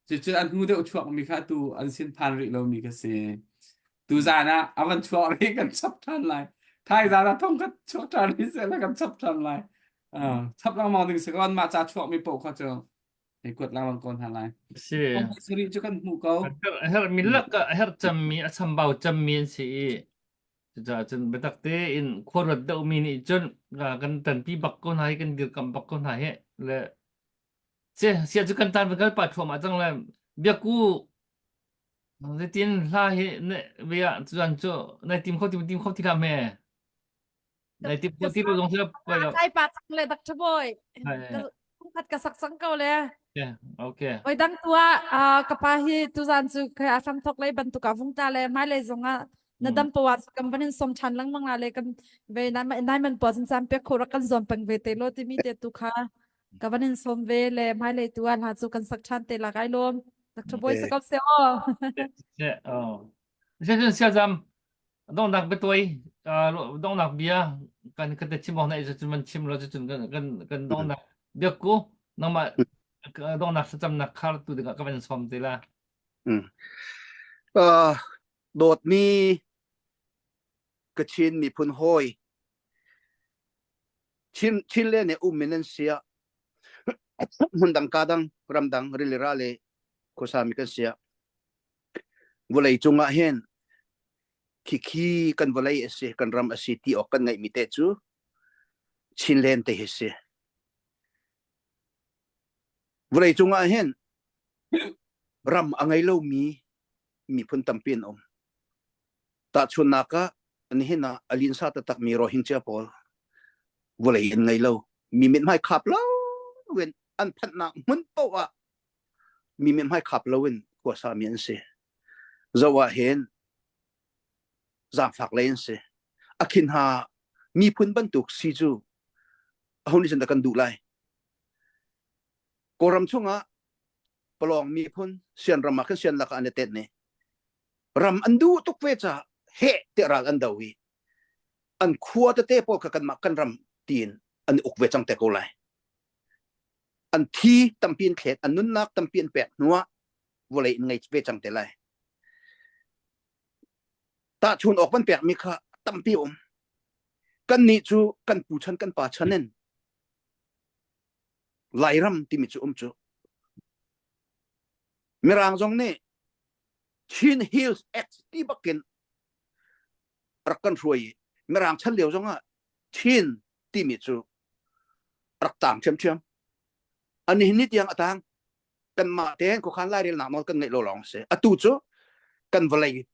cucu an hnu deuh chuak mi kha tu an sin phan rih lo mi kha si tu zan ah a van chuak rih kan chap ṭhan lai thai zan ah thong khat chuak ṭhan rih seh la kan chap ṭhan lai chap lengmang ding si ko an mah ca chuak mi paoh kha cu hei kuat lengmang ko hna lai. Si. Sarih cu kan hmuh ko. Herh mi lak ah herh cemmi a chambau cemmi an si i cucaah cun biatak tein khuaruat deuhmi nih cun kan tanpi bak ko hna hi kan dirkamh bak ko hna hi le si sia cu kan tan kal pa thuam ah cang le biaku zeitin hla hi ne via cuan cu nai tim kho tim tim kho ti hlah me Nai ti ti lo zong sila pai lo. Kai pa cang le Dr. Boy. Khat ka sak cang ko le. Okay. Okay. Oi dang tua ka pa hi tuzan cu kai a hram thok lei bantuk a vung ta le mai le zong ah na dam pawa kan van in som than lengmang la le kan ve nai nai man po chan pe kho rak kan zon peng ve te lo ti mi te tu kha ka van in som ve le mai le tu hla cu kan sak than te la kai lom Dr. Boy sa ko se o. Oh. Sia sia zam donghnak biatuai donghnak bia kan kan te chim awk na cun man chim lo cun kan kan kan donghnak biakku nangmah donghnak thlacamnak khar tu dingah ka van sawm te la uh, dawtmi Kachin miphun hawi Chin Chin le ne um min an sia hmun dang ka dang ram dang rili ra le khuasa mi kan sia Vawlei cungah hin khikhi kan vawlei a si, kan ram a si ti awk kan ngeihmi te cu Chinland te hi si. Vawlei cungah hin ram a ngei lomi miphun tampi an um. Tahchunhnak ah nihin ah a linsa taktakmi Rohingya pawl vawlei an ngei lo. Mi mithmai khap lo in an phanhnak hmun paoh ah mi mithmai khap loin khuasa mi an si. Zo ah hin zaangfak lei an si. A khin ha miphun bantuk si cu aho nih cun dah kan duh lai. Kawlram chungah Palawng miphun sianram ah khan sian lakah an i tet ne. Ram an duh tuk ve caah heh tiah ral an do i an khua tete pawl kha kanmah kan ram tiin an i uk ve cang te ko lai. An thi tampi an thlet an nunnak tampi an pek hnuah vawlei in ngei ve cang te lai tahchun awk van pekmi kha tampi um kan nih cu kan pu chan kan pa chan in Lairam timi cu um cu Mirang zong nih Chin Hills Act ti bakin rak kan hruai i Mirang chan lio zongah Chin timi cu rak tang ṭhiamṭhiam. Ani ni tiang a tang. Kanmah tein khuakhan lairelnak nawl kan ngeih lo lawng a si. Atu cu kan vawlei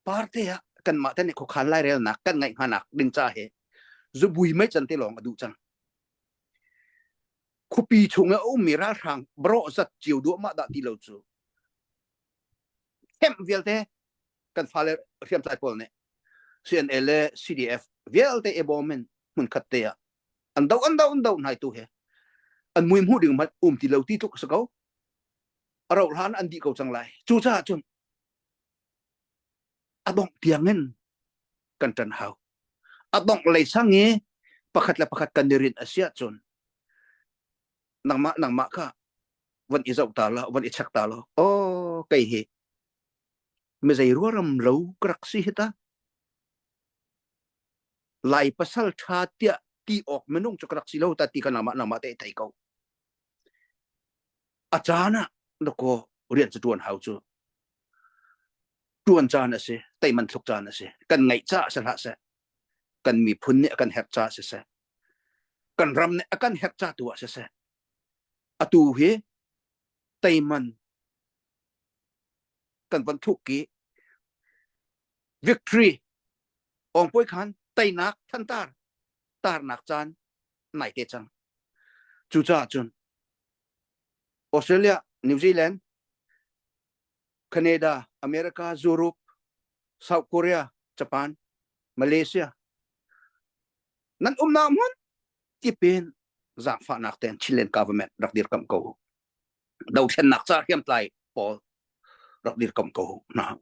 parte ah kanmah te nih khuakhan lairelnak kan ngeih hnganak ding ca he zubui mei can te lawng a duh cang. Khuapi chung i a ummi ralhrang barawh zat cio duahmah dah ti lo cu camp vialte kan fale hriamtlai pawl nih CNA le CDF vialte i bawm in hmunkhat te ah an do an do an do hnai tu he an mui hmuh ding hmanh um ti lo ti tluk a si ko a rauh hlan an dih ko cang lai cucaah cun a dongh tiang in kan ṭan hau a dongh lei sang i pakhat le pakhat kan i rinh a si ahcun nangmah nangmah kha van i zoh ta la van i check ta law oh kei hi mi zei ruaram lo ka rak si hi ta Lai pasal ṭha tiah ti awk minung cu ka rak si lo ta ti ka nangmah nangmah te i thei ko. A caan ah dakaw rian cu ṭuan hau cu. Ṭuan caan a si, teiman thluk caan a si. Kan ngaih caah si hlah seh, kan miphun nih a kan herh caah siseh, kan ram nih a kan herh ca tu ah siseh, atu hi teiman kan von thuk i victory Awngpuai khan teinak thantar tarnak caan nai te cang. Cucaah cun Australia, New Zealand, Canada, America, Europe, South Korea, Japan, Malaysia. Nan umnak hmun kipin zaangfahnak tein Chinland government rak dirkamh ko u. Dothlennak ca hriamtlai pawl rak dirkamh ko hna.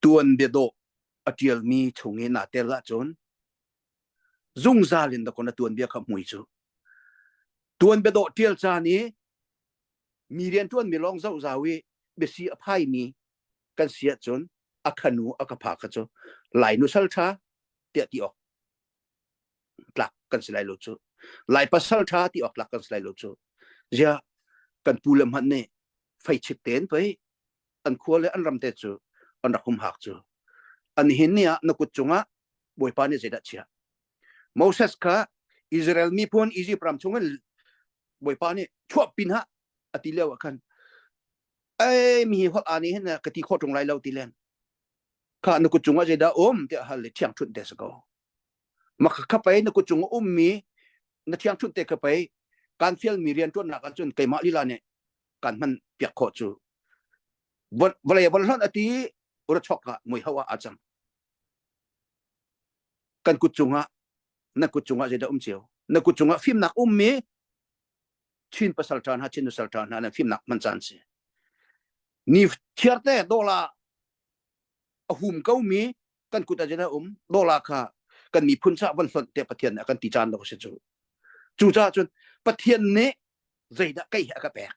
Tuan biadawh a ṭialmi chung i naa tel ahcun zungzal in dakaw na tuanbia kha hmui cu. Tuan biadawh ṭial caan i mi rianṭuanmi lawng zohzau i biasi a phaimi kan si ahcun a khanu a ka pha kha cu Lai nusal ṭha tiah ti awk tlak kan si lai lo cu. Lai pasal ṭha ti awk tlak kan si lai lo cu. Ziah kan pu le hmanh nih feichik tein pei an khua le an ram te cu an rak humhak cu. An hin ni ah na kut cungah Bawipa nih zeidah chiah? Moses kha Israel miphun Egypt ram chungin Bawipa nih chuah pin ha a ti lio ah khan ei mi hi holh aa nih hin ka ti khawh ṭung lai lo ti len kha na kut cungah zeidah um tiah hal le thiang ṭhunh te si ko ma kha pei na kut cung ummi na thiang ṭhunh te kha pei kan fialmi rian ṭuannak ahcun keimah lila nih kan hman piak khawh cu vawlei von hlonh a ti ura chok ah mui ho ah a cang kan kut cungah na kut cungah zeidah um cio na kut cungah fimnak ummi Chin pasal ṭha hna Chin nusal ṭha hna nan fimnak hman caan si ni thiarte dola a hum ko mi kan kut ah zeidah um dola kha kan miphun ca van hlonh te Pathian nih a kan ti caan lo si cu cu caah cun Pathian nih zeidah kei hi a ka pek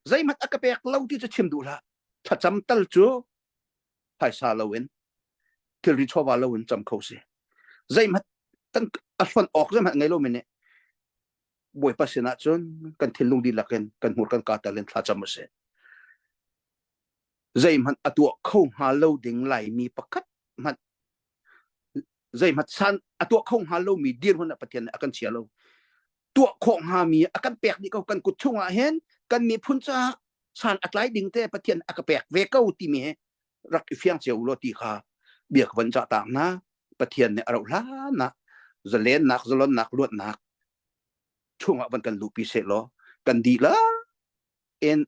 zeihmanh a ka pek lo ti cu chim duh hlah thlacam tal cu phaisa loin thilri chawva loin cam kho si zeihmanh kan a hlonh awk zeihmanh ngei lo mi nih Bawipa sinah cun kan thinlung dihlak in kan hmur kan kaa tal in thlacam a si zeihmanh a tuah kho hnga lo ding Laimi pakhat hmanh zeihmanh san a tuah kho hnga lomi dirhmun ah Pathian nih a kan chia lo tuah khawh hngami a kan pek dih ko kan kut chungah hin kan miphun caah san a tlai ding te Pathian a ka pek ve ko timi he rak i fiang cio law ti kha bia ka von cah taak hna Pathian nih a rauh hlan ah zalennak zalonnak luatnak chungah van kan luhpi seh law kan dihlak in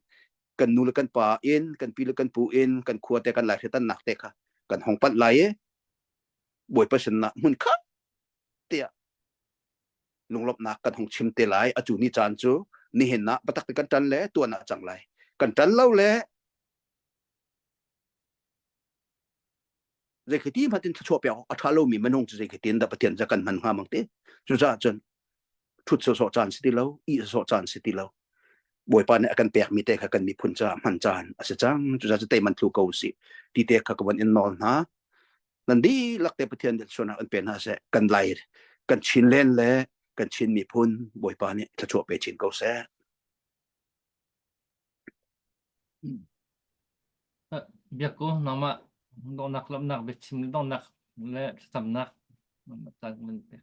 kan nu le kan pa in kan pi le kan pu in kan khua te kan lai hritannak te kha kan hong panh lai i Bawipa sinah hmun khat tiah lunglawmhnak kan hong chim te lai atu ni caan cu nihin ah biatak te kan ṭan le tuan ah cang lai kan ṭan lo le zeikhiti hmanh in thluachuah pek a ṭha lomi minung cu zeikhiti in dah Pathian ca kan hman hnga mang ti cucaah cun ṭhut sawsawh caan si ti lo ih sawsawh caan si ti lo Bawipa nih a kan pekmi te kha kan miphun caah hman caan a si cang cucaah cu teiman thlu ko usih ti te kha ka von in nawl hna nan dihlak te Pathian nih thluachuahnak an pe hna seh kan lai kan Chinland le kan Chin miphun Bawipa nih thluachuah pe chin ko seh. Biakku nangmah donghnak lawmhnak biachim donghnak le thlacamnak caan kan pek.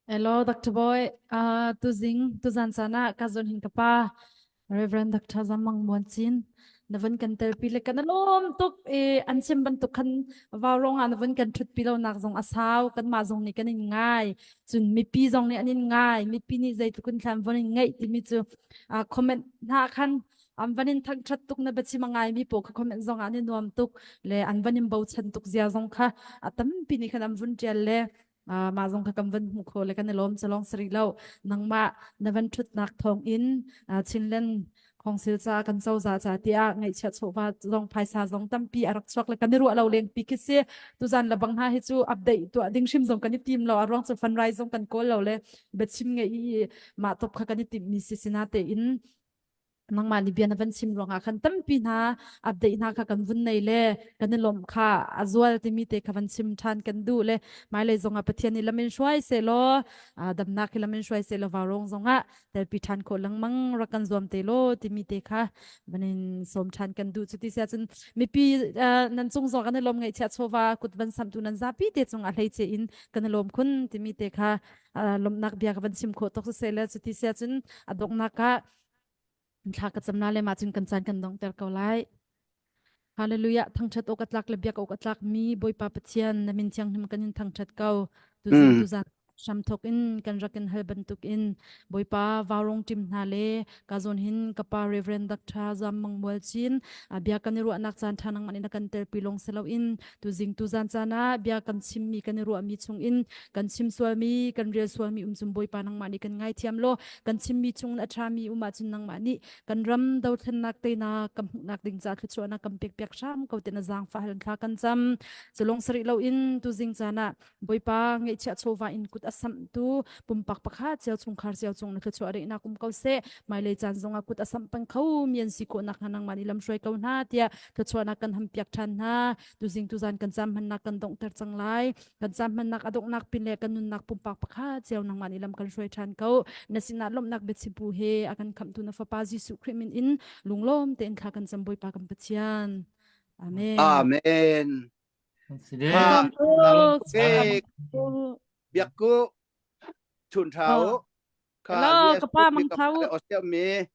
Hello, Dr. Boy. Uh, tuzing, tuzan caan ah ka zon hin ka pa, Reverend Dr. Zamang Muan Cin, na vun kan telpi le kan lawm tuk i an chim bantuk khan vau rong ah na vun kan thut pi lo nak zong a sau kan mah zong nih kan in ngai cun mipi zong nih an in ngai mipi nih zeitluk in thlan von in ngaih timi cu uh, comment hna khan an van in thangthat tuk na biachim a ngai mi pawl kha comment zong ah an i nuam tuk le an van in bochan tuk zia zong kha a tampi nih khan an vun tial le mah zong kha kan van hmuh kho le kan i lawm chalong sari lo nangmah na van thutnak thawng in Chinland Council ca kan cozah ca tiah ngaihchiat chawva zong phaisa zong tampi a rak chuak le kan i ruah lo leng pi khi si tuzan labang hna hi cu update tuah ding hrim zong kan i tim lo a ruang cu fundraise zong kan kawl lo le biachim nge i mah top kha kan i timh mi si sina te in nangmah nih bia na van chim ruangah khan tampi hna update hna kha kan vun nei le kan i lawmh kha a zual timi te kha van chim ṭhan kan duh le hmailei zongah Pathian nih lam in hruai sehlaw damnak hi lam in hruai sehlaw vaurong zongah telpi ṭhan khawh lengmang rak kan zuam te law timi te kha van in sawm ṭhan kan duh cuti sia cun mipi nan cung zong kan i lawm ngaihchiah chawva kut van samtu nan zapi te cung a hleice in kan i lawm khun timi te kha lawmhnak bia ka van chim khawh tok siseh le cuti sia cun a donghnak ah thla ka cam na le mah cun kan caan kan donghter ko lai. Hallelujah thangthat awk a tlak le biak awk a tlak mi Bawipa Pathian na min thianghlim kan in thangthat ko tuzing tuzan. Hramthok in kan rak in hal bantuk in Bawipa vaurong ṭim hna le ka zawn hin ka pa Reverend Dr. Zam Mang Mual Cin bia kan i ruahnak caan ṭha nangmah nih na kan telpi lawng si loin tuzing tuzan caan ah bia kan chimmi kan i ruahmi chung in kan chim sualmi kan rel sualmi um cung Bawipa nangmah nih kan ngaithiam law kan chimmi chung in a ṭhami um ahcun nangmah nih kan ram dothlennak teinak kan hmuhnak ding ca thluachuahnak kan pek piak hram ko te na zaangfah hal thla kan cam culong sarih loin tuzing caan ah Bawipa ngeihchiah chawva in kut a samhtu pumpak pakhat cio chungkhar cio cung na thluachuah rehnak um ko seh hmailei caan zongah kut a samh peng kho mi an si khawh nak hnga nangmah nih lamhruai ko hna tiah thluachuahnak kan ham piak ṭhan hna tuzing tuzan kan cam hmannak kan donghter cang lai kan cam hmannak a donghnak pin le kan nunnak pumpak pakhat cio nangmah nih lam kan hruai ṭhan ko na sinah lawmhnak biachipu he a kan khamhtu na fapa Jesuh Khrih min in lunglawm tein thla kan cam Bawipa kan Pathian Amen. Amen. Biak ku chun thau Hello, ka pa mang thau. Mi.